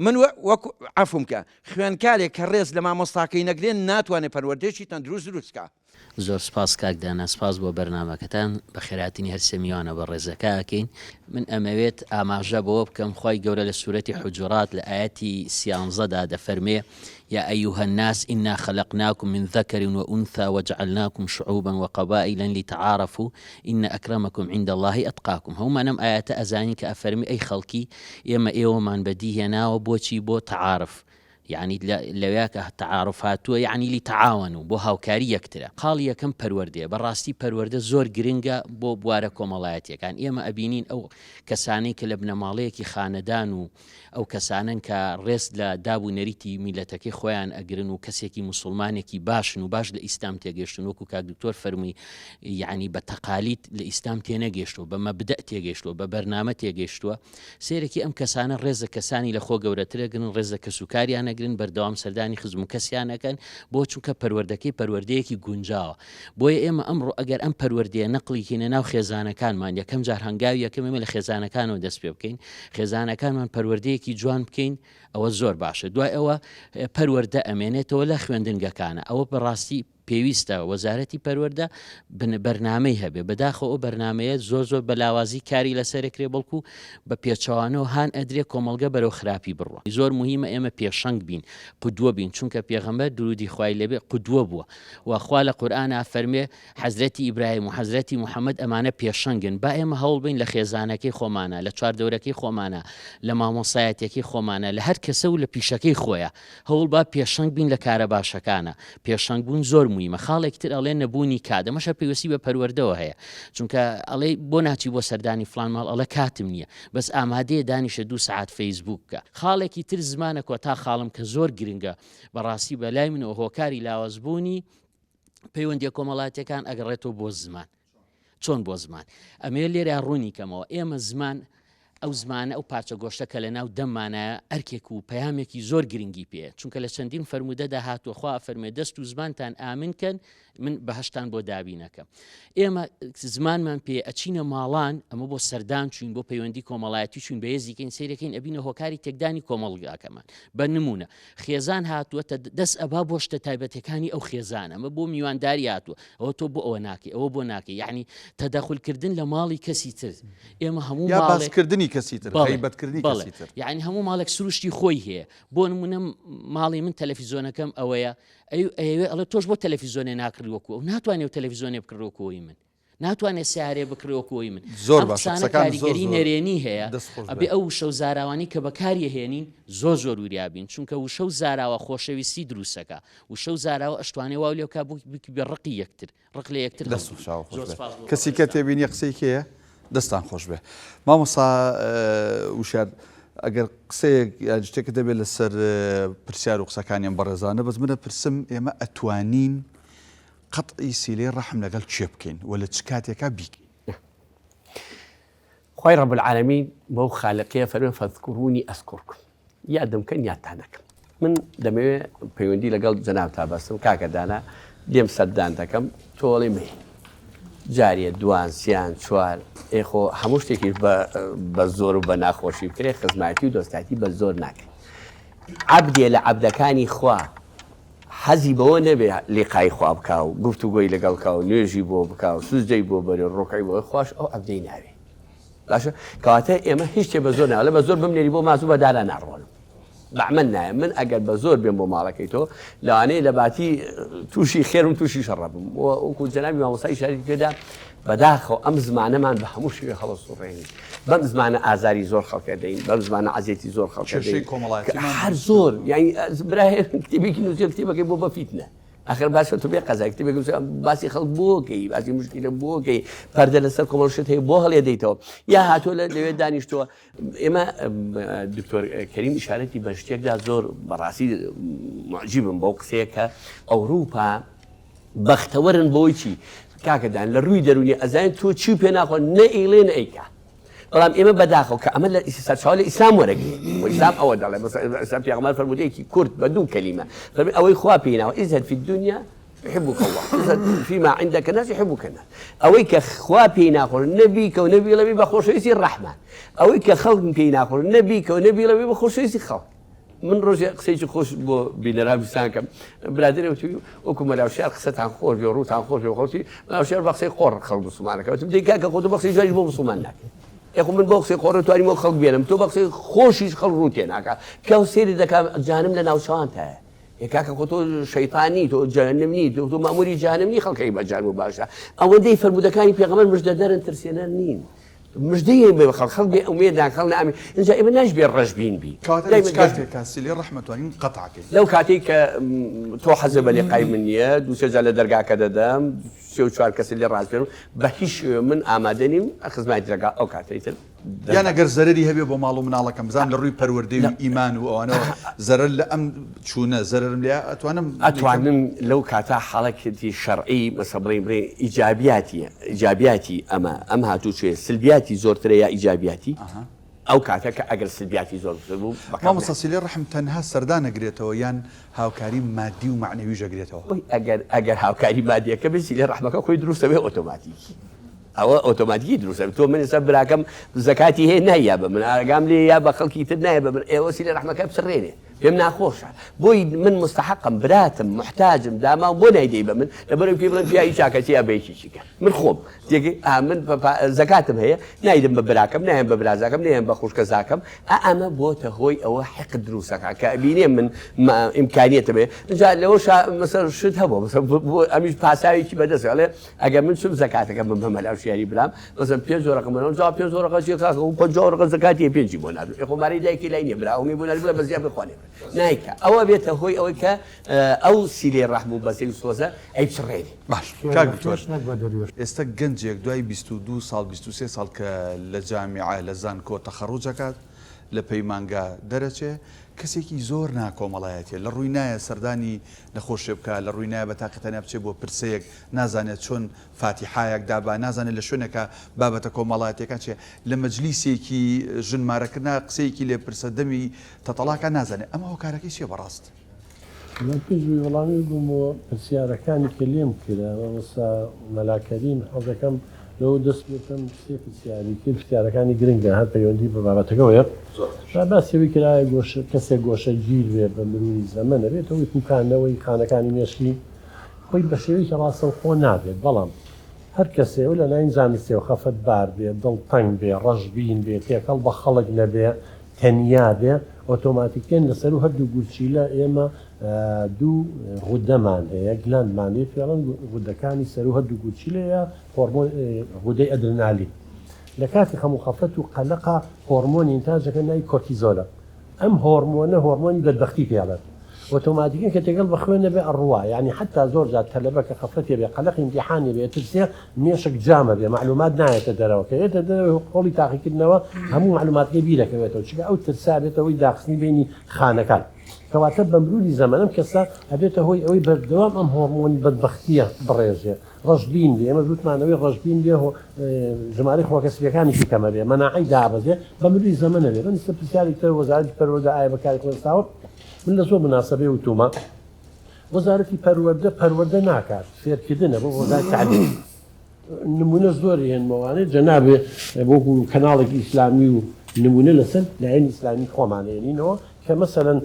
من وەک عەفوم کە خوێنکارێک کە ڕێز لە مامۆستاکەی نەگرێ ناتوانێ پەروەردەیەکی تەندروست دروست کا. زۆر سپاس کاک دانا سپاس بۆ بەرنامەکەتان بەخێرهاتنی هەرسێ میوانە بەڕێزەکە ئەکەین من ئەمەوێت ئاماژە بەوە بکەم خوای گەورە لە سورەتی حوجورات لە ئایەتی سیانزەدا دەفەرمێ یا ایها الناس انا خلقناکم من ذکر وانثی وجعلناکم شعوبا وقبائل لتعارفوا ان اکرمکم عند اللە اتقاکم هەموومان ئەم ئایەتە ئەزانین کە ئەفەرمێ ئەی خەڵکی ئێمە ئێوەمان بەدی هێناوە بۆچی بۆ تعارف یەعنی لەویا کە تەعاروف هاتووە یەعنی لیتەعاوەنو بۆ هاوکاری یەکترە. خاڵی یەکەم پەروەردەیە، بەڕاستی پەروەردە زۆر گرنگە بۆ بوارە کۆمەڵایەتیەکان، ئێمە ئەبینین ئەو کەسانەی کە لە بنەماڵەیەکی خانەدان و ئەو کەسانەن کە ڕێز لە داب و نەریتی میلەتەکەی خۆیان ئەگرن و کەسێکی موسوڵمانێکی باشن و باش لە ئیسلام تێگەشتون وەکو کاک دکتۆر فەرمووی یەعنی بە تەقالید لە ئیسلام تێنەگەشتووە بە مەبدەء تێگەشتووە بە بەرنامە تێگەشتووە سەیرەکی ئەم کەسانە ڕێز لە کەسانی لە خۆ گەورەتر ئەگرن، ڕێز لە کەسوکاریان ئەگرن، بەردەوام سەردانی خزم و کەسیان ئەکەن، بۆ؟ چونکە پەروەردەکەی پەروەردەیەکی گونجاوە. بۆیە ئێمە ئەمڕۆ ئەگەر ئەم پەروەردەیە نەقڵی کەینە ناو خێزانەکانمان، یەکەم جار هەنگاوی یەکەم ئێمە لە خێزانەکانەوە دەست پێ بکەین، خێزانەکانمان پەروەردەیەکی جوان بکەین، ئەوە زۆر باشە. دوای ئەوە پەروەردە ئەمێنێتەوە لە خوێندنگەکانە. ئەوە بەڕاستی پێویستە وەزارەتی پەروەردە بەرنامەی هەبێ، بەداخەوە ئەو بەرنامەیە زۆر زۆر بە لاوازی کاری لەسەر ئەکرێ، بەڵکو بە پێچەوانەوە هان ئەدرێ کۆمەڵگە بەرەو خراپی بڕوا. زۆر موهیمە ئێمە پێشەنگ بین، قودوە بین، چونکە پێغەمبەر درودی خوای لێبێ قودوە بووە و خوا لە قورئانا فەرمێ حەزرەتی ئیبراهیم و حەزرەتی محمد ئەمانە پێشەنگن، با ئێمە هەوڵ بەین لە خێزانەکەی خۆمانا، لە چواردەورەکەی خۆمانا، لە مامۆستایەتیەکەی خۆمانا، لە هەر کەسە و لە پیشەکەی خۆیا، هەوڵ با پێشەنگ بین لە کارە باشەکانا پێشەنگ بوون زۆر مویمە خاڵێکی تر ئەڵێ نەبوونی کات ئەمەش هەر پەیوەستی بە پەروەردەوە هەیە چونکە ئەڵێ بۆ ناچی بۆ سەردانی فڵان ماڵ ئەڵێ کاتم نییە بەس ئامادەیە دانیشە دوو سەعات فەیسبووک بکە خاڵێکی تر زمانە کۆتا خاڵم کە زۆر گرنگە بەڕاستی بەلای منەوە هۆکاری لاوازبوونی پەیوەندیە کۆمەڵاتیەکان ئەگەڕێتەوە بۆ زمان چۆن بۆ زمان ئەمەیە لێرە ڕوونی کەمەوە ئێمە زمان. ئەو زمانە ئەو پارچە گۆشتە کە لە ناو دەممانایە ئەرکێک و پەیامێکی زۆر گرنگی پێیە چونکە لە چەندین فەرموودەدا هاتووە خوا ئەفەرموێ دەست و زمانتان ئامن کەن من بەهەشتان بۆ دابینەکەم ئێمە زمانمان پێ ئەچینە ماڵان ئەمە بۆ سەردان چوین بۆ پەیوەندی کۆمەڵایەتی چوین بەهێزیکەین سیرەکەین ئەبینە هۆکاری تێکدانی کۆمەڵگاکەمان بە نمونە خێزان هاتووە دەست ئەبا بۆ شتە تایبەتەکانی ئەو خێزان ئەمە بۆ میوانداری هاتووە ئەوە تۆ بۆ ئەوە ناکەی ئەوە بۆ ناکەی یعنی تەدەخلکردن لە ماڵی کەسی تر ئێمە هەموو یا باسکردنی کەسی تر غیبەتکردنی کەسی تر یعنی هەموو ماڵێک سروشتی خۆی هەیە بۆ نمونە ماڵی من تەلەفیزۆنەکەم ئەوەیە ئەی ئەیەوێ ئەڵێ تۆش بۆ تەلەفیزۆنێ ناکڕی وەکو ئەو ناتوانێ و تەلەفیزۆنێ بکڕی وەکو ئەوی من ناتوانێت سیارێ بکڕی وەکو ئەوی من زۆر ئەم باشە قسانە قسەکان زۆر کاریگەری زۆر نەرێنی هەیە دەست خۆش ئەبێ بێ ئەو وشە و زاراوانەی کە بەکاری ئەهێنین زۆر زۆر وریا بین چونکە وشە و زاراوە خۆشەویستی دروستەکا وشە و زاراوە ئەشتوانێ واو لێ بکا بکی بە ڕقی یەکتر ڕق لە یەکتر دەست هەڵگرین. و چاو خۆش زۆر بێ سپاس بۆ کەسی کە بەڕێزتان. تێبینی قسەی کێیە؟ دەستان خۆش بێ مامۆستا وشیار ئەگەر قسەیەک یان شتێکت هەبێت لەسەر پرسیار و قسەکانی ئەم بەڕێزانە بەس من ئەپرسم ئێمە ئەتوانین قەتعی سیلەی ڕەحم لەگەڵ کێ بکەین و لە چ کاتێکا بیکەین؟ خوای رب العالمین بەو خالقیە فەرموێ فاذکرونی اذکرکم یادم کەن یادتان ئەکەم من دەمەوێ پەیوەندی لەگەڵ جەنابتا بەستم کاکە دانا دێم سەردان دەکەم تۆ ئەڵێ مەی جاریە دوان سیان چوار ئێ خۆ هەموو شتێکیش بە بە زۆر و بە ناخۆشی بکرێ خزمایەتی و دۆستایەتی بە زۆر ناکرێ عەبدێ لە عەبدەکانی خوا حەزی بەوە نەبێ لیقای خوا بکا و گفتوگۆی لەگەڵ کا و نوێژی بۆ بکا و سوجدەی بۆ بەرێ و ڕوکعی بۆ خواش ئەو عەبدەی ناوێ باشە کەواتە ئێمە هیچ شتێ بە زۆر ناڵێ بە زۆر بمنێری بۆ مازوو بە دارا ناڕۆنم بەعمەل نایە من ئەگەر بە زۆر بێم بۆ ماڵەکەی تۆ لەوانەیە لە باتی تووشی خێرم تووشی شەڕە بم وەکو جەنابی مامۆستای شاری پێدا بەداخەوە ئەم زمانەمان بە هەموو شێوێ هەڵەسوڕێنین بەم زمانە ئازاری زۆر خەڵکە دەین بەم زمانە عەزێتی زۆر خەڵکە دەین هەر زۆر یعنی برا کتێبێکی نووسیوە کتێبەکەی بۆ بە فیتنە ئەخر باشە تۆ بێ قەزای کتێبێک نووسیوە باسی خەڵک بۆکەی باسی مشکلە بۆکەی پەردە لەسەر کۆمەڵ شت هەیە بۆ هەڵێ دەیتەوە یا هاتووە لەوێ دانیشتووە ئێمە دکتۆر کەریم ئیشارەتی بە شتێکدا زۆر بەڕاستی معجیبم بەو قسەیە کە ئەوروپا بەختەوەرن بۆی چی کاکە دان لە ڕووی دەرونی ئەزانین تۆ چی پێ ناخۆ نە ئیڵێ نە ئەیکا بەڵام ئێمە بەداخەوە کە ئەمە لە سەرچاوە لە ئیسلام وەرەگرێ و ئیسلام ئەوە دەڵێ مەسەلەن پێغەمبەر فەرموودەیەکی کورت بە دوو کەلیمە فەرمی ئەوەی خوا پێی ناوە ازهد فی الدنیا يحبك الله ازهد فيما عندك الناس يحبك الناس ئەوەی کە خوا پێی ناخۆش نەبیکە و نەبیڵەبی بە خۆشەویستی ڕەحمان ئەوەی کە خەڵک پێی ناخۆش نەبیکە و نەبیڵەبی بە خۆشەویستی خەڵک من ڕۆژێ قسەیەکی خۆش بۆ بینەران بیستان کەم برادەرێ وتی وەکو مەلا وشیار قسەتان خۆش بێ و ڕووتان خۆش بێ و خەڵکی مەلا وشیار بە قسەی قۆڕ خەڵک موسڵمانەکە وتم دەی کاکە خۆ تۆ بە قسەی جوانیش بۆ موسڵمان ناکەی ئێ خۆ من بۆ قسەی قۆڕ توانیم وەک خەڵک بێنم تۆ بە قسەی خۆشیش خەڵک ڕوو تێ ناکا پیاو سەیرت دەکا جانم لە ناوچەوانتایە ئێ کاکە خۆ تۆ شەیتان نی تۆ جەهەنم نی تۆ ماموری جەهەنم نی خەڵکەی بە جان و باشە ئەوەندەی فەرموودەکانی پێغەمبەر مژدەدەرن ترسێنەر نین مژدەی بێ خەڵک خەڵک بێ ئومێد ناکا خەڵک نائومێد ئینجا ئێمە ناشبێ ڕەشبین بین کەواتە لە چ کاتێکا سیلەی ڕەحم ئەتوانین قەتع کەین؟ لەو کاتەی کە تۆ حەزت بە لیقای من نییە دوو سێ جار لە دەرگاکە دەدەم سێ و چوار کەست لێ ڕاست بێن بە هیچ شێوەیەک من ئامادە نیم خزمەتی دەکا ئەو کاتەی تر یان ئەگەر زەرەری هەبێ بۆ ماڵ و مناڵەکەم بزانم لە ڕووی پەروەردەی و ئیمان و ئەوانەوە زەرەر لە ئەم چوونە زەرەرم لێیە ئەتوانم بیکەم؟ ئەتوانم لەو کاتە حاڵەتی شەرعی مەسە بڵێین بڵێین ئیجابیاتی ئیجابیاتی ئەمە ئەم هاتوچۆیە سلبیاتی زۆرترە یا ئیجابیاتی ئەو کاتە کە ئەگەر سلبیاتی زۆر زۆر بوو بەکار مامۆستا سیلەی ڕەحم تەنها سەردان ئەگرێتەوە یان هاوکاری مادی و مەعنەویش ئەگرێتەوە؟ وەی ئەگەر ئەگەر هاوکاری مادیەکە بێ سیلەی ڕەحمەکە خۆی دروستە بێ ئۆتۆماتیکی. ئەوە ئۆتۆماتیکی دروستە تۆ من ئێستا براکەم زەکاتی هەیە ناییا بە من ئاگام لێ یا بە خەڵکی تر نایە بە من ئێوە سیلە ڕەحمەکە بچڕێنێ پێم ناخۆشە بۆی من مستحقم براتم محتاجم داماوم بۆ نایدەی بە من لەبەرئەوەی پێی بڵێم پیاوی چاکەچی یا بەیەکی چیکە من خۆم تێگەی ئا من زەکاتم هەیە نایدم بە براکەم نایەم بە برازاکەم نایەم بە خوشکەزاکەم ئا ئەمە بۆتە هۆی ئەوە حقد دروستەکە کە ئەبینێ من ئیمکانیەتم هەیە جا لەوەشا مەسەر شت هەبوو مەسەر ئەمیش پاساوێکی بەدەست ئەڵێ ئەگەر من چوم زەکاتەکەم بم بە مەلا وشیاری برام مەسەن پێنج وەرەقە مەلا جا پێنج وەرەقە چیە کاکە ئەو 50 وەرەقە زەکاتی هەیە پێنجی بۆ ناردم ئێ خۆ مارەی دایکی لای نیە برا ئەوەی بۆ ناردی بڵێ بە زیاد بخوا لێ نایکا ئەوە بێتە هۆی ئەوەی کە ئەو سیلەی ڕەحم و بەزەی و سۆزە ئەیپچڕێنێ. باش کاک دکتۆر ئێستا گەنجێک دوای 22 ساڵ 23 ساڵ کە لە جامیعە لە زانکۆ تەخەڕوج ئەکات. لە پەیمانگا دەرەچێ کەسێکی زۆر ناکۆمەڵایەتیە لە ڕووی نایە سەردانی نەخۆشێ بکا لە ڕووی نایە بە تاقی تەنیا بچێ بۆ پرسەیەک نازانێت چۆن فاتیحایەک دابا نازانێت لە شوێنێکا بابەتە کۆمەڵایەتیەکان چیە لە مەجلیسێکی ژن مارەکردنا قسەیەکی لێ پرسە دەمی تەتەڵاکا نازانێت ئەمە هۆکارەکەی چیە بەڕاست؟ من پێش بووی وەڵامی بوومەوە پرسیارەکانی کە لێم کرا مامۆستا مەلا کەریم حەزەکەم لەوە دەست پێ بکەم سێ پرسیاری کرد پرسیارەکانی گرنگە هەر پەیوەندی بە بابەتەکەوەیە با باسی ئەوەی کرایە گۆشە کەسێک گۆشەگیر بێ بە مروری زەمەن ئەبێتە هۆی پوکانەوەی خانەکانی مێشکی خۆی بە شێوەیەکی ڕاستەوخۆ نابێت بەڵام هەر کەسێ و لە لاین زانستیەوە خەفەتبار بێ دڵتەنگ بێ ڕەشبین بێ تێکەڵ بە خەڵک نەبێ تەنیا بێ ئۆتۆماتیکیەن لە سەروو هەردوو گورچیلە ئێمە دوو غودەمان هەیە گلاندمان هەیە پێڵن غودەکانی سەروو هەردوو گورچیلەیە هۆرمۆن غودەی ئەدرنالین لە کاتی خەم و خەفەت و قەلەقا هۆرمۆنی ئینتاجەکە ناوی کۆرتیزۆلە ئەم هۆرمۆنە هۆرمۆنی بەدبەختی پێڵێن ئۆتۆماتیکەن کە تێکەڵ بە خوێن نەبێ ئەڕوا یانی حەتا زۆر جار تەلەبە کە خەفەتێ بێ قەلەقی ئیمتیحانێ بێ ئەترسێ مێشک جامە بێ مەعلومات نایەتە دەرەوە کە یەتە دەرەوە هۆڵی تاقیکردنەوە هەموو مەعلوماتەکەی بیرەکەوێتەوە چونکە ئەو ترسا بێتە هۆی داخستنی بینی خانەکان کەواتە بە مروری زەمەن ئەم کەسە ئەبێتە هۆی ئەوەی بەردەوام ئەم هۆرمۆنی بەدبەختیە بڕێژێ ڕەشبین بێ ئێمە وتمان ئەوەی ڕەشبین بێ ژمارەی خۆکە سپیەکانیشی کەمە بێ مەناعەی دابەزێ بە مروری زەمەنە بێ من ئێستا پرسیارێک تر وەزارەتی پەروەردە ئایا بەکاری خۆستاوە من لە زۆر مناسەبەی وتومە وەزارەتی پەروەردە پەروەردە ناکات فێرکردنە بۆ وەزارەتی تەعلیم نمونە زۆر هێنمەوانێ جەنابێ وەکو کەناڵێکی ئیسلامی و نمونە لەسەر لایەنی ئیسلامی خۆمان هێنینەوە کە مەسەلەن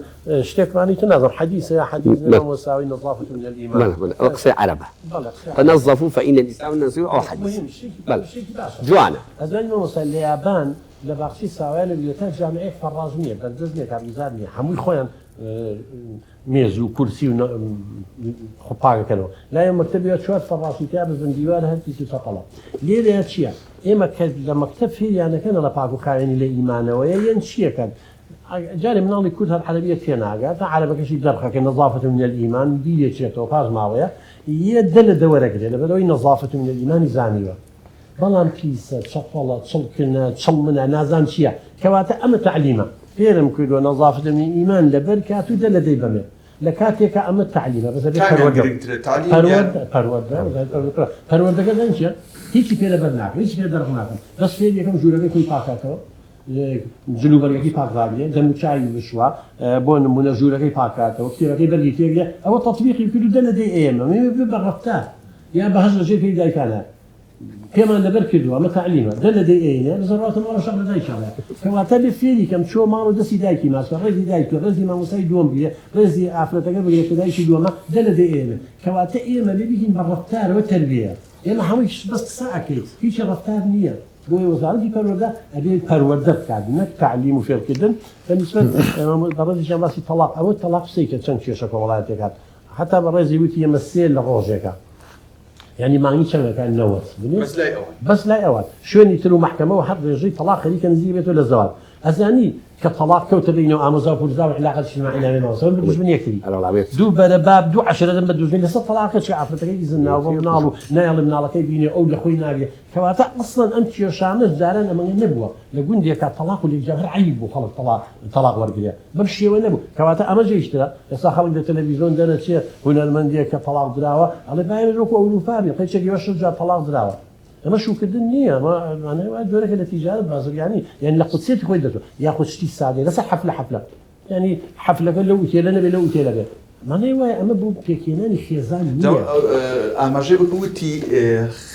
شتێکمانی تر نازانم حەدیثە یا حەدیث نیە مامۆستا ئەوەی نظافة من الإيمان بەڵێ بەڵێ ئەوە قسەی عەرەبە بەڵێ قسەی عەرەبە تنظفوا فإن الإسلام نظيف ئەوە حەدیثە مهم شتێکی بەڵێ شتێکی باشە جوانە. ئەزانی مامۆستا لە یابان لە باخچەی ساوایان و تا جامعەیەک فەڕاش نییە بەردەست نییە کارگوزار نییە هەمووی خۆیان مێز و کورسی و خۆ پاکەکەنەوە لای مەکتەبی چوار فەڕاشی تیا بەس بن دیوار هەر پیس و چەقەڵە لێرەیە چییە ئێمە کە لە مەکتەب فێریانەکەن لە پاک و خاوێنی لە ئیمانەوەیە یەن چیەکەن جارێ مناڵی کورد هەر عەرەبیە تێناگات تا عەرەبەکەشی دەرخەکە نظافة من الایمان بیرێکێتەوە پاش ماوەیە یە دە لە دەوەرەگرێ لەبەرئەوەی نظافة من الایمانی زانیوە بەڵام پیسە چەپەڵە چڵکنە چڵمنە نازان چیە کەواتە ئەمە تەعلیمە فێرم کردوە نظافة من الایمان لەبەر کات و دە لە دەی بەمێ لە کاتێکا ئەمە تەعلیمە بەس ئەبێ کامیان پەروەردە گرنگترە تەعلیم یان پەروەردە پەروەردە پەروەردەکە زانی چیە هیچی پێ لەبەر ناکەم هیچی پێ دەرخ ناکەم بەس فێری یەکەم ژوورەکەی خۆی پاکاتەوە جلوبەرگەکەی پاک ڕابگرێ، دەموچاوی بشوا، بۆ نموونە ژوورەکەی پاک کاتەوە، کتێبەکەی بەرگی تێگرێ، ئەوە تەتبیقی بکرد و دە لە دەی ئێمە، ئێمە بێ بە ڕەفتار، یا بەهەشت لە ژێر پێی دایکانە پێمان لەبەر کردووە، ئەمە تەعلیمە، دە لە دەی ئێینە، بەس ڕاتە ماڵە شەق لە دایکی هەڵێ، کەواتە بێ فێری کەم چۆ ماڵ و دەستی دایکی ماچ کە، ڕێزی دایک بگرێ، ڕێزی مامۆستای دووەم بگرێ، ڕێزی ئافرەتەکە بگرێ کە دایکی دووەمە، دە لە دەی ئێمە، کەواتە ئێمە بێ بیکەین بە ڕەفتارەوە تەربیەیە، ئێمە هەمووی بەس قسە ئەکەین، هیچی ڕەفتار نییە. بۆیە وەزارەتی پەروەردە ئەبێ پەروەردە بکات نەک تەعلیم و فێرکردن بە نیسبەت بەڕێزیشیان باسی تەڵاق ئەوە تەڵاق قسەی کرد چەند کێشە کۆمەڵایەتیەکان هەتا بەڕێزی وتی ئێمە سێ لە ڕۆژێکە یعنی مانگی چەندەکە 90 بەس لای ئەوان بەس لای ئەوان شوێنی تر و مەحکەمە و هەر ڕێژەی تەڵاق خەریکە نزیک بێتەوە لە زەوال ئەزانی کە تەڵاق کەوتە بینەوە ئامۆزا و پورزا و عیلاقە اجتماعی ناوێ مامۆستا بە دوژمن یەکتری دوو بەرە باب دوو عەشرەتن بە دوژمن لەسەر تەڵاقە چی ئافرەتەکەی ئیزن ناوە بۆ مناڵ و نایەڵێ مناڵەکەی بینێ ئەو لە خۆی ناگرێ کەواتە ئەسڵەن ئەم کێشانەش جاران ئەمەنگە نەبووە لە گوندێکا تەڵاق و لێکجیا هەر عەیب بوو خەڵک تەڵاق تەڵاق وەرگرێ بەم شێوە نەبوو کەواتە ئەمە جێیشترە ئێستا خەڵک لە تەلەڤیزۆن دەرەچێ هونەرمەندێک کە تەڵاق دراوە ئەڵێ با ئێمەش وەکو ئەوروپا بین قەیچێکی وا شەش جار تەڵاق دراوە ئەمە شووکردن نییە ئەمە مانای وایە جۆرێکە لە تیجارەت بازرگانی یانی لە قودسیەتی خۆی دەچوو یاخود شتی سادەیە لەسەر حەفلە حەفلە یانی حەفلەکە لەو ئوتێلە نەبێ لەو ئوتێلە بێ مانای وایە ئەمە بۆ پێکهێنانی خێزان جا نییە. ئاماژەی بکە وتی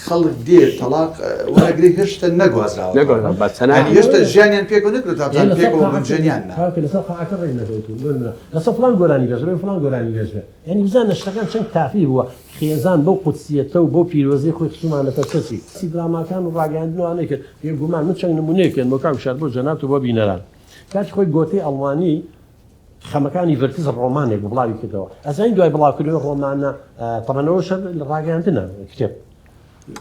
خەڵک دێ تەڵاق وەرەگرێ هێشتا نەگوازراوەتەوە نەگوازراوە بە چەنای یانی هێشتا ژیانیان پێکەوە نەکردووە تا ئێ بزانن لەسەر پێکەوە قاعەکە گونجێن یان نا. کاکە لەسەر قاعەکە ڕێک نەکەوتوون بۆ نمونە لەسەر فڵان گۆرانی بێژ بێ فڵان گۆرانی بێژ بێ یانی بزانە شتەکان چەند تافی بووە خێزان بەو قودسیەتە و بەو پیرۆزیەی خۆی خستومانەتە چەسی دراماکان و ڕاگەیاندن و ئەوانەی کرد بێگومان من چەند نمونەیەک هێنمەوە کاک وشار بۆ جەنابت و بۆ بینەران کاتی خۆی گۆتەی ئەڵمانی خەمەکانی ڤرتز ڕۆمانێک بوو بڵاوی کردەوە ئەزانی دوای بڵاوکردنەوەی ڕۆمانە تەبەن ئەوەش هەر لە ڕاگەیاندنە کتێب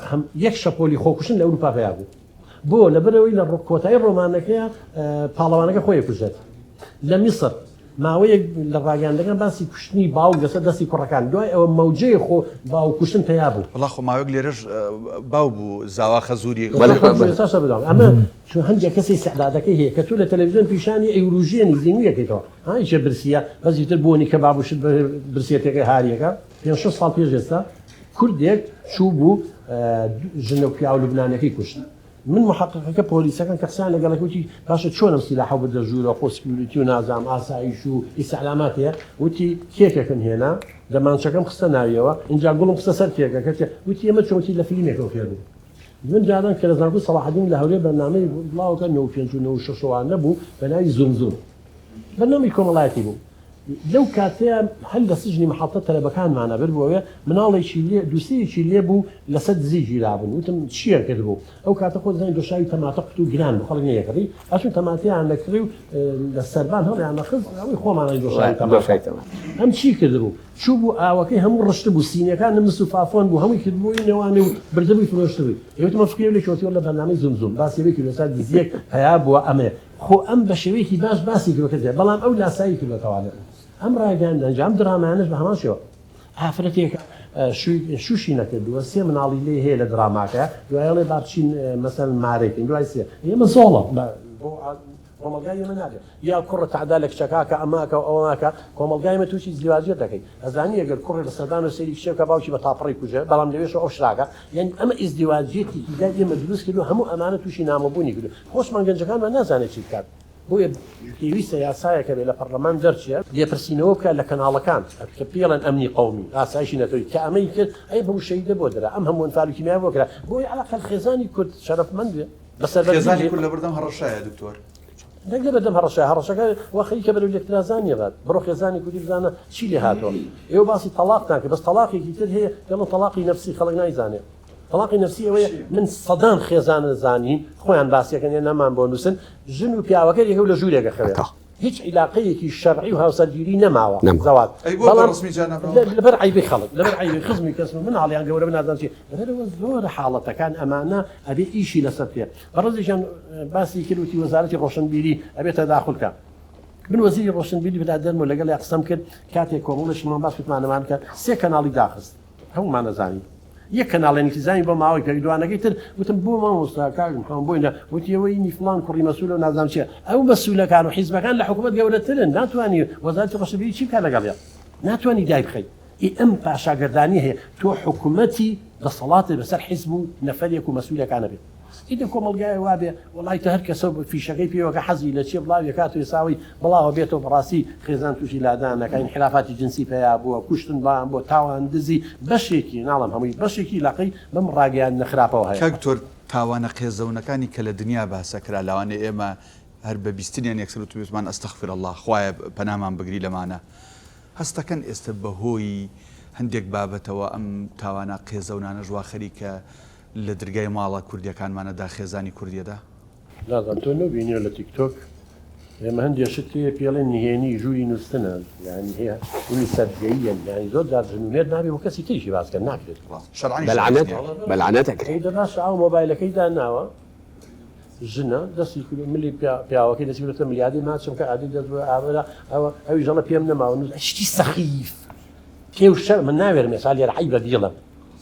هەم یەک شەپۆلی خۆکوشتن لە ئەوروپا پەیا بوو بۆ لەبەرەوەی لە کۆتایی ڕۆمانەکەیە پاڵەوانەکە خۆی کوژێت لە میسر. ماوەیەک لە ڕاگەیاندنەکان باسی کوشتنی باوک لەسەر دەستی کوڕەکان، دوای ئەوە مەوجەی خۆ باوک کوشتن پەیا بوو. وەڵا خۆ ماوەیەک لێرەش باو بوو زاوا خەزووری. بەڵێ خۆ ئێستاش بەردەوامە. ئەمە چون هەندێک کەس ئیستعدادەکەی هەیە کە تۆ لە تەلەفزیۆن پیشانی ئەیوروژێنی زیندوویەکەیتەوە ها یەکێ برسیە بەس ئیتر بۆنی کەباب و شت برسیەتەکەی هاریەکە. پێنج شەش ساڵ پێش ئێستا کوردێک چوو بوو ژنە و پیاو لوبنانیەکەی کوشت. من محەققەکە پۆلیسەکان کە قسەیان لەگەڵ کرد وتی باشە چۆن ئەم سیلاحەو بردە ژوورەوە خۆ security و نازانم ئاسایش و ئیستعلامات هەیە وتی کێکێکم هێنا دەمانچەکەم خستە ناویەوە ئینجا گوڵم خستە سەر کێکەکە وتی ئێمە چۆن وتی لە فیلمێکەوە فێر بووم من جاران کە لە زانکۆی سەڵاحەدین لە هەولێر بەرنامەی بڵاوەکە 95 و 96 وانە بوو بە ناوی زوم زوم بەرنامەی کۆمەڵایەتی بوو لەو کاتەیا هەر لە سجنی محەتە تەلەبەکانمان ئەبرد بۆ ئەوێ، مناڵێکی لێ دووسێیەکی لێ بوو لەسەر دزی گیرابوون، وتم چییان کردبوو؟ ئەو کاتە خۆت دەزانی دۆشاوی تەماتە قوتوو گران بوو خەڵک نەیەکڕی، ئەچوون تەماتەیان دەکڕی و لە سەربان هەڵیان دەخست، ئەوەی خۆمانانی دۆشاوی تەماتە. ئەم چی کردبوو؟ چووبوو ئاوەکەی هەموو ڕشتبوو، سینیەکان مس و فافۆن بوو، هەمووی کردبووی نێوانی و بردبووی فرۆشتبووی. ئێ وتم ئەم فکرەی لە کوێ؟ وتی وەڵا لە بەرنامەی زووم زووم باسی ئەوەی کردووە، ئێستا دزییەک پەیا بووە ئەمەیە. خۆ ئەم بە شێوەیەکی باش باسی کردوە کە بەڵام ئەو لاسایی کردوەتەوانێ ئەم ڕاگەیاندنە ئەم درامایانەش بە هەمان شێوە ئافرەتێک شوشی نەکردووە سێ مناڵی لێ هەیە لە دراماکە دوای ئەڵێ با بچین مەسەن مارێکین دوای سێ ئێمە زۆڵە بۆ کۆمەڵگای ئێمە نابێت یا کوڕە تەعدا لە کچەکە ئەماکە و ئەوەکە کۆمەڵگای ئێمە تووشی زیواجیەت دەکەی ئەزانی ئەگەر کوڕێ لە سەردان و سەیری کچێ بکا باوکی بە تاپڕی کوژێ بەڵام لەوێشەوە ئەو شراکە یانی ئەمە ئیزدیواجیەتێکی لای ئێمە دروست کردوە هەموو ئەمانە تووشی نامۆبوونی کردوە خۆشمان گەنجەکانمان نازانێت چی بکات بۆیە پێویستە یاسایەک هەبێ لە پەرلەمان دەرچێ لێپرسینەوە بکات لە کەناڵەکان کە پێڵێن ئەمنی قەومی ئاسایشی نەتەوەی کە ئەمەی کرد ئەی بەو شەهیدە بۆ درا ئەم هەموو ئەنفال و کیمیایە بۆ کرا بۆیە عەلەقەل خێزانی کورد شەرەفمەند بێ بەسەربەرزی خێزانی کورد لەبەردەم هەڕەشایە دکتۆر. نەک لەبەردەم هەڕەشە، هەڕەشەکە وا خەریکە بەرەو لێکترازانی ئەبات. بڕۆ خێزانی کوردی بزانە چی لێ هاتووە. ئێوە باسی تەڵاقتان کرد، بەس تەڵاقێکی تر هەیە دەڵێن تەڵاقی نەفسی، خەڵک نایزانێ. تەڵاقی نەفسی ئەوەیە من سەدان خێزان زانیم خۆیان باسی ئەکەن یان نامان بۆ نووسن، ژن و پیاوەکە یەکەو لە ژوورێک ئەخەوێ. هیچ عیلاقەیەکی شەرعی و هاوسەرگیری نەماوە زەواج. ئەی بۆ بە بەڵام ڕەسمی جا نابراوە؟ لەبەر عەیبی خەڵک، لەبەر عەیبی خزمی کەس و مناڵیان گەورە بن نازانم چی. لەبەرئەوە زۆر حاڵەتەکان ئەمانە ئەبێ ئیشی لەسەر بکرێ. بەڕێزیشیان باسی کرد وتی وەزارەتی ڕۆشنبیری ئەبێ تەداخول کە من وەزیری ڕۆشنبیری برادەرم و لەگەڵیا قسەم کرد کاتێک کۆمەڵێکمان باس وتمانەمان کە سێ کەناڵی داخست هەموومان ئەزانین یەک کەناڵێن ئیلتیزامی بۆ ماوەی پێک دوانەکەی تر وتم بۆ مامۆستا کاک محەمەد بۆی نا وتی ئەوەی نی فڵان کوڕی مەسولە و نازانم چیە ئەو مەسولەکان و حیزبەکان لە حکوومەت گەورەترن ناتوانی وەزارەتی ڕۆشنبیری چی بکات لەگەڵیان ناتوانی دایبخەی ئی ئەم پاشاگەردانیە هەیە تۆ حکومەتی دەسەڵاتت بەسەر حیزب و نەفەرێک و مەسولەکانە بێت ئیتر کۆمەڵگایە وابێ وەڵای تە هەر کەسە فیشەکەی پێوەکە حەزی لە چیە بڵاوی کات و ئێساوی بڵاوە بێتەوە بەڕاستی خێزان تووشی لادانەکە ئینحرافاتی جنسی پەیا بووە کوشتن بان بۆ تاوان دزی بەشێکی ناڵم هەمووی بەشێکی لاقەی بەم ڕاگەیاندنە خراپەوە هەیە. کاک دکتۆر تاوانە قێزەونەکانی کە لە دنیا باسە کرا لەوانەیە ئێمە هەر بە بیستنیان یەکسەر وتبێتمان استغفر اللە خوایە پەنامان بگری لەمانە هەستەکەن ئێستە بەهۆی هەندێک بابەتەوە ئەم تاوانە قێزەونانەش وا خەریکە لە درگای ماڵە کوردیەکانمانە دا خێزانی کوردیەدا؟ نازانم تۆ نەوبینیوە لە تیک تۆک ئێمە هەندێ شت هەیە پێڵێن نهێنی ژووری نووستنە یانی هەیە ژووری سەرجێییە یانی زۆر جار ژن و مێرد نابێ بۆ کەسی تریشی باس کەن ناکرێت. شەرعەنیش بەلعنەت بەلعنەت ئەکرێ. ئەی دە باشە ئاو مۆبایلەکەی داناوە ژنە دەستی کردو ملی پیاوەکەی دەستی کردوتە ملی ئادەی ماچم کە ئادەی دەست بۆ ئاورا ئەوە ئەویش ئەڵێ پێم نەماوە نووس شتی سەخیف پێ و شەرم من ناوێرم ئێستا لێرە عەیبە بیڵێم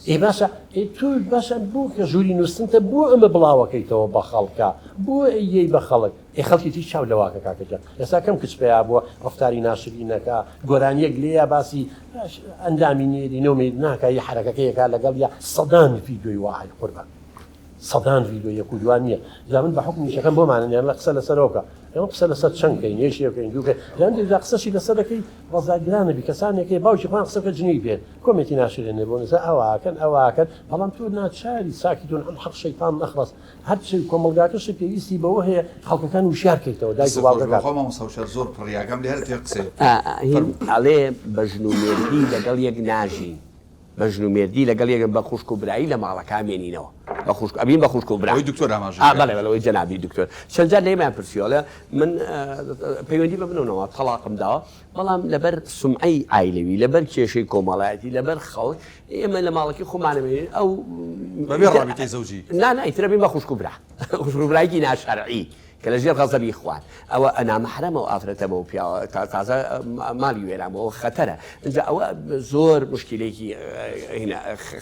ئێ باشە ئێ تۆ باشە بۆ کە ژووری نووستنتە بۆ ئەمە بڵاوەکەیتەوە بە خەڵکە بۆ ئەیەی بە خەڵک ئێ خەڵکی تری چاو لەواکە کاکە گیان ئێستا کەم کچ پەیا بووە ڕەفتاری ناشرینەکە گۆرانیەک لێیە باسی ئەندامی نێرینە و مێ ناکا ی حەرەکەکەیەکا لەگەڵ یا سەدان ڤیدیۆی وا هەیە قوربان سەدان ڤیدیۆ یەک و دوان نییە جا من بە حوکمی ئیشەکەم بۆمانە یان لە قسە لەسەرەوە بکە ئێمە قسە لەسەر چەند کەین یەکێ بکەین دوو کەین جا هەندێک جار قسەشی لەسەر دەکەی ڕەزاگرانە بی کەسانێک هەیە باوکی خۆیان قسە بکە جنێوی پێ comment ی ناشرێنێ بۆ نووسە ئەوە ئەکەن ئەوە ئەکەن بەڵام تۆ ناچاری ساکتون عن حق شیطان اخرس هەرچی کۆمەڵگاکەشی پێویستی بەوە هەیە خەڵکەکان وشیار کەیتەوە دایک و دەست خۆش باوکەکان. بەخوا مامۆستا وشیار زۆر پڕی ئاگام لێ هەر تێ قسەیە فەرموو. فەرموو. ئەڵێ بە ژن و مێردی لەگەڵ یەک ناژین. بە ژن و مێردی لەگەڵ یەکن بە خوشک و برایی لە ماڵەکە ئەمێنینەوە بە خوشک ئەبین بە خوشک و برا. ئەوەی دکتۆر ئاماژەی ئا پێ بەڵێ بەڵێ ئەوەی جەنابی دکتۆر چەند جار لە ئێمەیان پرسیوە ئەڵێ من پەیوەندی بە منەوە تەڵاقم داوە بەڵام لەبەر سومعەی عایلەوی لەبەر کێشەی کۆمەڵایەتی لەبەر خەڵک ئێمە لە ماڵەکەی خۆمان ئەمێنین ئەو بەبێ ڕابیتەی زەوجی. نا نا ئیتر ئەبین بە خوشک و برا خوشک و برایەکی ناشەرعی. کە لە ژێر غەزەبی خوان ئەوە نامەحرەمە ئەو ئافرەتە بەو پیاوە تازە ماڵی وێران بووە ئەوە خەتەرە ئینجا ئەوە زۆر مشکلێکی هینا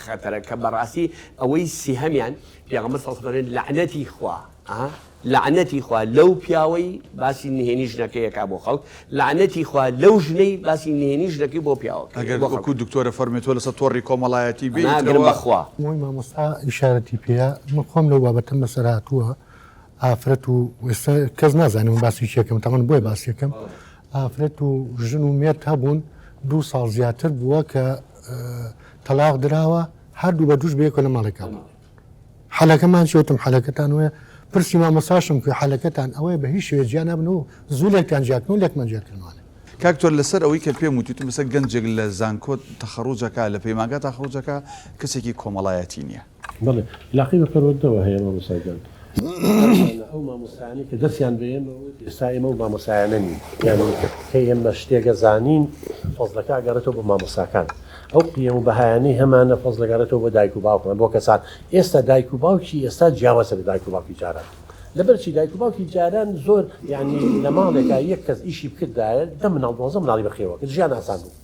خەتەرە کە بەڕاستی ئەوەی سیهەمیان پێغەمبەر صلی اللە علیه و لەعنەتی خوا ئا لەعنەتی خوا لەو پیاوەی باسی نهێنی ژنەکەی ئەکا بۆ خەڵک لەعنەتی خوا لەو ژنەی باسی نهێنی ژنەکەی بۆ پیاوەکەی ئەگەر بۆ خەڵک وەکو دکتۆرە فەرموێ تۆ لەسەر تۆڕی کۆمەڵایەتی ناگرم بێیتەوە. بەخوا. ئەوەی مامۆستا ئیشارەتی پێیە من خۆم لەو بابەتەم بەسەر هاتووە ئافرەت و ئێستا کەس نازانێ من باسی چی ئەکەم تەمەن بۆیە باسی ئەکەم ئافرەت و ژن و مێرد هەبوون دوو ساڵ زیاتر بووە کە تەلاق دراوە هەردوو بە دووش بەیەکەوە لە ماڵێکا بوون حەلەکەمان چی وتم حەلەکەتان وەیە پرسی مامۆستاشم کوێ حەلەکەتان ئەوەیە بە هیچ شێوەیە جیا نابن و زوو لێکتان جیاکەن و لێکمان جیاکردنەوانێ. کاک تۆر لەسەر ئەوەی کە پێم وتی وتم مەسەن گەنجێک لە زانکۆ تەخەڕوج ئەکا لە پەیمانگا تەخەڕوج ئەکا کەسێکی کۆمەڵایەتی نیە. بەڵێ عیلاقەی بە پەروەردەوە هەیە مامۆستا گیان. ئەو مامۆستایانەی کە دەرسیان بە ئێمە وت ئێستا ئێمە ئەو مامۆستایانە نین. یانی کە ئێمە شتێک ئەزانین فەزڵەکە ئەگەڕێتەوە بۆ مامۆستاکان. ئەو قیەم و بەهایانەی هەمانە فەزڵ ئەگەڕێتەوە بۆ دایک و باوکمان بۆ کەسان. ئێستا دایک و باوکی ئێستا جیاوازە لە دایک و باوکی جاران. لەبەرچی دایک و باوکی جاران زۆر یانی لە ماڵێکا یەک کەس ئیشی بکردایە دە مناڵ دوانزە مناڵی بەخێوە کرد ژیان ئاسان بوو.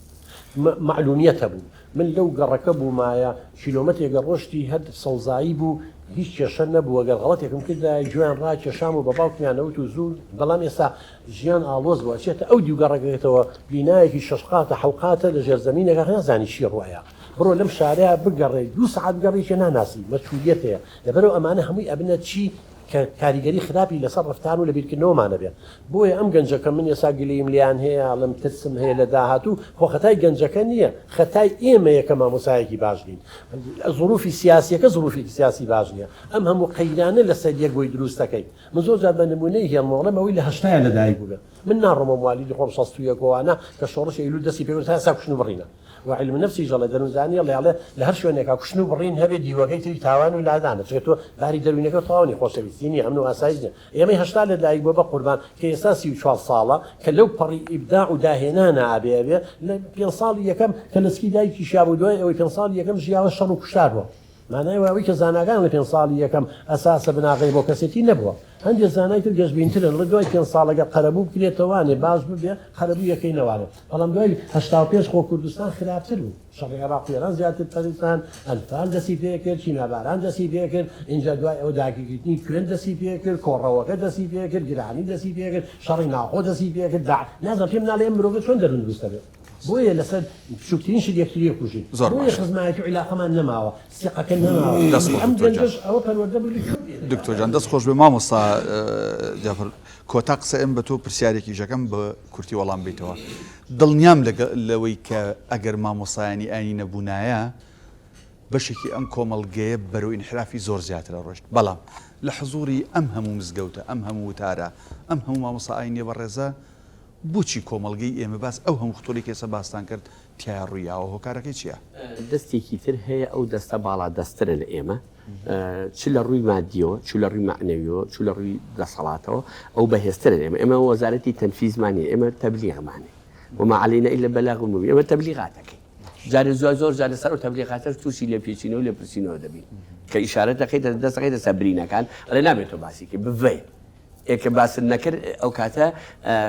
مەعلومیەت هەبوو. من لەو گەڕەکە بوومایە کیلۆمەترێک ئەڕۆشتی هەر سەوزایی بوو هیچ کێشە نەبوو گەر غەڵەتێکم کردایە گوێیان ڕاکێشام و بە باوکمیان ئەوت و زوو بەڵام ئێستا ژیان ئاڵۆز بوو ئەچێتە ئەو دیو گەڕەکەکەتەوە بینایەکی شەش قاتە حەو قاتە لە ژێرزەمینێکا نازانی چی ڕوئەیا بڕۆ لەم شارەیا بگەڕێ دوو سەعات بگەڕێی کێ ناناسی مەجهولیەت هەیە لەبەرئەوە ئەمانە هەمووی ئەبنە چی کە کاریگەری خراپی لەسەر ڕەفتار و لەبیرکردنەوەمان ئەبێ بۆیە ئەم گەنجەکە من ئێستا گلەییم لێیان هەیە ئەڵێم ترسم هەیە لە داهاتوو خۆ خەتای گەنجەکە نییە خەتای ئێمەیە کە مامۆسایەکی باش نین زروفی سیاسیەکە زروفێکی سیاسی باش نییە ئەم هەموو قەیرانە لەسەر یەک بۆی دروست دەکەی من زۆر جار بە نمونەی هێڵمەوە ئەڵێم ئەوەی لە هەشتایە لەدایک بووبێ من ناڕۆمە موالیدی خۆم 61 وانە کە شۆڕشی ئەیلول دەستی پێکرد تا ئێستا کوشتن و بڕینە و علم نفسیش ئەڵێ دەروونزانی ئەڵێ ئەڵێ لە هەر شوێنێکا کوشتن و بڕین هەبێ دیوەکەی تری تاوان و لادانە چونکە تۆ باری دەروونەکە تەواو نیە خۆشەویستی نیە ئەمن و ئاسایش نیە ئێمەی 80 لە دایک بووە بە قوربان کە ئێستا 34 ساڵە کە لەو پەڕی ئیبداع و داهێنانە ئەبێ ئەبێ لە پێنج ساڵی یەکەم کە لە سکی دایکیشیا بوو دوای ئەوەی پێنج ساڵی یەکەم ژیاوە شەڕ و کوشتار بووە مانای وایە ئەوەی کە زاناکان لە پێنج ساڵی یەکەم ئەساسە بناغەی بۆ کەسێتی نەبووە. هەندێ زانای تر گەشبینترن ڵێ دوای پێنج ساڵ ئەگەر قەرەبوو بکرێتەوانێ باش ببێ قەرەبوو یەکەی نەوانێ. بەڵام دوای 85 خۆ کوردستان خراپتر بوو. شەڕی عێراق و ئێران زیاتر پەرستان، ئەنفال دەستی پێکرد، کیمیاباران دەستی پێکرد، ئینجا دوای ئەوە داگیرکردنی کوێت دەستی پێکرد، کۆڕەوەکە دەستی پێکرد، گرانی دەستی پێکرد، شەڕی ناوخۆ دەستی پێکرد، داع نازانم پێم ناڵێ ئەم مرۆڤە چۆن دەروون دروست دەبێ. بۆیە لەسەر بچوکترین شت یەکتری ئەکوژین. زۆر بۆیە باشە. خزمایەتی و عیلاقەمان نەماوە، سیقەکە نەماوە. دەست خۆش ئەم دکتۆر جان. گەنجەش ئەوە پەروەردە بوو لە کوێ بێنێ؟ دکتۆر جان دەست خۆش بێ مامۆستا جەعفەر کۆتا قسەم بە تۆ پرسیارێکیش ئەکەم بە کورتی وەڵام بیتەوە دڵنیام لەگە لەوەی کە ئەگەر مامۆستایانی ئاینی نەبوونایە بەشێکی ئەم کۆمەڵگەیە بەرەو ئینحرافی زۆر زیاتر ئەڕۆشت بەڵام لە حزوری ئەم هەموو مزگەوتە ئەم هەموو وتارە ئەم هەموو مامۆستا ئاینیە بەڕێزە بۆچی کۆمەڵگەی ئێمە باس ئەو هەموو ختوڵەی کە ئێستا باستان کرد تیایا ڕووی یاوە هۆکارەکەی چیە؟ دەستێکی تر هەیە ئەو دەستە باڵا دەستترە لە ئێمە چ لە ڕووی مادیەوە چ لە ڕووی مەعنەویەوە چ لە ڕووی دەسەڵاتەوە ئەو بەهێزترە لە ئێمە ئێمە وەزارەتی تەنفیزمان نیە ئێمە تەبلیغمان هەیە وما علينا إلا البلاغ المبين ئێمە تەبلیغات دەکەین جارێ زۆر زۆر جار لەسەر ئەو تەبلیغاتەش تووشی لێپێچینەوە و لێپرسینەوە دەبین کە ئیشارە دەکەیتە دەست دەکەیتە سەر برینەکان ئەڵێ نابێت تۆ باسی کەی بڤەیە ئێ کە باست نەکرد ئەو کاتە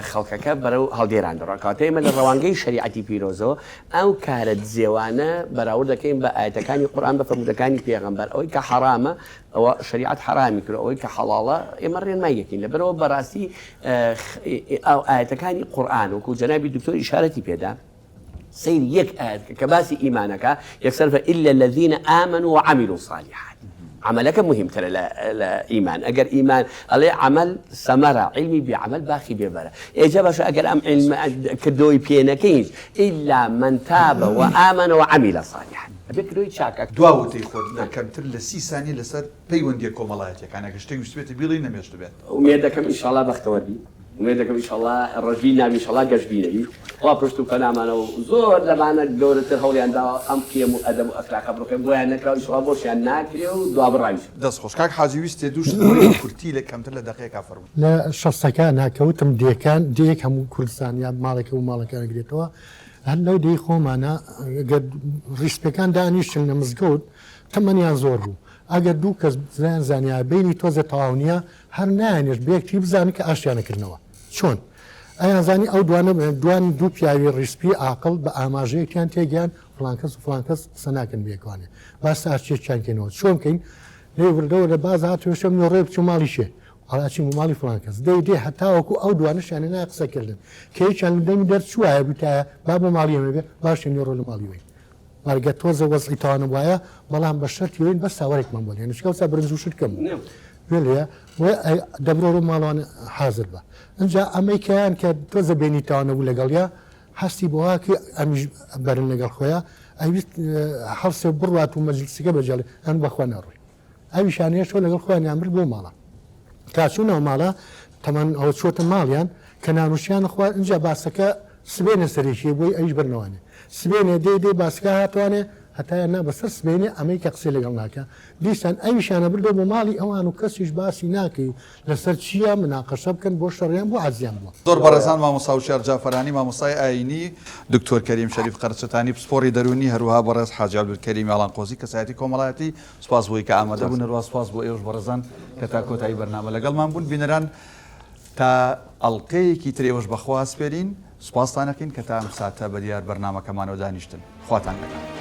خەڵکەکە بەرەو هەڵدێران دەڕۆن. کەواتە ئێمە لە ڕەوانگەی شەریعەتی پیرۆزەوە ئەو کارە دزێوانە بەراورد دەکەین بە ئایەتەکانی قورئان بە فەرموودەکانی پێغەمبەر ئەوەی کە حەرامە ئەوە شەریعەت حەرامی کردووە ئەوەی کە حەڵاڵە ئێمە ڕێنمایی دەکەین لەبەرئەوە بەڕاستی ئەو ئایەتەکانی قورئان وەکو جەنابی دکتۆر ئیشارەتی پێدا سەیری یەک ئایەت کە کە باسی ئیمانەکە یەکسەر فە إلا الذين آمنوا وعملوا الصالحات عملەکە مهمترە لە لە ئیمان ئەگەر ئیمان ئەڵێ عمل سەمەرە علمی بێ عمل باخی بێبەرە ئێجا باشە ئەگەر ئەم علم کردەوەی پێ نەکەین إلا من تاب وآمن وعمل صالحا ئەبێ کردەوەی چاکە دوا وتەی خۆت لە کەمتر لە سی سانیە لەسەر پەیوەندیە کۆمەڵایەتیەکان ئەگەر شتێک ویستبێتە بیڵێی نەمێشتبێت. ئومێد دەکەم ئیشەڵا بەختەوەر بی. ئومێد دەکەم ئیشەڵا ڕەشبین نابی ئیشەڵا گەشبین ئەبی خوا پشت و پەنامانە و زۆر لەمانە گەورەتر هەوڵیان داوە ئەم قیەم و ئەدەب و ئەخلاقە بڕوخێن بۆیان نەکراوە ئیشەڵا بۆشیان ناکرێ و دوابڕاویش. دەست خۆش کاک حاجی ویستێ دوو شت بڵێی بە کورتی لە کەمتر لە دەقەیەکا فەرموو. لە شەستەکانا کە وتم دێکان دێیەک هەموو کوردستان یا ماڵێک هەموو ماڵەکان ئەگرێتەوە هەر لەو دێی خۆمانا گەر ڕیشسپیەکان دانیشتن لە مزگەوت تەمەنیان زۆر بوو. ئەگەر دوو کەس زیان زانیا بینی تۆزێ تەواو نییە هەر نایانێشت بەیەکتری بزانن کە ئاشتیانە کردنەوە چۆن ئەیان زانی ئەو دوانە دوان دوو پیاوی ڕیسپی ئاقڵ بە ئاماژەیەکیان تێگەیان فڵان کەس و فڵان کەس قسە ناکەن بەیەکوانێ با سارچێکیان کەینەوە چۆن کەین لێ وردە وردە باز هاتوێشە نۆڕێ بچوو ماڵی شێ ئەڵاچین بۆ ماڵی فڵان کەس دەی دێ هەتاوەکو ئەو دوانەشیان نایە قسە کردن کە یەکیان لە دەمی دەرچووایە بوتایە با بۆ ماڵی ئێمە بێ باشە نێڕۆ لە ماڵی وەین مەرگە تۆزە وەزعی تەوانە وایە بەڵام بە شەرتی وین بەس ساوەرێکمان بۆ لێنە چکە وسا برنج و شت کەم بوو گوێ لێیە دەبرۆ ماڵوان حازر بە ئینجا ئەمەی کەیان کە تۆزە بێنی تەوانە بوو لەگەڵیا هەستی بۆواکی ئەمیش بەرن لەگەڵ خۆیان ئەویست هەڵسێ بڕوات و مەجلسەکە بەجێڵێ ئەم بەخوا ناڕۆی ئەویشان هێشتەوە لەگەڵ خۆیانیان برد بۆ ماڵە تا چوونەوە ماڵە تەمان ئەوە چۆتە ماڵیان کە نانوشیان خوارد ئینجا باسەکە سبێنێ سەرێکیە بۆی ئەویش بەرنەوانێ سبێنێ دێ دێ باسکە هاتوانێ هەتایان نا بەسەر سبێنێ ئەمەی کە قسەی لەگەڵ ناکە دیسان ئەویشانە بردەوە بۆ ماڵی ئەوان و کەسیش باسی ناکەی لەسەر چییە مناقەشە بکەن بۆ شەڕیان بۆ عەجزیان بووە. زۆر بەڕێزان مامۆستا وشیار جافەرانی مامۆستای ئایینی، دکتۆر کەریم شەریف قەرچەتانی پسپۆڕی دەروونی، هەروەها بەڕێز حاجی عەبدولکەریم یاڵانقۆزی کەسایەتی کۆمەڵایەتی، سوپاس بۆی کە ئامادە بوون، هەروەها سوپاس بۆ ئێوەش بەڕێزان کە تا کۆتایی بەرنامە لەگەڵمان بوون. بینەران تا ئەڵقەیەکی تر ئێوەش بەخوا ئەسپێرین، سوپاستان ئەکەین کە تا ئەم ساتە بەدیار بەرنامەکەمانەوە دانیشتن. خواتان لەگەڵ.